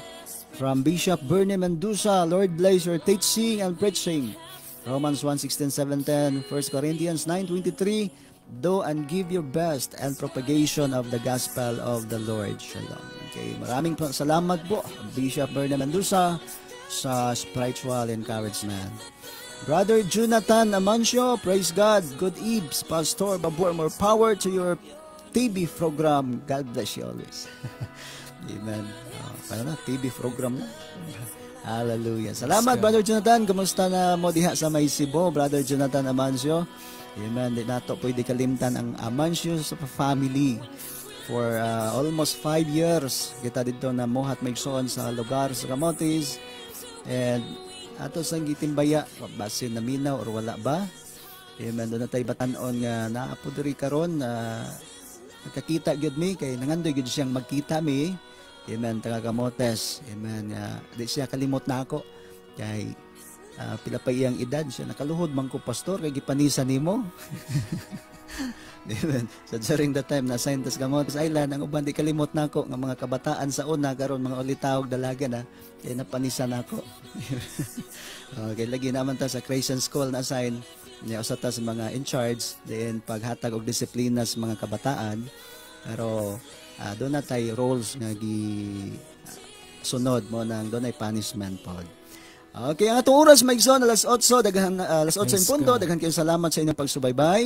from Bishop Bernie Mendoza. Lord bless your teaching and preaching. Romans 1:16-7:10, 1 Corinthians 9:23. Do and give your best and propagation of the gospel of the Lord. Shalom. Okay, maraming salamat po, Bishop Bernie Mendoza, sa spiritual encouragement. Brother Jonathan Amancio, praise God. Good eves, Pastor Babor. More power to your TV program. God bless you always. Amen. Paano na? TV program na. Hallelujah. Salamat, Brother Jonathan. Kumusta na mo diha sa may Cebu, Brother Jonathan Amancio? Amen. Di nato pwede kalimtan ang Amancio sa family. For almost 5 years, kita dito na muhat maigsoon sa lugar sa Camotes. And ato sang gitimbaya, basin na minaw or wala ba? Amen. Doon na tayo batanon nga naapo diri karon na nagkakita gyud mi kay nangandoy gyud siyang magkita mi. Amen, taga Camotes. Amen. Di siya kalimot na ako kay Pila pa iyang edad siya, nakaluhod man ko, pastor, kay gipanisa nimo. Amen. So during that time na-assign tas Camotes Island, ang uban di kalimot nako nga mga kabataan sa una karon mga ulitawog dalaga na kay napanisa nako. Okay, lagi naman ta sa Creation School na assign niya usa ta sa mga in charge then paghatag og disiplina sa mga kabataan, pero doon na tay roles nga gi sunod mo nang doon ay punishment pod. Okay, ang atong oras maigsoon alas 8, daghan alas 8 en punto, daghan kayo salamat sa inyong pagsubaybay.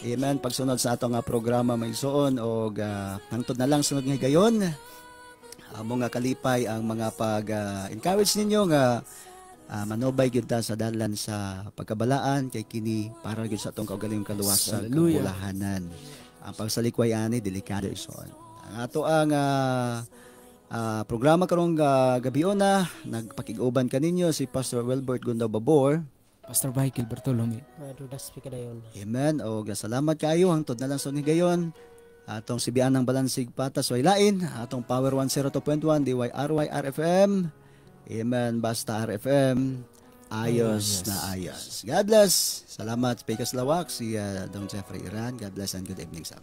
Amen. Pagsunod sa atong programa maigsoon og hangtod na lang sunod nga higayon. Amo nga kalipay ang mga pag encourage ninyo nga manubay gyud ta sa dalan sa pagkabalaan kay kini para gyud sa atong kaugalingong kaluwasan, kabulahanan. Ang pagsalikway ani delikado igsoon. Ang ato ang programa karong gabi na nagpakig-uban kaninyo si Pastor Wilbert Gundao Babor, Pastor Michael Bartolome. Dudas pa kadayon. Amen. Og salamat kaayo hangtod na lang sa higayon. Atong sibian ng Balansig Patas way lain, atong Power 102.1 DYRY RFM. Amen. Basta RFM. Ayos na ayos. God bless. Salamat Pecos Lawak si Dong Jeffrey Iran. God bless and good evening sa.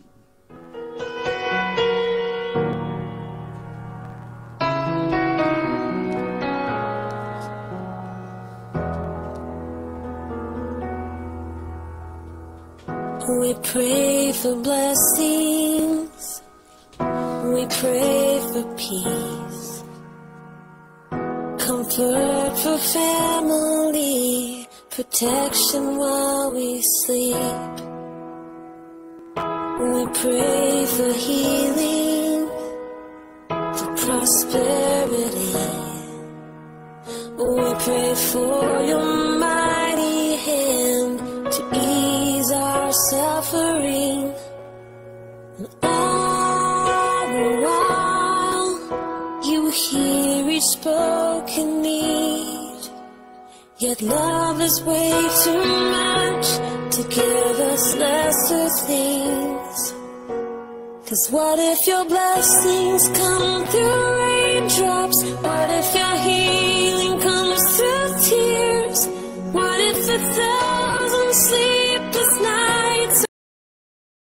We pray for blessings, we pray for peace, comfort for family, protection while we sleep. We pray for healing, for prosperity. We pray for your mighty hand to ease our suffering. And all the while you hear each spoken need, yet love is way too much to give us lesser things. 'Cause what if your blessings come through raindrops? What if your